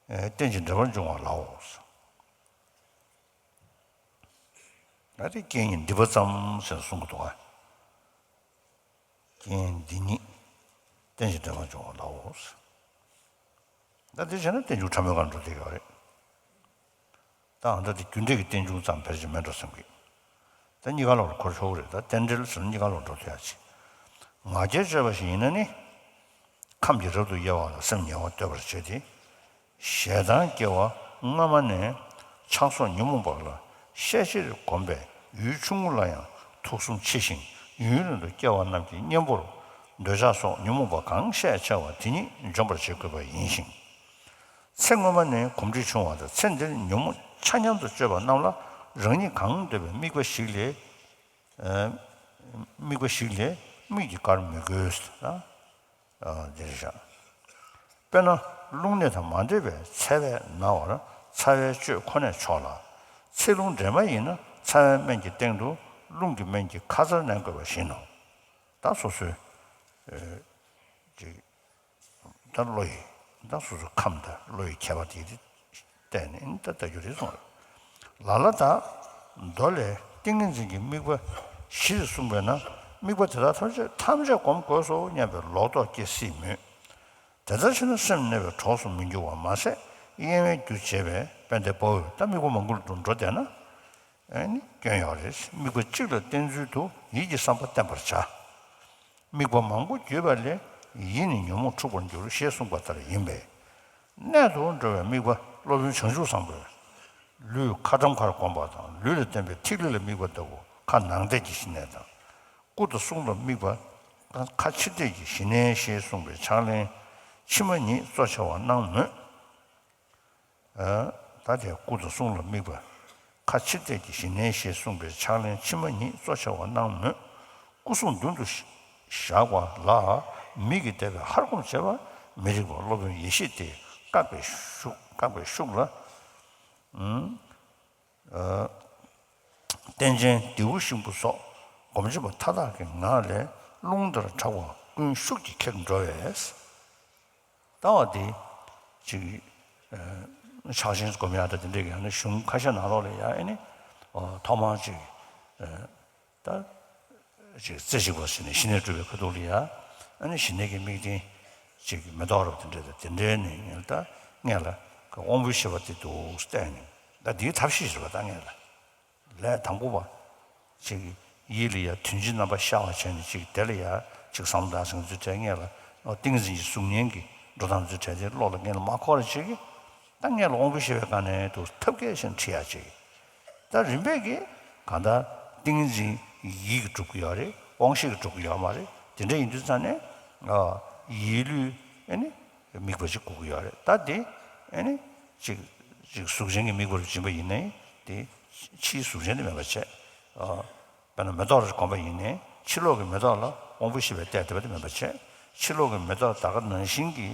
རྟེན་ཅིང་འབྲེལ་པར་འབྱུང་བ་ལའོ། ད་དེ་རྐྱེན་གྱི་འདི་པ་ཙམ་ཞེས་གསུང་གི་འདུག་ག་རྐྱེན་འདི་ཉིད། རྟེན་ཅིང་འབྲེལ་པར་འབྱུང་བ་ལའོ། ད་དེ་བྱས་ན་རྟེན་འབྱུང་ཕྲ་མོའི་སྒང་འགྲོ་བསྡད་ཡོད་རེད། ད་ཨ་ད་དེ་རྒྱུ་འབྲས་ཀྱི་རྟེན་འབྱུང་ཙམ་བེད་སྤྱོད་མེད་འགྲོ་བསམ་གི། ད་གཉིས་ཀ་ལོག་ལ་འཁོར་ཆོག་གི་རེད། ད་རྟེན་འབྲེལ་ཟེར་ན་གཉིས་ཀ་ལོག་འགྲོ་ཐུབ་ཡ་ཅིག་ང་རྒྱལ་སྤྱོད་པ་ཞིག་ཡིན་ན་ནི། ཁམས་ཀྱིས་རབ་ཏུ་དབྱེ་བ་ལ་སེམས་ཉེ་བར་གཏོད་པར་བྱེད་དེ། ཞེ་སྡང་སྐྱེ་བ་སྔ་མ་ནས་ཆགས་སོགས་ཉོན་མོངས་པ་ལ་ཤས་ཆེར་གོམས་པས་ཡུལ་ཆུང་ངུ་ལ་ཡང་ཐུགས་གསུམ་ཕྱེ་ཞིང་ཡུན་རིང་དུ་སྐྱེ་བ་རྣམས་ཀྱི་གཉེན་པོར་འདོད་ཆགས་སོགས་ཉོན་མོངས་པ་གང་ཤས་ཆེ་བ་དེ་ཉིད་འཇོམས་པར་བྱེད་དགོས་པ་ཡིན་ཞིང་། ཚེ་སྔོན་མ་ནས་གོམས་འདྲིས་ཆུང་བ་དང་ཚེ་འདིར་ཉོན་མོངས་ཆ་མཉམ་དུ་སྤྱོད་པ་རྣམས་ལ་རང་ཉིད་གང་འདོད་པའི་དམིགས་པ་ཞིག་ལས། དམིགས་པ་ཞིག་ལས་དམིགས་ཀྱིས་བཀར་མི་དགོས་ལ། འདིར་བཞག་དཔེར་ན་རླུང་ནད་དང་མ་འདྲེས་པའི་ཚ་བས་ན་བར་ཚ་བའི་བཅོས་ཁོ་ནས་ཆོག་ལ། ཚེ་རླུང་འདྲེས་མ་ཡིན་ན་ཚ་བའི་སྨན་གྱི་སྟེང་དུ་རླུང་གི་སྨན་གྱིས་ཁ་ཚར་ལེན་དགོས་པ་བཞིན་ནོ། ད་སོ་སོའི། ཅིག་ད་བློ་ཡི། ད་སོ་སོའི་ཁམས་དང་བློ་ཡི་ཁྱད་པར་དེ་བལྟས་ནས་ད་ལྟ་རྒྱུ་རེད་གསུངས། ལ་ལ་དག་མདོ་ལས་ཏིང་ངེ་འཛིན་གྱི་དམིགས་པ་བཞི་གསུངས་པས་ན་དམིགས་པ་དེ་དག་ཐམས་ཅད་ཐམས་ཅད་སྒོམ་དགོས་སོ་སྙམ་པའི་ལོག་རྟོག་སྐྱེ་སྲིད་མོད། དེ་ལྟར་བྱས་ན་སེམས་གནས་པའི་གྲོགས་སུ་མི་འགྱུར་བ་མ་ཟད་གཡེང་བའི་རྒྱུ་བྱེད་པས་དཔལ་ལྡན་དཔའ་བོས་ད་དམིགས་པ་མང་པོ་ལ་འགྲོ་བསྡད་ན། ཨ་ནི་སྐྱོན་ཡོད་རེད། དམིགས་པ་གཅིག་ལ་བརྟེན་ཚུལ་དུ་ཡིད་ཀྱི་བསམ་པ་བརྟན་པར་བྱ། དམིགས་པ་མང་པོ་བརྒྱུད་པ་ལས་ཡིད་ནི་ཉོན་མོངས་འཁྲུགས་པར་འགྱུར་ཞེས་གསུངས་པ་ལྟར་ཡིན་པས། གནད་དུ་འགྲོ་བའི་དམིགས་པ་སློབ་དཔོན་བྱང་ཆུབ་བཟང་པོས། ལུས་ཁ་ཊྭཱཾ་ཁར་བསྒོམ་པ་དང་ལུས་ལ་བརྟེན་པའི་ཐིག་ལེ་ལ་དམིགས་པ་ལྟ་བུ་ཁ་ནང་བལྟས་ཀྱི་ཞི་གནས་དང་། སྐུ་དང་གསུང་ལ་དམིགས་པ། ཁ་ཕྱིར་བལྟས་ཀྱི་ཞི་གནས་ཞེས་གསུངས་པའི་ཕྱག་ལེན་ཕྱི་མ་ཉིད་གཙོ་ཆེ་བར་སྣང་མོད། ད་དེ་སྐུ་དང་གསུང་ལ་དམིགས་པ། ཁ་ཕྱིར་བལྟས་ཀྱི་ཞི་གནས་ཞེས་གསུངས་པའི་ཕྱག་ལེན་ཕྱི་མ་ཉིད་གཙོ་ཆེ་བར་སྣང་མོད། སྐུ་གསུང་མདུན་དུ་བཞག་པ་ལ་མིག་གིས་བལྟས་པས་ཧ་གོ་བྱེད་པ་མི་རིགས་པ་སློབ་དཔོན་ཡེ་ཤེས་དེས་བཀག་པའི་ཤུགས་བཀག་པའི་ཤུགས་ལ། རྟེན་ཅན་རྡེའུ་ཤིང་བུ་སོགས་སྒོམ་བྱེད་པ་མཐའ་དག་གི་ངང་ལས་རླུང་ལྟར་གྲགས་པ་ཀུན་ཤུགས་ཀྱིས་ཁེགས་འགྲོ་བས། ལྟ་བ་འདི་ཅིག་ཕྱག་ཆེན་སྒོམ་ཡག་དང་དེ་འདྲའི་ཡང་ན་གཞུང་ཁ་ཤས་ནང་ལོགས་ལ་ཡང་ཨ་ནི་ཐོག་མར་ཅིག་ད་ཅིག་རྩེ་གཅིག་པ་ཟེར་ནས་ཞི་གནས་སྒྲུབ་པའི་ཁ་ཐུག་ལ་ཡང་ཨ་ནི་ཞི་གནས་ཀྱི་དམིགས་རྟེན་ཅིག་མེ་ཏོག་རབ་དེ་འདྲ་དང་དེ་འདྲའི་ནས་ངས་ད་སྔས་ལ་དབང་པོའི་ཤེས་པ་དེ་འདུག་བལྟས་ནས་ད་འདིའི་ཐབས་ཤེས་ཟེར་བ་ད་སྔས་ལ། ལས་དང་པོ་པ། ཅིག་ཡིད་ལ་ཡ་དོན་སྤྱིའི་རྣམ་པ་ཤར་བ་བྱས་ནས་ཅིག་དེ་ལ་ཡ་ཅིག་བསམ་བློ་བཏང་ཟིན་ཚུལ་དྲན་ངེས་ལ། ཏིང་འཛིན་གྱི་གཟུགས་བརྙན་གྱི་འགྲོ་སྟངས་ཚུལ་དྲན་ཏེ་བློ་ལ་ངེས་ལ་མ་འཁོར་ར་ཅིག་ད་ངེས་ལ་དབང་པོའི་ཤེས་པའི་སྒང་ནས་དུ་ཐབས་མཁས་ཤིང་ཁྲིད་ཡ་ཅིག་ད་རིམ་པས་ཀྱིས་གང་ལྟར་ཏིང་འཛིན་ཡིད་ཀྱིས་གྲུབ་ཀྱི་ཡོད་རེད། དབང་ཤེས་ཀྱིས་གྲུབ་ཀྱི་ཡོད་མ་རེད། དེ་འདྲ་ཡིན་དུས་ཙང་ནས། ཡིད་ལུས་ཨེ་ནི་དམིགས་པ་ཅིག་དགོས་ཀྱི་ཡོད་རེད། ད་དེ་ཨེ་ནི་ཅིག་ཅིག་གཟུགས་ཅན་གྱི་དམིགས་པ་རུ་འཛིན་པ་ཡིན་ནའི་དེ་ཕྱིའི་གཟུགས་ཅན་དེ་མེད་པ་བྱས། དཔེར་ན་མེ་ཏོག་རེ་བསྒོམ་པ་ཡིན་ནའི་ཕྱི་ལོགས་ཀྱི་མེ་ཏོག་ལ་དབང་པོའི་ཤེས་པས་བལྟས་བསྡད་པ་དེ་མེད་པ་བྱས། ཕྱི་ལོགས་ཀྱི་མེ་ཏོག་ད་ག་ནང་བཞིན་གྱི་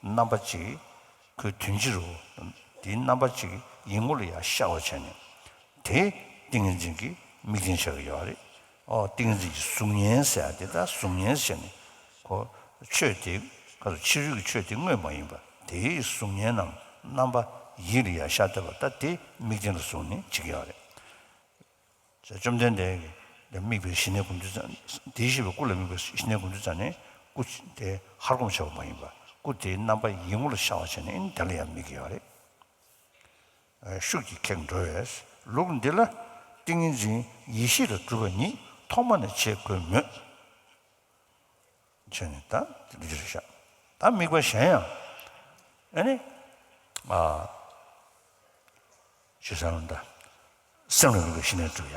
རྣམ་པ་ཅིག་ཁོའི་དོན་སྤྱི་རུ་དེའི་རྣམ་པ་ཅིག་ཡིད་ངོ་ལ་ཡར་ཤར་བ་བྱས་ནས་དེ་ཏིང་ངེ་འཛིན་གྱི་དམིགས་རྟེན་ཆགས་ཀྱི་ཡོད་རེད། ཨོ་ཏིང་ངེ་འཛིན་གྱི་གཟུགས་བརྙན་ཟེར་ཡ་དེ་ད་གཟུགས་བརྙན་ཟེར་ནས་ཁོ་ཆོས་དེ་ག་ཚོད་ཕྱི་རོལ་གྱི་ཆོས་དེ་དངོས་མ་ཡིན་པ་དེའི་གཟུགས་བརྙན་ནམ་རྣམ་པ་ཡིད་ལ་ཡར་ཤར་བསྡད་པ་ད་དེ་དམིགས་རྟེན་ལ་བཟུང་ནས་བྱེད་ཀྱི་ཡོད་རེད། བཅོམ་ལྡན་འདས་ཀྱིས་དམིགས་པའི་ཞི་གནས་སྒོམ་དུས་ཙམ་དེའི་ཤེས་པའི་སྐུ་ལ་དམིགས་པའི་ཞི་གནས་སྒོམ་དུས་ཙམ་ནས་ སྐུ་དེ་ཧར་སྒོམ་བྱས་པ་མ་ཡིན་པར་སྐུ་དེའི་རྣམ་པ་ཡི་མུག་ལ་ཤར་བ་བྱས་ནས་ཨེ་ནི་དེ་ལ་ཡང་དམིགས་ཀྱི་ཡོད་རེད། ཤུགས་ཀྱིས་ཁེངས་འགྲོ་བས། ལུགས་འདི་ལ་ཏིང་ངེ་འཛིན་ཡེ་ཤེས་ལ་གྲུབ་པ་ཉིད་ཐོག་མ་ནས་བྱེད་དགོས་མོད། བྱས་ནས་ད་དེ་འདྲ་ཞིག་བཞག་ད་དམིགས་པ་གཞན་ཡང་ཨེ་ནི་ཨ། ཞེས་བྱ་བ་འདྲ། སེམས་ལ་དམིགས་པའི་ཞི་གནས་སྒྲུབ་ཡ།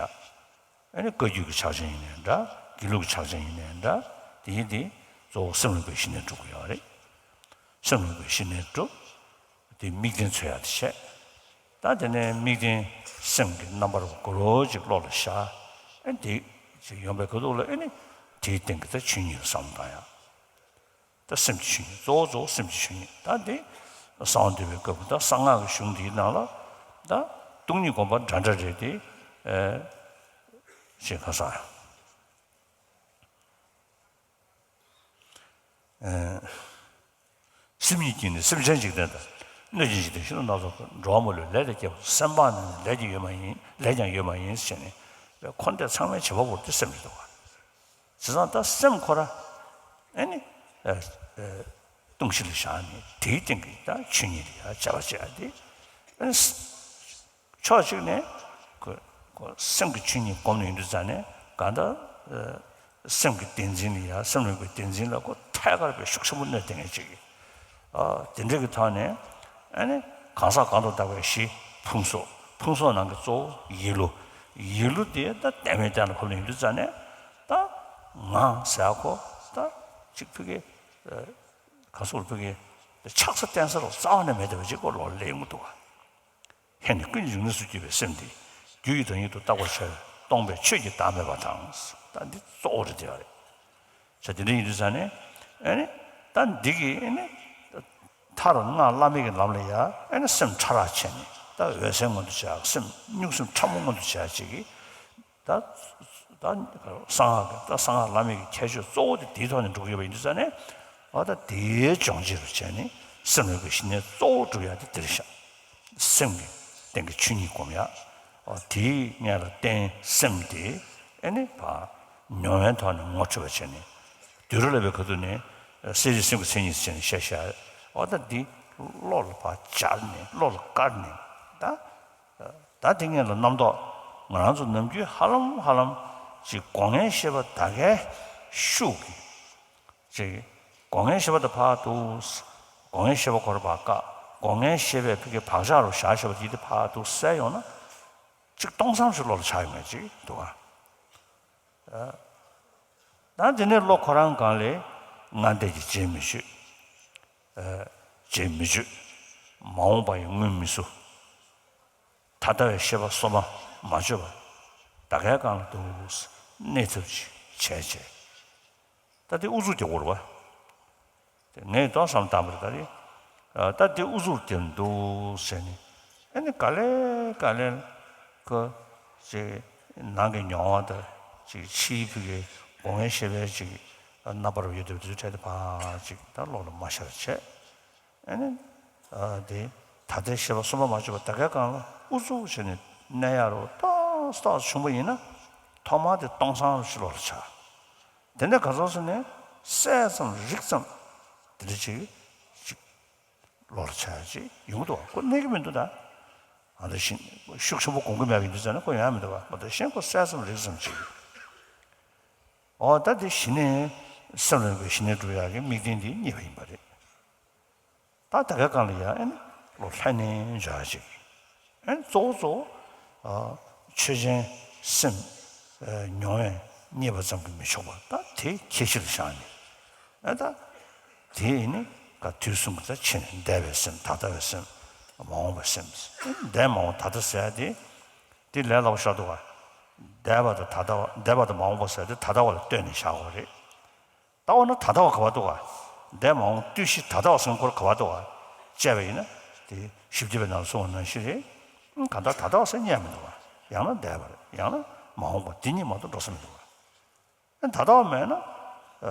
ཨ་ནི་བཀའ་བརྒྱུད་ཀྱི་ཕྱག་ཆེན་ཡིན་ནའི་འདྲ། དགེ་ལུགས་ཀྱི་ཕྱག་ཆེན་ཡིན་ནའི་འདྲ། དེ་ཡིན་དེ་གཙོ་བོ་སེམས་ལ་དམིགས་པའི་ཞི་གནས་སྒྲུབ་དགོས་ཡ་རེད། སེམས་ལ་དམིགས་པའི་ཞི་གནས་སྒྲུབ། དེ་དམིགས་རྟེན་འཚོལ་ཡ་དེ་བྱས། ད་དེ་ནས་དམིགས་རྟེན་སེམས་ཀྱི་རྣམ་པར་གོ་རོ་ཅིག་བློ་ལ་ཤར། ཨ་ནི་དེ་ཅིག་ཡོང་པའི་ཁ་ཐུག་ལ་ཨ་ནི་དེའི་སྟེང་གི་ད་ཆོས་ཉིད་ལ་བསམ་བློ་བཏང་ཡ། ད་སེམས་ཀྱི་ཆོས་ཉིད་གཙོ་བོ་གཙོ་བོ་སེམས་ཀྱི་ཆོས་ཉིད་ད་འདི་གསང་བ་འདུས་པའི་སྐབས་ཀྱི་ད་གསང་སྔགས་ཀྱི་གཞུང་འདིའི་ནང་ལ་ད་སྟོང་ཉིད་སྒོམ་པ་འདྲ་འདྲ་རེད་དེ། ཨེ། ཞེས་ཁ་སང་ཨེ། སེམས་ཉིད་ཀྱིས་ནི་སེམས་ཅན་འཇིག་རྟེན་དང་། གནོད་བྱེད་འཇིག་རྟེན་ཤིན་ཏུ་སྣ་ཚོགས་པ། འགྲོ་བ་མ་ལུས་ལས་དང་བཅས་པ། སེམས་སྤངས་ནས་ནི་ལས་ཀྱང་ཡོད་མ་ཡིན། ལས་ཀྱང་ཡོད་མ་ཡིན་ཞེས་ནས་འཁོར་འདས་ཚང་མའི་བྱེད་པ་པོ་དེ་སེམས་རེད་འདུག་ག་བྱས་ཙང་ད་སེམས་ཁོ་ར་ཨེ་ནི་ཨ་ཨ་སྟོང་གཞི་ལ་བཞག་ནས་དེའི་སྟེང་གི་ད་ཆོས་ཉིད་ལ་ཡང་བྱ་བ་བྱེད་ཡ་དེ་ཨེ་ནི་ཕྱོགས་གཅིག་ནས་ཁོ་ཁོ་སེམས་ཀྱི་ཆོས་ཉིད་སྒོམ་ནས་ཡོང་དུས་ཙང་ནས་གང་ལྟར་ཨ་སེམས་ཀྱི་བདེན་འཛིན་ལ་ཡང་སེམས་ལ་དམིགས་པའི་བདེན་འཛིན་ལ་ཁོ་ཐད་ཀར་དཔེ་ཤུགས་ཆེན་པོ་གནོད་བསྡད་མཁན་ཅིག་གི་ཨ་དེ་འདྲ་གི་ཐོག་ནས་ཨ་ནི་གང་ཟག་གང་དུ་བདག་པའི་གཞི་ཕུང་སོགས། ཕུང་སོགས་ནང་གི་གཙོ་བོ་ཡིད་བློ། ཡིད་བློ་དེ་ད་བརྟན་མིན་བརྟན་ལ་བབས་ནས་ཡོང་དུས་ཙང་ནས་ད་ང་ཟེར་ཡ་ཁོ་ད་ཅིག་ཕ་གི་ག་སོགས་ཕ་གི་ཆགས་ས་བརྟན་ས་རོ་རྩ་བ་ནས་མེད་བསྡད་པ་ཅིག་ཁོ་ལོག་སླེབས་ཡོང་གི་འདུག་ག་ཧེ་ནས་ཀུན་གྱི་འབྱུང་གནས་སུ་གྱུར་པའི་སེམས་དེ། རྒྱུ་ཡི་བདག་ཉིད་དུ་བཏགས་པར་བྱ་བས། སྟོང་པའི་ཆོས་ཀྱི་བདག་མེད་པ་དང་། ད་འདི་གཙོ་བོ་རེད་དེ་རེད། ཟེར་དེ་འདྲ་ཡིན་དུས་ཙང་ནས་ཨེ་ནི་ད་འདི་གི་ཨེ་ནི་མཐར་སྔགས་བླ་མེད་ཀྱི་ལམ་ལ་ཡ་ཨེ་ནི་སེམས་ཕྲ་རགས་བྱས་ནས་ད་འོད་གསལ་མངོན་དུ་བྱ་སེམས་གཉུག་སེམས་ཕྲ་མོ་མངོན་དུ་བྱ་ཅིག་གི་ད་ད་གསང་སྔགས་ཀྱི་ད་གསང་སྔགས་བླ་མེད་ཀྱི་ཁྱད་ཆོས་གཙོ་བོ་དེ་དེའི་ཐོག་ནས་འགྲོ་གི་ཡོད་པ་ཡིན་དུས་ཙང་ནས་ཨ་ད་དེའི་སྦྱོང་བྱེད་རུ་བྱས་ནས་སེམས་ལ་དམིགས་པའི་ཞི་གནས་གཙོ་བོ་སྒྲུབ་ཡ་དེ་དེར་བཞག་སེམས་ཀྱི་སྟེང་གི་ཆོས་ཉིད་སྒོམ་ཡ། ཨོ་དེའི་སྔོན་ལ་རྟེན་སེམས་དེ་ཨེ་ནི་ཕར་མྱོང་བའི་ཐོག་ནས་ངོ་འཕྲོད་པ་བྱས་ནས་དུས་རབས་ལ་བའི་ཁ་ཐུག་ནས་གསལ་བྱེད་སེམས་ཀྱི་མཚན་ཉིད་ཟེར་ནས་བཤད་བཤད། ཨོ་ད་འདི་བློ་ལ་ཕར་སྦྱར་ནས་བློ་ལ་བཀར་ནས་ད་ད་དེ་སྔོན་ལ་རྣམ་རྟོག་ང་རང་ཚོ་ནམ་རྒྱུན་ཧ་ལམ་ཧ་ལམ་ཅིག་སྒོ་ལྔའི་ཤེས་པ་ད་གའི་ཤུགས་ཀྱིས། ཅིག་སྒོ་ལྔའི་ཤེས་པ་དང་ཕར་འདུག་སྒོ་ལྔའི་ཤེས་པ་ཁོ་རང་ཕར་བཀག་སྒོ་ལྔའི་ཤེས་པའི་ཕ་གི་བག་ཆགས་རུ་བཞག་ཤེས་པ་དེ་དེ་ཕར་འདུག་སེ་ཡོང་ན། ཅིག་སྟོང་བསམ་ཞིག་བློ་ལ་འཆར་ཡོང་མཁན་ཅིག་འདུག་ག་ད་དེ་ནས་བློ་ཁོ་རང་སྒང་ལས་སྔ་འདས་ཀྱི་རྗེས་མི་གཅོད། རྗེས་མི་གཅོད། མ་འོངས་པ་ཡི་སྔོན་མི་བཟོ། ད་ལྟ་བའི་ཤེས་པ་སོ་མ་མ་བཅོས་པ། ད་གའི་སྒང་ལ་འདུག་སེ་གནས་ཐབས་ཅིག་བྱས་བྱས། ད་དེ་ཨུ་ཚུགས་རྒྱག་དགོས་རེད་པ། དེ་ངས་ཏོག་ཙམ་བཏང་པ་རེད་ད་རེད། ད་དེ་ཨུ་ཚུགས་རྒྱག་འདུག་ཟེར་ནས་ཨ་ནི་ག་ལེ་ག་ལེ་ཁོ་ཅིག་ནང་གི་མྱོང་བ་དང་ཅིག་ཕྱིའི་ཕ་གི་སྒོ་ལྔའི་ཤེས་པའི་ཅིག་རྣམ་པར་ཡོད་དེ་དེ་ཚོའི་གྲས་དེ་ཕར་ཅིག་ད་བློ་ལ་མ་ཤར་བྱས། ཨ་ནི། ཨ་དེ། ད་ལྟའི་ཤེས་པ་སོ་མ་མ་བཅོས་པ་ད་གའི་སྒང་ལ་ཨུ་ཚུགས་བྱས་ནས་གནས་ཡ་རུ་ཏོག་ཙམ་ཏོག་ཙམ་བྱུང་བ་ཡིན་ན། ཐོག་མར་དེ་སྟོང་བསམ་ཞིག་བློ་ལ་འཆར། དེ་ནས་ག་ཚོད་སོང་ནས་གསལ་ཙམ་རིག་ཙམ་དེ་འདྲ་ཅིག་ཅིག་བློ་ལ་འཆར་ཡ་ཅིག་ཡོང་གི་འདུག་བ། ཁོ་གནས་ཀྱི་མི་འདུག་ད། ཨ་ད་ཤི་ཤུགས་ཆེན་པོ་སྒོམ་གྱི་མེད་པ་ཡིན་དུས་ཙང་ནས་ཁོ་ཡོང་ཡ་མི་འདུག་བ། མ་གཏོགས་གཞན་ཁོ་གསལ་ཙམ་རིག་ཙམ་ཅིག་ཨོ་ད་དེ་ཞི་གནས་སེམས་ལ་དམིགས་པའི་ཞི་གནས་སྒྲུབ་ཡག་གི་དམིགས་རྟེན་དེ་རྙེད་པ་ཡིན་པ་རེད། ད་ད་གའི་སྒང་ལ་ཡང་ཨེ་ནི་བློ་ལྷན་ནེ་འཇོག་ཡ་ཅིག་ཨེ་ནི་གཙོ་བོ་གཙོ་བོ་ཆོས་ཅན་སེམས་མྱོང་བས་རྙེད་པ་ཙམ་གྱིས་མི་ཆོག་པ། ད་དེ་ཁྱད་གཞི་ལ་བཞག་ནས་ཨེ་ད་དེ་ཡིན་ནི་ག་དུས་གསུམ་གྱི་ད་ཕྱི་ནས་འདས་པའི་སེམས་ད་ལྟ་བའི་སེམས་མ་འོངས་པའི་སེམས། འདས་མ་འོངས་ད་ལྟ་ཟེར་ཡ་དེ་དེ་ལས་སླ་པོ་ཤར་འདུག་ག་འདས་པ་དང་ད་ལྟ་བ་འདས་པ་དང་མ་འོངས་པ་ཟེར་ཡ་དེ་ད་ལྟ་བ་ལ་ལྟོས་ནས་བཞག་དགོས་རེད། ད་འོ་ན་ད་ལྟ་བ་ག་པར་འདུག་ག་འདས་མ་འོངས་ལྟོས་གཞི་ད་ལྟ་བ་ཟེར་མཁན་ཁོ་རང་ག་པར་འདུག་ག་བཅས་པ་ཡིན་ན་དེ་བཞི་བརྒྱ་པའི་ནང་ལ་གསུངས་པ་ནང་བཞིན་རེད། གང་ལྟར་ད་ལྟ་བ་ཟེར་རྙེད་མི་འདུག་ག་ཡང་ན་འདས་པ་རེད། ཡང་ན་མ་འོངས་པ་འདི་གཉིས་མ་གཏོགས་འགྲོ་ས་མི་འདུག་ག་ད་ལྟ་བ་མེད་ན།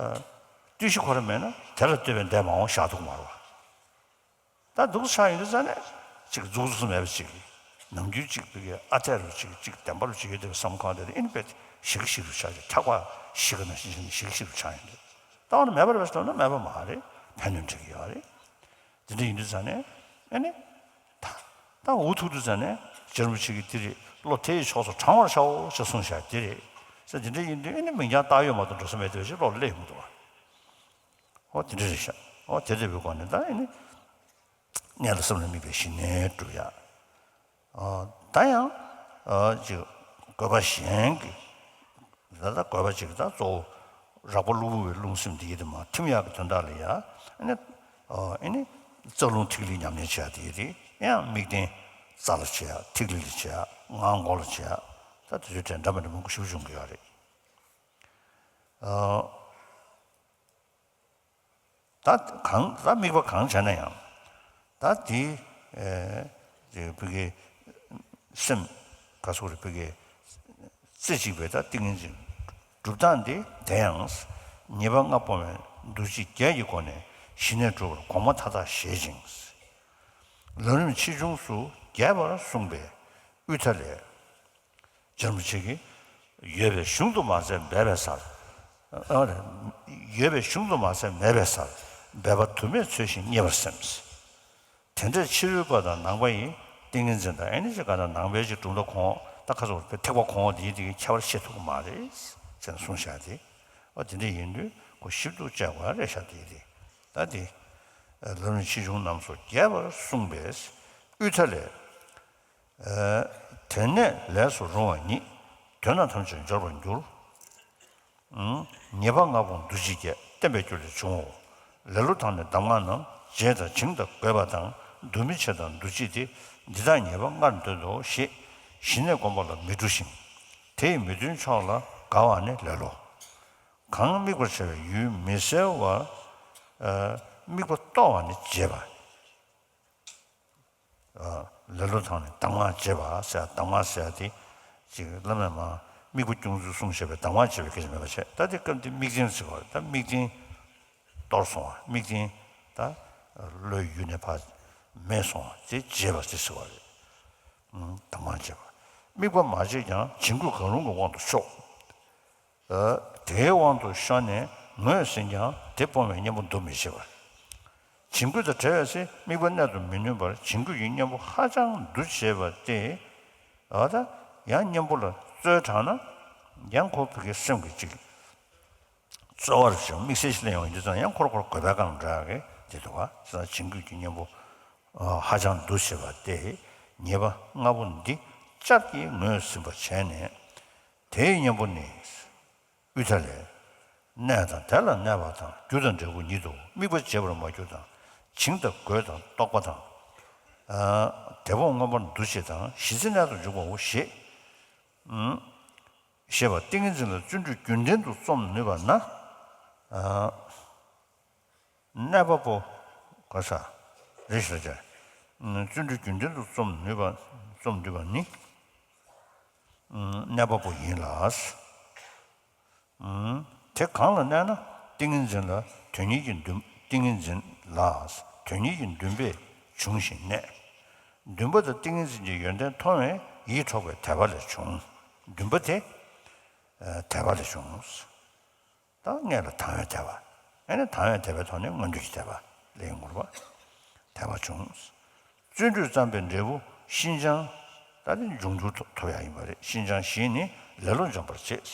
ལྟོས་གཞི་ཁོ་རང་མེད་ན་དེ་ལ་ལྟོས་པའི་འདས་མ་འོངས་བཞག་ཐུབ་ཀྱི་མ་རེད་བ། ད་འདུག་ཆགས་ཡོང་དུས་ཙང་ནས་ཅིག་འཛུགས་འཛུགས་སུ་མེད་པ་ཅིག་གིས་ནམ་རྒྱུན་ཅིག་བི་གའི་ཨ་འཐས་རུ་ཅིག་ཅིག་བདེན་པ་རུ་ཅིག་ཡོད་དེ་བསམ་གང་དེ་ཨིན་པས་ཞིག་ཞིག་རུ་ཆགས་ཀྱི་ཁྲག་པ་ཞིག་གི་ནང་བཞིན་བཞིན་ཞིག་ཞིག་རུ་ཆགས་ཡོང་དུས། ལྟ་བ་ནི་མེད་པ་རེད་པས་ཟེར་ན་མེད་པ་མ་རེད། ཕན་དོན་འགྲིག་གི་ཡོད་རེད། དེ་འདྲ་ཡིན་དུས་ཙང་ནས་ཨ་ནི། ད་ད་འུ་ཐུག་དུས་ཙང་ནས་རྗེ་རིན་པོ་ཆེ་གིས་འདི་རེད། བློ་དེ་ཡི་ཕྱོགས་སུ་དྲང་བར་བྱའོ་ཞེས་གསུངས་བཞག་འདི་རེད་ཟེར། དེ་འདྲ་ཡིན་དུས་ཨ་ནི་མིང་རྐྱང་བཏགས་ཡོད་མ་གཏོགས་འགྲོ་ས་མེད་དེ་བ་ཞིག་བློ་སླེབས་ཡོང་གི་འདུག་བ། ཨོ་དེ་འདྲ་རེད་ཤག་ཨོ་དེ་འདྲ་བའི་སྒོ་ནས་ད་ཨ་ནི། གཉེན་ལ་སེམས་ལ་དམིགས་པའི་ཞི་གནས་སྒྲུབ་ཡ། ཨ། ད་ཡང་། ཨ། ཅིག་དགོས་པ་གཞན་གྱི། ད་ལྟ་དགོས་པ་ཅིག་ད་གཙོ་བོ་རགས་པ་གློ་བུར་བའི་རླུང་སེམས་འདི་ཡིན་དུ་མ་ཐིམ་ཡག་གི་དོན་དག་ལ་ཡ། ཨ་ནི། ཨ་ནི། རྩ་རླུང་ཐིག་ལེ་ཉམས་ལེན་བྱེད་ཡག་དེ་ཡིན་དུས་ཡང་དམིགས་རྟེན་རྩ་ལ་བྱེད་ཡག་ཐིག་ལེ་ལ་བྱེད་ཡག་ངག་མགོ་ལ་བྱེད་ཡག་ད་དེ་ཚོའི་གྲས་འདྲ་མི་འདྲ་མང་པོ་ཞིག་བྱུང་གི་ཡོད་རེད། ཨ། ད་གང་ད་དམིགས་པ་གང་བྱས་ན་ཡང་། ད་དེ་ཨེ་དེ་བི་གའི་སེམས་ག་སོགས་རེད། བི་གའི་རྩེ་གཅིག་པའི་ད་ཏིང་ངེ་འཛིན་སྒྲུབ་སྟངས་དེ་དེ་ཡང་ཉེས་པ་ལྔ་སྤོང་བའི་འདུ་བྱེད་བརྒྱད་ཀྱི་སྒོ་ནས་ཞི་གནས་སྒྲུབ་པར་གོང་མ་མཐའ་དག་བཞེད་ཅིང་། ལམ་རིམ་ཆེ་ཆུང་སོགས་རྒྱས་པར་གསུངས་པའི་དབུས་མཐའ་ལས། རྗེ་རིན་པོ་ཆེ་གིས། ཡོད་པའི་གཞུང་དུ་མ་ཟད་འབད་པའི་སར། ཨ། ཡོད་པའི་གཞུང་དུ་མ་ཟད་མེད་པའི་སར། འབད་པ་དུ་མས་འཚོལ་ཞིང་རྙེད་པར་སེམས། དེ་འདྲའི་ཕྱི་རོལ་པ་དང་ནང་པ་ཡི་ཏིང་ངེ་འཛིན་དང་ཨེ་ནི་ཅིག་ག་ན་ནང་པའི་ཅིག་གྲུབ་མཐའ་གོང་འོག་ད་ཁ་སོགས་ཐེག་པ་གོང་འོག་འདིའི་དེ་གི་ཁྱད་པར་ཤེས་ཐུབ་ཀྱི་མ་རེད་ཟེར་ནས་གསུངས་བཞག་དེ། ཨ་དེ་འདྲ་ཡིན་དུས་ཁོ་ཞིབ་ཏུ་དཔྱད་དགོས་རེད་ཤག་དེ་རེད། ད་དེ། ལམ་རིམ་ཆེ་ཆུང་རྣམས་སོགས་རྒྱས་པར་གསུངས་པའི་དབུས་མཐའ་ལས། དེ་ནས་ལས་སུ་རུང་བ་ཉིད། དོན་རྣམས་ཐམས་ཅད་འབྱོར་པར་འགྱུར། ཉེས་པ་ལྔ་སྤོང་འདུ་བྱེད་བརྒྱད། བསྟན་པའི་རྒྱུ་ལས་བྱུང་ངོ་། ལེ་ལོ་དང་ནི་གདམས་ངག་རྣམས། བྱས་དང་བྱིང་དང་རྒོད་པ་དང་། འདུ་མི་བྱེད་དང་འདུ་བྱེད་དེ། འདི་དག་ཉེས་པ་ལྔར་འདོད་དོ་ཞེས། ཞི་གནས་སྒོམ་པ་ལ་མི་འགྲོ་ཞིང་། དེ་ཡི་མི་འདོད་ཕྱོགས་ལ་དགའ་བ་ནི་ལེ་ལོ། གང་དམིགས་པར་བྱ་བའི་ཡུལ་མི་གསལ་བར། དམིགས་པ་གཏོར་བ་ནི་བྱེད་པ། ལེ་ལོ་དང་ནི་གདམས་ངག་བྱེད་པ་ཟེར། གདམས་ངག་ཟེར་དེ་ཅིག་བླ་མས་མ་དམིགས་པ་སྐྱོང་ཚུལ་གསུངས་བཞག་པའི་གདམས་ངག་བྱེད་པའི་སྐད་ཆ་མེད་པ་བྱས། ད་དེ་སྐབས་འདི་དམིགས་རྟེན་ཟེར་བ་ད་དམིགས་རྟེན་གཏོར་སོང་བ། དམིགས་རྟེན་ད་བློའི་ཡུལ་ནས་ཕར་མེད་སོང་བ་དེ་བྱེད་པ་དེ་ཟེར་བ་རེད། གདམས་ངག་བྱེད་པ། དམིགས་པ་མ་བྱས་ཀྱང་བྱིང་རྒོད་གང་རུང་གི་དབང་དུ་ཤོག་དེའི་དབང་དུ་ཤོར་ནས་ངོས་ཟིན་ཀྱང་དེ་སྤོང་བའི་གཉེན་པོ་འདུ་མི་བྱེད་པར། བྱིང་རྒོད་དང་བྲལ་བས་སེ་དམིགས་པ་གནད་དུ་མི་བསྣུན་པར་བྱིང་རྒོད་ཀྱི་གཉེན་པོ་ཧ་ཅང་འདུ་བྱེད་པ་སྟེ། འོ་ད་ཡང་གཉེན་པོ་ལ་རྩོལ་དྲགས་ན་ཡང་ཁོ་བོད་ཀྱི་སེམས་ཀྱི་གཅིག་རྩོལ་བར་བྱུང་དམིགས་བསལ་ཞིག་ལ་ཡོང་ཡོང་དུས་ཙང་ཡང་ཁོ་ར་ཁོ་ར་རྒོད་པའི་སྒང་འདྲ་གི་དེ་འདུག་ག་ཟེར་ན་བྱིང་རྒོད་ཀྱི་གཉེན་པོ་ཧ་ཅང་འདུ་བྱེད་པ་སྟེ། ཉེས་པ་ལྔ་པོ་འདི་བསྐྱར་གྱིས་ངོས་ཟིན་པར་བྱས་ནས། དེའི་གཉེན་པོ་ནི། དབུས་མཐའ་ལས། གནས་དང་དེ་ལ་གནས་པ་དང་རྒྱུ་དང་འབྲས་བུ་ཉིད་དོ། དམིགས་པ་བརྗེད་པར་མ་གྱུར་དང་། བྱིང་དང་རྒོད་དང་རྟོག་པ་དང་། དེ་སྤོང་མངོན་པར་འདུ་བྱེད་དང་། ཞི་བྱེད་གནད་དུ་འཇུག་པའོ་ཞེས། ཞེས་པ་ཏིང་ངེ་འཛིན་ལ་བརྩོན་འགྲུས་རྒྱུན་ལྡན་དུ་རྩོམ་ནུས་པ་ན། གནས་པ་པོ། ག་ས། རེ་ཞིག་ལ་བརྩོན་འགྲུས་རྒྱུན་ལྡན་དུ་རྩོམ་ནུས་པ། རྩོམ་ནུས་པ་ནི། གནས་པ་པོ་ཡིན་ལ། དེ་གང་ལ་གནས་ན་ཏིང་ངེ་འཛིན་ལ་དོན་གཉིས་ཀྱི་འདུན། ཏིང་ངེ་འཛིན་ལ་དོན་གཉིས་ཀྱི་འདུན་པས་བྱུང་ཞིང་གནས། འདུན་པ་དང་ཏིང་ངེ་འཛིན་གྱི་ཡོན་ཏན་མཐོང་བས་ཡིད་འཕྲོག་པའི་དད་པ་ལས་བྱུང་། འདུན་པ་དེ་དད་པ་ལས་བྱུང་། ད་སྔོན་ལ་དང་བའི་དད་པ། ཨེ་ནི་དང་བའི་དད་པའི་ཐོག་ནས་མངོན་འདོད་ཀྱི་དད་པ་ལེན་དགོས་པ། དད་པ་བྱུང་། བརྩོན་འགྲུས་བརྩམས་པའི་འབྲས་བུ་ཤིན་སྦྱངས། ད་ནི་འབྱུང་འགྱུར་ཐོབ་ཐོབ་ཡག་ཡིན་པ་རེད། ཤིན་སྦྱངས་བཞི་ནི་ལེ་ལོ་འཇོམས་པར་བྱེད།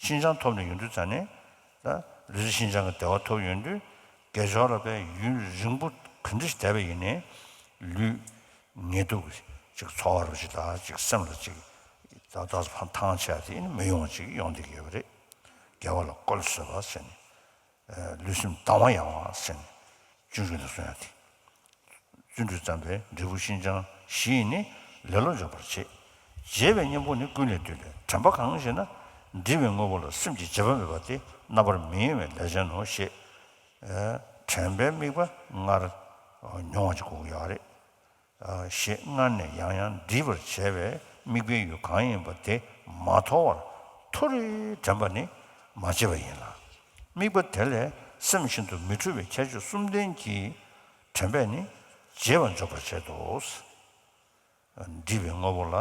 ཤིན་སྦྱངས་ཐོབ་ནས་ཡོང་དུས་ཙ་ནས་ད་ལུས་ཤིན་སྦྱངས་ཀྱི་བདེ་བ་ཐོབ་ཡོང་དུས་དགེ་སྦྱོར་ལ་དཔེ་ཡུན་རིང་པོ་ག་འདྲ་ཞིག་བསྡད་པ་ཡིན་ནའི་ལུས་ངལ་དུབ་ཅིག་ཚོར་བ་ཅིག་ད་ཅིག་སེམས་ལ་ཅིག་ད་ད་ཕན་ཐང་ཆེ་བ་དེ་ནི་མི་ཡོང་བ་ཅིག་ཡོང་བསྡད་ཀྱི་ཡོད་པ་རེད། དགེ་བ་ལ་བཀོལ་ཟེར་བ་ཟེར་ནས། ལུས་སེམས་དང་བ་ཡང་བ་ཟེར་ནས་སྤྱོད་འཇུག་ནས་གསུངས་ཡ་དེ། བརྩོན་འགྲུས་བརྩམས་པའི་འབྲས་བུ་ཤིན་སྦྱངས་བཞི་ཡིས་ནི་ལེ་ལོ་འཇོམས་པར་བྱེད། བྱེད་པའི་གཉེན་པོ་ནི་ཀུན་ལས་བཏུས་ལས། དྲན་པ་གང་ཞེ་ན། འདྲིས་པའི་དངོས་པོ་ལ་སེམས་ཀྱི་བྱེད་པ་མེད་པ་སྟེ་རྣམ་པར་མི་གཡེང་བའི་ལས་ཅན་ནོ་ཞེས། དྲན་པའི་དམིགས་པ་སྔར་མྱོང་བ་ཅིག་དགོས་ཀྱི་ཡོད་རེད། ཞེས་སྔར་ནས་ཡང་ཡང་འདྲིས་པར་བྱས་པའི་དམིགས་པའི་ཡུལ་གང་ཡིན་པ་དེ་མ་དོར་བར་མཐོ་རིས་དྲན་པ་ནི་མ་བྱས་པ་ཡིན་ལ། དམིགས་པ་དེ་ལས་སེམས་ཤིན་ཏུ་མི་འཁྲུལ་བའི་ཁྱད་ཆོས་གསུམ་ལྡན་གྱི་དྲན་པས་ནི་བརྗེད་པར་འཇོག་པར་བྱེད་དོ། འདྲིས་པའི་དངོས་པོ་ལ།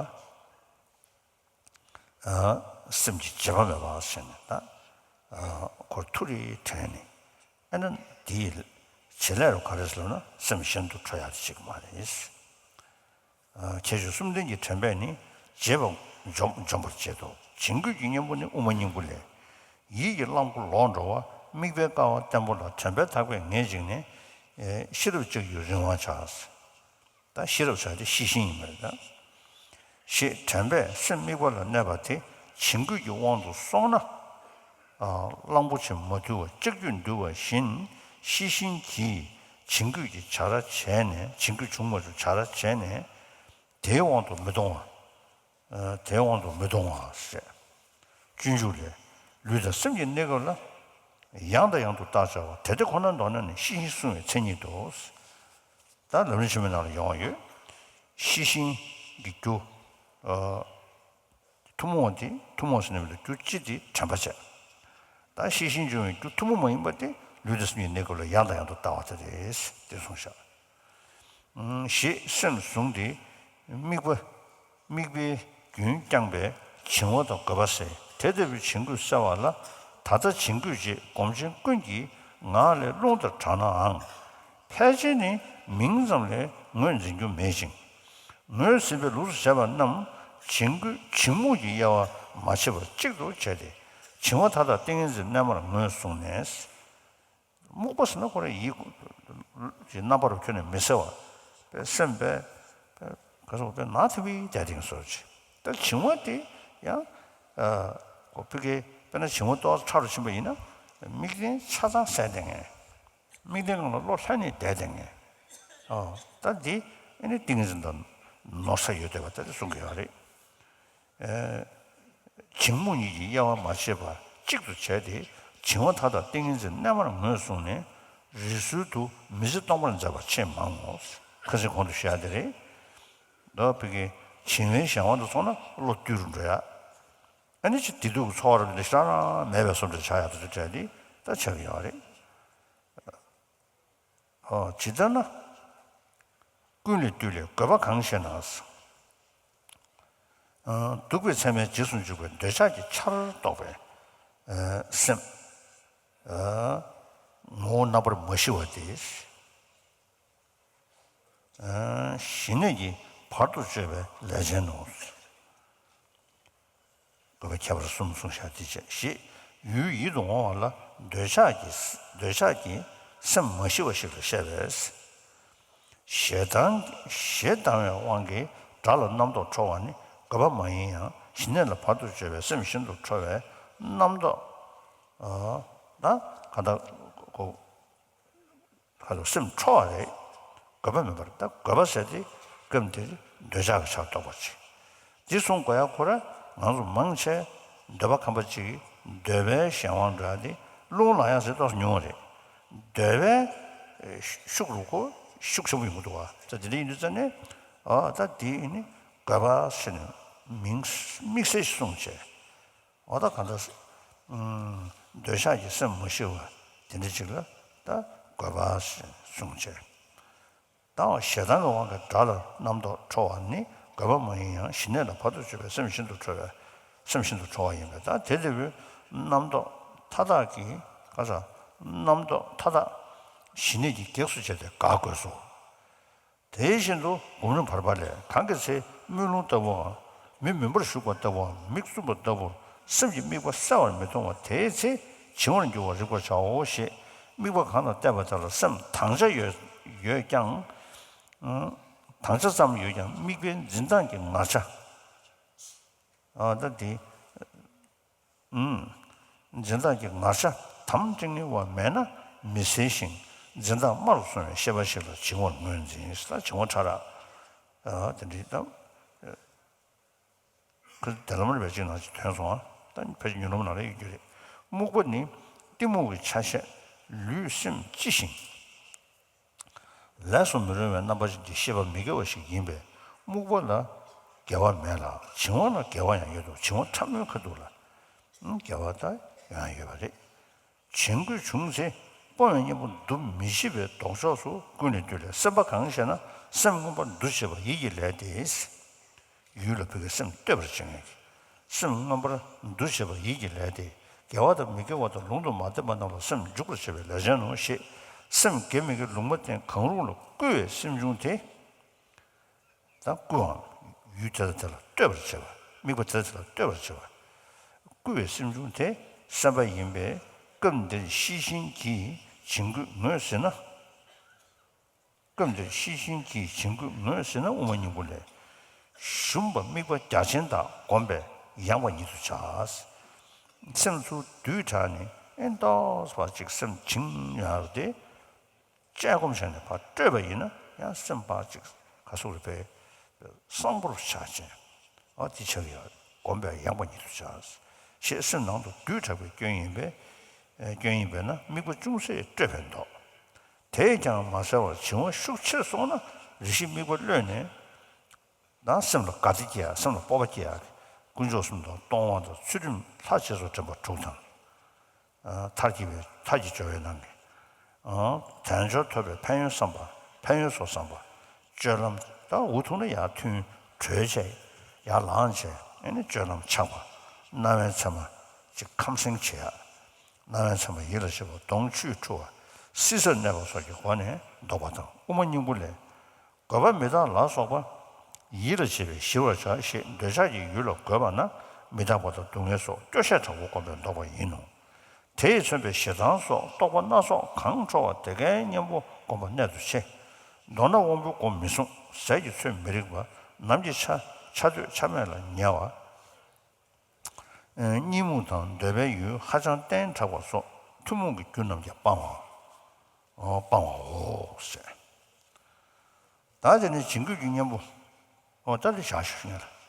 སེམས་ཀྱི་བྱེད་པ་མེད་པ་ཟེར་ནས་ད། ཁོར་མཐོ་རིས་དྲན་ནས། ཨ་ནི་དེའི་བྱེད་ལས་རུ་ག་རེ་ཟེར་ལབ་ན་སེམས་གཞན་དུ་འཕྲོ་ཡག་དེ་ཅིག་མ་རེད། ཁྱད་ཆོས་གསུམ་ལྡན་གྱི་དྲན་པས་ནི་བརྗེད་པ་འཇོམས་འཇོམས་པར་བྱེད་དོ། བྱིང་རྒོད་ཀྱི་གཉེན་པོ་ནི་དབུ་མ་སྙིང་པོ་ལས། ཡིད་ཀྱི་རླངས་འཁོར་ལོག་འགྲོ་བ། དམིགས་པའི་ཀ་བ་བརྟན་པོ་ལ། དྲན་པས་ཐག་པས་ངེས་བཅིངས་ནས། ཤེས་རབ་ལྕགས་ཀྱུས་རིང་བ་བྱ། ད་ཤེས་རབ་བྱ་དེ་ཤེས་བཞིན་ཡིན་པ་རེད་ད། ཞེས་དྲན་པས་སེམས་དམིགས་པ་ལ་གནས་པ་དེ་བྱིང་རྒོད་ཀྱི་དབང་དུ་སོང་ན། རླངས་པོ་ཆེ་མ་དུལ་བ་ལྕགས་ཀྱུས་འདུལ་བ་བཞིན་ཤེས་བཞིན་གྱིས་བྱིང་རྒོད་ཀྱི་བྱ་ར་བྱས་ནས། བྱིང་རྒོད་བྱུང་མ་བྱུང་བྱ་ར་བྱས་ནས་དེའི་དབང་དུ་མི་གཏོང་བ། དེའི་དབང་དུ་མི་གཏོང་བ་ཟེར། སྤྱོད་འཇུག་ལས། ལུས་དང་སེམས་ཀྱི་གནས་སྐབས་ལ་ཡང་དང་ཡང་དུ་བརྟག་བྱ་བ་དེ་དེ་ཁོ་ནར་མདོར་ན་ནི་ཤེས་བཞིན་བསྲུང་བའི་མཚན་ཉིད་དོ། ད་ལམ་རིམ་ཆེན་མོའི་ནང་ལ་ཡོང་བ་ཡོད། ཤེས་བཞིན་གྱི་རྒྱུ། ཨ། ཐུན་མོང་བ་དེ་ཐུན་མོང་ཟེར་ནས་མི་འདུག་རྒྱུ་སྤྱི་དེ་དྲན་པ་བྱས། ད་ཤེས་བཞིན་འབྱུང་བའི་རྒྱུ་ཐུན་མོང་མ་ཡིན་པ་དེ་ལུས་དང་སེམས་ཀྱི་གནས་སྐབས་ལ་ཡང་དང་ཡང་དུ་བལྟ་བ་དེ་རེད། དེ་གསུངས་བཞག་ཞེས་སེམས་བཟུང་སྟེ། དམིགས་པ། དམིགས་པའི་རྒྱུན་བསྐྱངས་པས་བྱིང་བ་དང་རྒོད་པ་སེལ། དེ་ལྟ་བུའི་བྱིང་རྒོད་སེལ་བ་ལ། ད་ལྟ་བྱིང་རྒོད་ཅེས་སྒོམ་ཆེན་ཀུན་གྱིས་ངག་ལས་རླུང་ལྟར་གྲགས་ནའང་། ཕལ་ཆེར་ནི་མིང་ཙམ་ལས་ངོས་འཛིན་རྒྱུ་མེད་ཅིང་། ངོས་ཟིན་པའི་ལུགས་སུ་བྱས་པ་རྣམས་བྱིང་རྒོད་བྱིང་རྨུགས་ཀྱི་དབྱེ་བ་མ་ཕྱེ་བར་གཅིག་ཏུ་བྱས་ཏེ། བྱིང་བ་མཐའ་དག་ཏིང་ངེ་འཛིན་རྣལ་མར་ངོས་བཟུང་ནས། རྨུགས་པ་ཟེར་ན་ཁོ་རང་ཡིད་ཀྱི་རྣམ་པར་ཁྱོན་ནས་མི་གསལ་བ། པའི་སེམས་པའི་ག་སོགས་པའི་ནག་ཐིབ་པའི་བསྡད་དེ་སོགས་ཀྱི། ད་བྱིང་བ་དེ་ཡང་། ཨ། ཁོ་ཕ་གི་དཔེར་ན་བྱིང་བ་ཏོག་ཙམ་ཕྲ་རུ་ཕྱིན་པ་ཡིན་ན། དམིགས་རྟེན་ཆ་ཚང་གསལ་བསྡད་མཁན། དམིགས་རྟེན་སྒང་ལ་བློ་ལྷན་ནེ་བསྡད་བསྡད་མཁན། ཨོ། ད་འདི་ཨེ་ནི་ཏིང་ངེ་འཛིན་དང་ནོར་ས་ཡོད་བསྡད་པ་ད་དེ་གསུང་གི་ཡོད་རེད། ཨེ། བྱིང་རྨུགས་གཉིས་ཀྱི་དབྱེ་བ་མ་ཕྱེ་བར་གཅིག་ཏུ་བྱས་ཏེ། བྱིང་བ་མཐའ་དག་ཏིང་ངེ་འཛིན་རྣལ་མར་ངོས་བཟུང་ནས། རིས་སུལ་དུ་མི་ཚེ་སྟོང་པར་མཛད་པ་ཆེས་མང་ངོ་། ཁ་སང་གོང་དུ་བཤད་ཡ་དེ་རེད། ད་ཕ་གི་བྱིང་བའི་གཞན་དབང་དུ་སོང་ན་བློ་བཏུལ་རུ་འགྲོ་ཡ། ཨ་ནི་ཅི་བདེ་སྡུག་གི་ཚོར་བ་འདི་ཤར་མེད་པའི་བཟོ་འདྲ་ཆགས་ཡག་དེ་ཚོ་བྲལ་ཏེ་ད་ཆགས་ཀྱི་ཡོད་རེད། ཨོ། ཇི་ལྟར་ན། ཀུན་ལས་བཏུལ་ལས་རྒོད་པ་གང་ཞེ་ན། ཨ། སྡུག་པའི་མཚན་མའི་རྗེས་སུ་འཇུག་པའི་འདོད་ཆགས་ཀྱི་ཆར་གཏོགས་པའི། ཨ། སེམས། ཨ། ངོ་བོ་རྣམ་པར་མ་ཞི་བ་སྟེ། ཨ། ཞི་གནས་ཀྱི་བར་དུ་གཅོད་པའི་ལས་ཅན་ནོ། རྒོད་པ་ཁྱད་པར་གསུམ་གསུངས་བཞག་དེ་བྱས་ཞེས་ཡུལ་ཡིད་དུ་འོང་བ་ལ་འདོད་ཆགས་ཀྱི། འདོད་ཆགས་ཀྱི་སེམས་མ་ཞི་བ་ཞིག་ལ་བཤད་པས། ཞེ་སྡང་ཞེ་སྡང་བའི་དབང་གིས་དགྲ་ལ་རྣམ་རྟོག་འཕྲོ་བ་ནི་རྒོད་པ་མ་ཡིན་ཡང་། ཞི་གནས་ལ་བར་དུ་གཅོད་པའི་སེམས་ཤིན་ཏུ་ཁྲོ་བའི་རྣམ་རྟོག་ཨ། ད་ག་ད་གོ། ཁ་ལོ་སེམས་ཁྲོ་བ་རེད། རྒོད་པ་མེད་པར་ད་རྒོད་པ་ཟེར་ཏེ་སྐབས་འདིར་འདོད་ཆགས་ཀྱི་ཆར་གཏོགས་པ་ཅིག་འདི་གསུང་དགོས་ཡ་ཁོ་ར་ང་ཚོ་མང་ཆེ་འདོད་པ་ཁམས་པ་ཅིག་འདོད་པའི་གཞན་དབང་འདྲ་དེ་རླུང་ལངས་ཡ་ཟེར་ཏོག་ཙམ་ཉུང་བ་རེད། འདོད་པའི་ཤུགས་རུ་ཁོ་ཤུགས་ཆེན་པོ་ཡོང་གི་འདུག་བ། ད་དེ་འདྲ་ཡིན་དུས་ཙ་ནས། ཨ། ད་དེ་ནི་རྒོད་པ་ཟེར་ནས་མིང་དམིགས་བསལ་ཞིག་གསུངས་བྱས། འོ་ད་གང་ལྟར། ཨུམ། འདོད་ཆགས་ཀྱི་སེམས་མ་ཞི་བ་དེ་འདྲ་ཅིག་ལ་ད་རྒོད་པ་ཞེས་གསུངས་བྱས། ད་ཞེ་སྡང་གི་དབང་གིས་དགྲ་ལ་རྣམ་རྟོག་འཕྲོ་བ་ནི་རྒོད་པ་མ་ཡིན་ཡང་། ཞི་གནས་ལ་བར་དུ་གཅོད་པའི་སེམས་ཤིན་ཏུ་ཁྲོ་བའི། སེམས་ཤིན་ཏུ་ཁྲོ་བ་ཡིན་པས། ད་དེ་ལྟ་བུའི་རྣམ་རྟོག་མཐའ་དག་གི་ག་ས། རྣམ་རྟོག་མཐའ་དག་ཞི་གནས་ཀྱི་གེགས་སུ་བྱས་ཏེ་དགག་དགོས་སོ། དེ་བཞིན་དུ་སྒོམ་རིམ་བར་པ་ལས། གང་གི་ཚེ་སྨོན་ལུང་ལྟ་བུའམ། མི་མུན་པར་ཞུགས་པ་ལྟ་བུའམ། མིག་བཙུམ་པ་ལྟ་བུར་སེམས་ཀྱི་དམིགས་པ་གསལ་བར་མི་མཐོང་བ་དེའི་ཚེ་བྱིང་བར་འགྱུར་བར་རིག་པར་བྱའོ་ཞེས། དམིགས་པ་གང་ལ་གཏད་པ་དེ་ལ་སེམས་དྭངས་ཆ་ཡོད་ཡོད་ཀྱང་། དྭངས་ཆ་ཙམ་ཡོད་ཀྱང་དམིགས་པའི་འཛིན་སྟངས་ཀྱི་ངར་ཆ། ཨ། ད་དེ། ཨུམ། འཛིན་སྟངས་ཀྱི་ངར་ཆ་དམ་བཅིངས་བ་མེད་ན་མི་གསལ་ཞིང་། འཛིན་སྟངས་དམའ་རུ་སོང་བའི་ཤེས་པ་ཞིག་ལ་བྱིང་བར་ངོས་འཛིན། ད་བྱིང་བ་ཕྲ་རགས། ཨ། དེ་འདྲའི་ད། ཁོ་དེ་ལམ་རིམ་པ་གཅིག་ནང་གཅིག་ཐོན་སོང་ཨ། ད་ཕལ་ཆེར་མྱུར་ལམ་ནང་ལ་ཡོད་རྒྱུ་རེད། རྨུགས་པ་ནི་གཏི་མུག་གི་ཆ་ཤས། ལུས་སེམས་ལྕི་ཞིང་། ལས་སུ་མི་རུང་བའི་རྣམ་པ་ཅན་གྱི་ཤེས་པ་མི་དགེ་བ་ཞིག་ཡིན་པས། རྨུགས་པ་ལ་དགེ་བ་མེད་ལ། བྱིང་བ་ལ་དགེ་བ་ཡང་ཡོད་དོ། བྱིང་བ་ཕྲ་མོའི་ཁ་ཐུག་ལ། ཨང་། དགེ་བ་ད་ཡང་ཡོད་པ་རེད། བྱིང་རྒོད་བྱུང་ཚེ་སྤོང་བའི་གཉེན་པོ་འདུ་མི་བྱེད་པའི་ལྡོག་ཕྱོགས་སུ་ཀུན་ནས་བཏུལ་ལས། སེམས་པ་གང་ཞེ་ན། སེམས་མངོན་པར་འདུ་བྱེད་པ་ཡིད་ཀྱི་ལས་ཏེ། ཡུལ་ལ་ཕ་གིའི་སེམས་གཏོད་པར་བྱེད་མཁན་གྱི། སེམས་མངོན་པར་འདུ་བྱེད་པ་ཡིད་ཀྱི་ལས་ཏེ། དགེ་བ་དང་མི་དགེ་བ་དང་ལུང་དུ་མ་བསྟན་པ་རྣམས་ལ་སེམས་འཇུག་པར་བྱེད་པའི་ལས་ཅན་ནོ་ཞེས་སེམས་དགེ་མི་དགེ་ལུང་མ་བསྟན་གང་རུང་ལ་བསྐུལ་བའི་སེམས་བྱུང་དེ། ད་བསྐུལ་བའམ་ཡུལ་དེ་དང་དེ་ལ་ལྟོས་པར་བྱེད་པ། དམིགས་པ་དེ་དང་དེ་ལ་ལྟོས་པར་བྱེད་པ། བསྐུལ་བའི་སེམས་བྱུང་དེ་སེམས་པ་ཡིན་པས་སྐབས་འདིར་ཤེས་བཞིན་གྱིས་བྱིང་རྒོད་ངོས་ཟིན་ན། སྐབས་འདིར་ཤེས་བཞིན་གྱིས་བྱིང་རྒོད་ངོས་ཟིན་ན་དབུ་མ་སྙིང་པོ་ལས། ཞུམ་པ་དམིགས་པ་རྒྱ་ཆེན་དག་བསྒོམས་པས་ཡངས་པ་ཉིད་དུ་བྱ། སེམས་ཚུར་བསྡུས་དྲགས་ནས་ཨེ་འདོགས་པ་ཅིག་སེམས་བྱིང་ཡར་དེ། དཔྱད་སྒོམ་བྱས་ནས་ཕར་སྤྲོས་པ་ཡིན་ན་ཡང་སེམས་པ་ཅིག་ག་སོགས་རེ་བས་གསང་པོར་བྱ་ཅན། ཨ་དེ་ཆགས་ཡོད་བསྒོམས་པས་ཡངས་པ་ཉིད་དུ་བྱ། ཞེས་སེམས་ནང་དུ་བསྡུས་དྲགས་པའི་སྐྱོན་ཡིན་པས། སྐྱོན་ཡིན་པས་ན་དམིགས་པ་ཅུང་ཟད་སྤྲོས་པས་འདོགས། དེས་ཀྱང་མ་བསལ་བར་བྱིང་བ་ཤུགས་ཆེར་སོང་ན་རེ་ཞིག་དམིགས་པ་གློད་ནས། ད་སེམས་ལ་དགའ་བདེ་སྐྱེ་ཡག་སེམས་ལ་སྤོབས་པ་སྐྱེ་ཡག་དཀོན་མཆོག་གསུམ་དང་སྟོང་པ་དང་ཚུལ་ཁྲིམས་ལྷ་བྱས་སོགས་དྲན་པ་དྲུག་དང་། མཐར་གྱིས་པའི་མཐར་གྱིས་སྦྱོར་བའི་ནང་གི། དལ་འབྱོར་ཐོབ་པའི་ཕན་ཡོན་བསམ་པ། ཕན་ཡོན་སོགས་བསམ་པ། སྤྱོད་ལམ་ད་འུ་ཐུག་ན་ཡར་མཐུན་གྲོས་བྱས། ཡར་ལངས་བྱས་ཨེ་ནི་སྤྱོད་ལམ་ཆགས་པ། རྣ་བའི་མཚན་མ་ཅིག་ཁམས་སེང་བྱེད་ཡག་རྣ་བའི་མཚན་མ་ཡིད་ལ་བྱེད་པ་གདོང་ཆུས་འཁྲུ་བ། བསིལ་སར་གནས་པ་སོགས་ཀྱི་སྒོ་ནས་འདོགས་པ་དང་དབུ་མ་སྙིང་པོ་ལས། དགོས་པ་མི་རྟག་ལ་སོགས་པ། ཡིད་ལ་བྱེད་པས་ཞི་བར་བྱ་ཞེས་འདོད་ཆགས་ཀྱི་ཡུལ་ལ་དགོས་པ་ན་མི་རྟག་པ་དང་སྡུག་བསྔལ་སོགས་སྐྱོ་ཤས་དྲག་པོ་བསྒོམས་པས་འདོགས་པ་ཡིན་ནོ། དེས་མཚོན་པའི་ཞེ་སྡང་སོགས་རྟོག་པ་སྣ་ཚོགས་གང་འཕྲོ་བ་དེ་ཀའི་གཉེན་པོ་བསྒོམ་པ་གནད་དུ་ཆེ། མདོར་ན་དབང་པོའི་སྒོ་མི་སྲུང་ཟས་ཀྱི་ཚོད་མི་རིག་པ་ནམ་གྱི་ཆ་ཆ་འདོད་ཆ་མེད་ལ་ཉལ་བ། གཉིད་རྨུགས་དང་འདོད་པའི་ཡུལ་ཧ་ཅང་བརྟན་དྲགས་པ་སོགས་ཐུན་མོང་གི་རྒྱུ་རྣམས་ཀྱང་སྤང་བ། སྤང་བའོ་ཟེར། ད་དེ་ནི་བྱིང་རྒོད་ཀྱི་གཉེན་པོ། ཨོ་ད་དེ་བཞག་ཞུ་ཉན་ལ།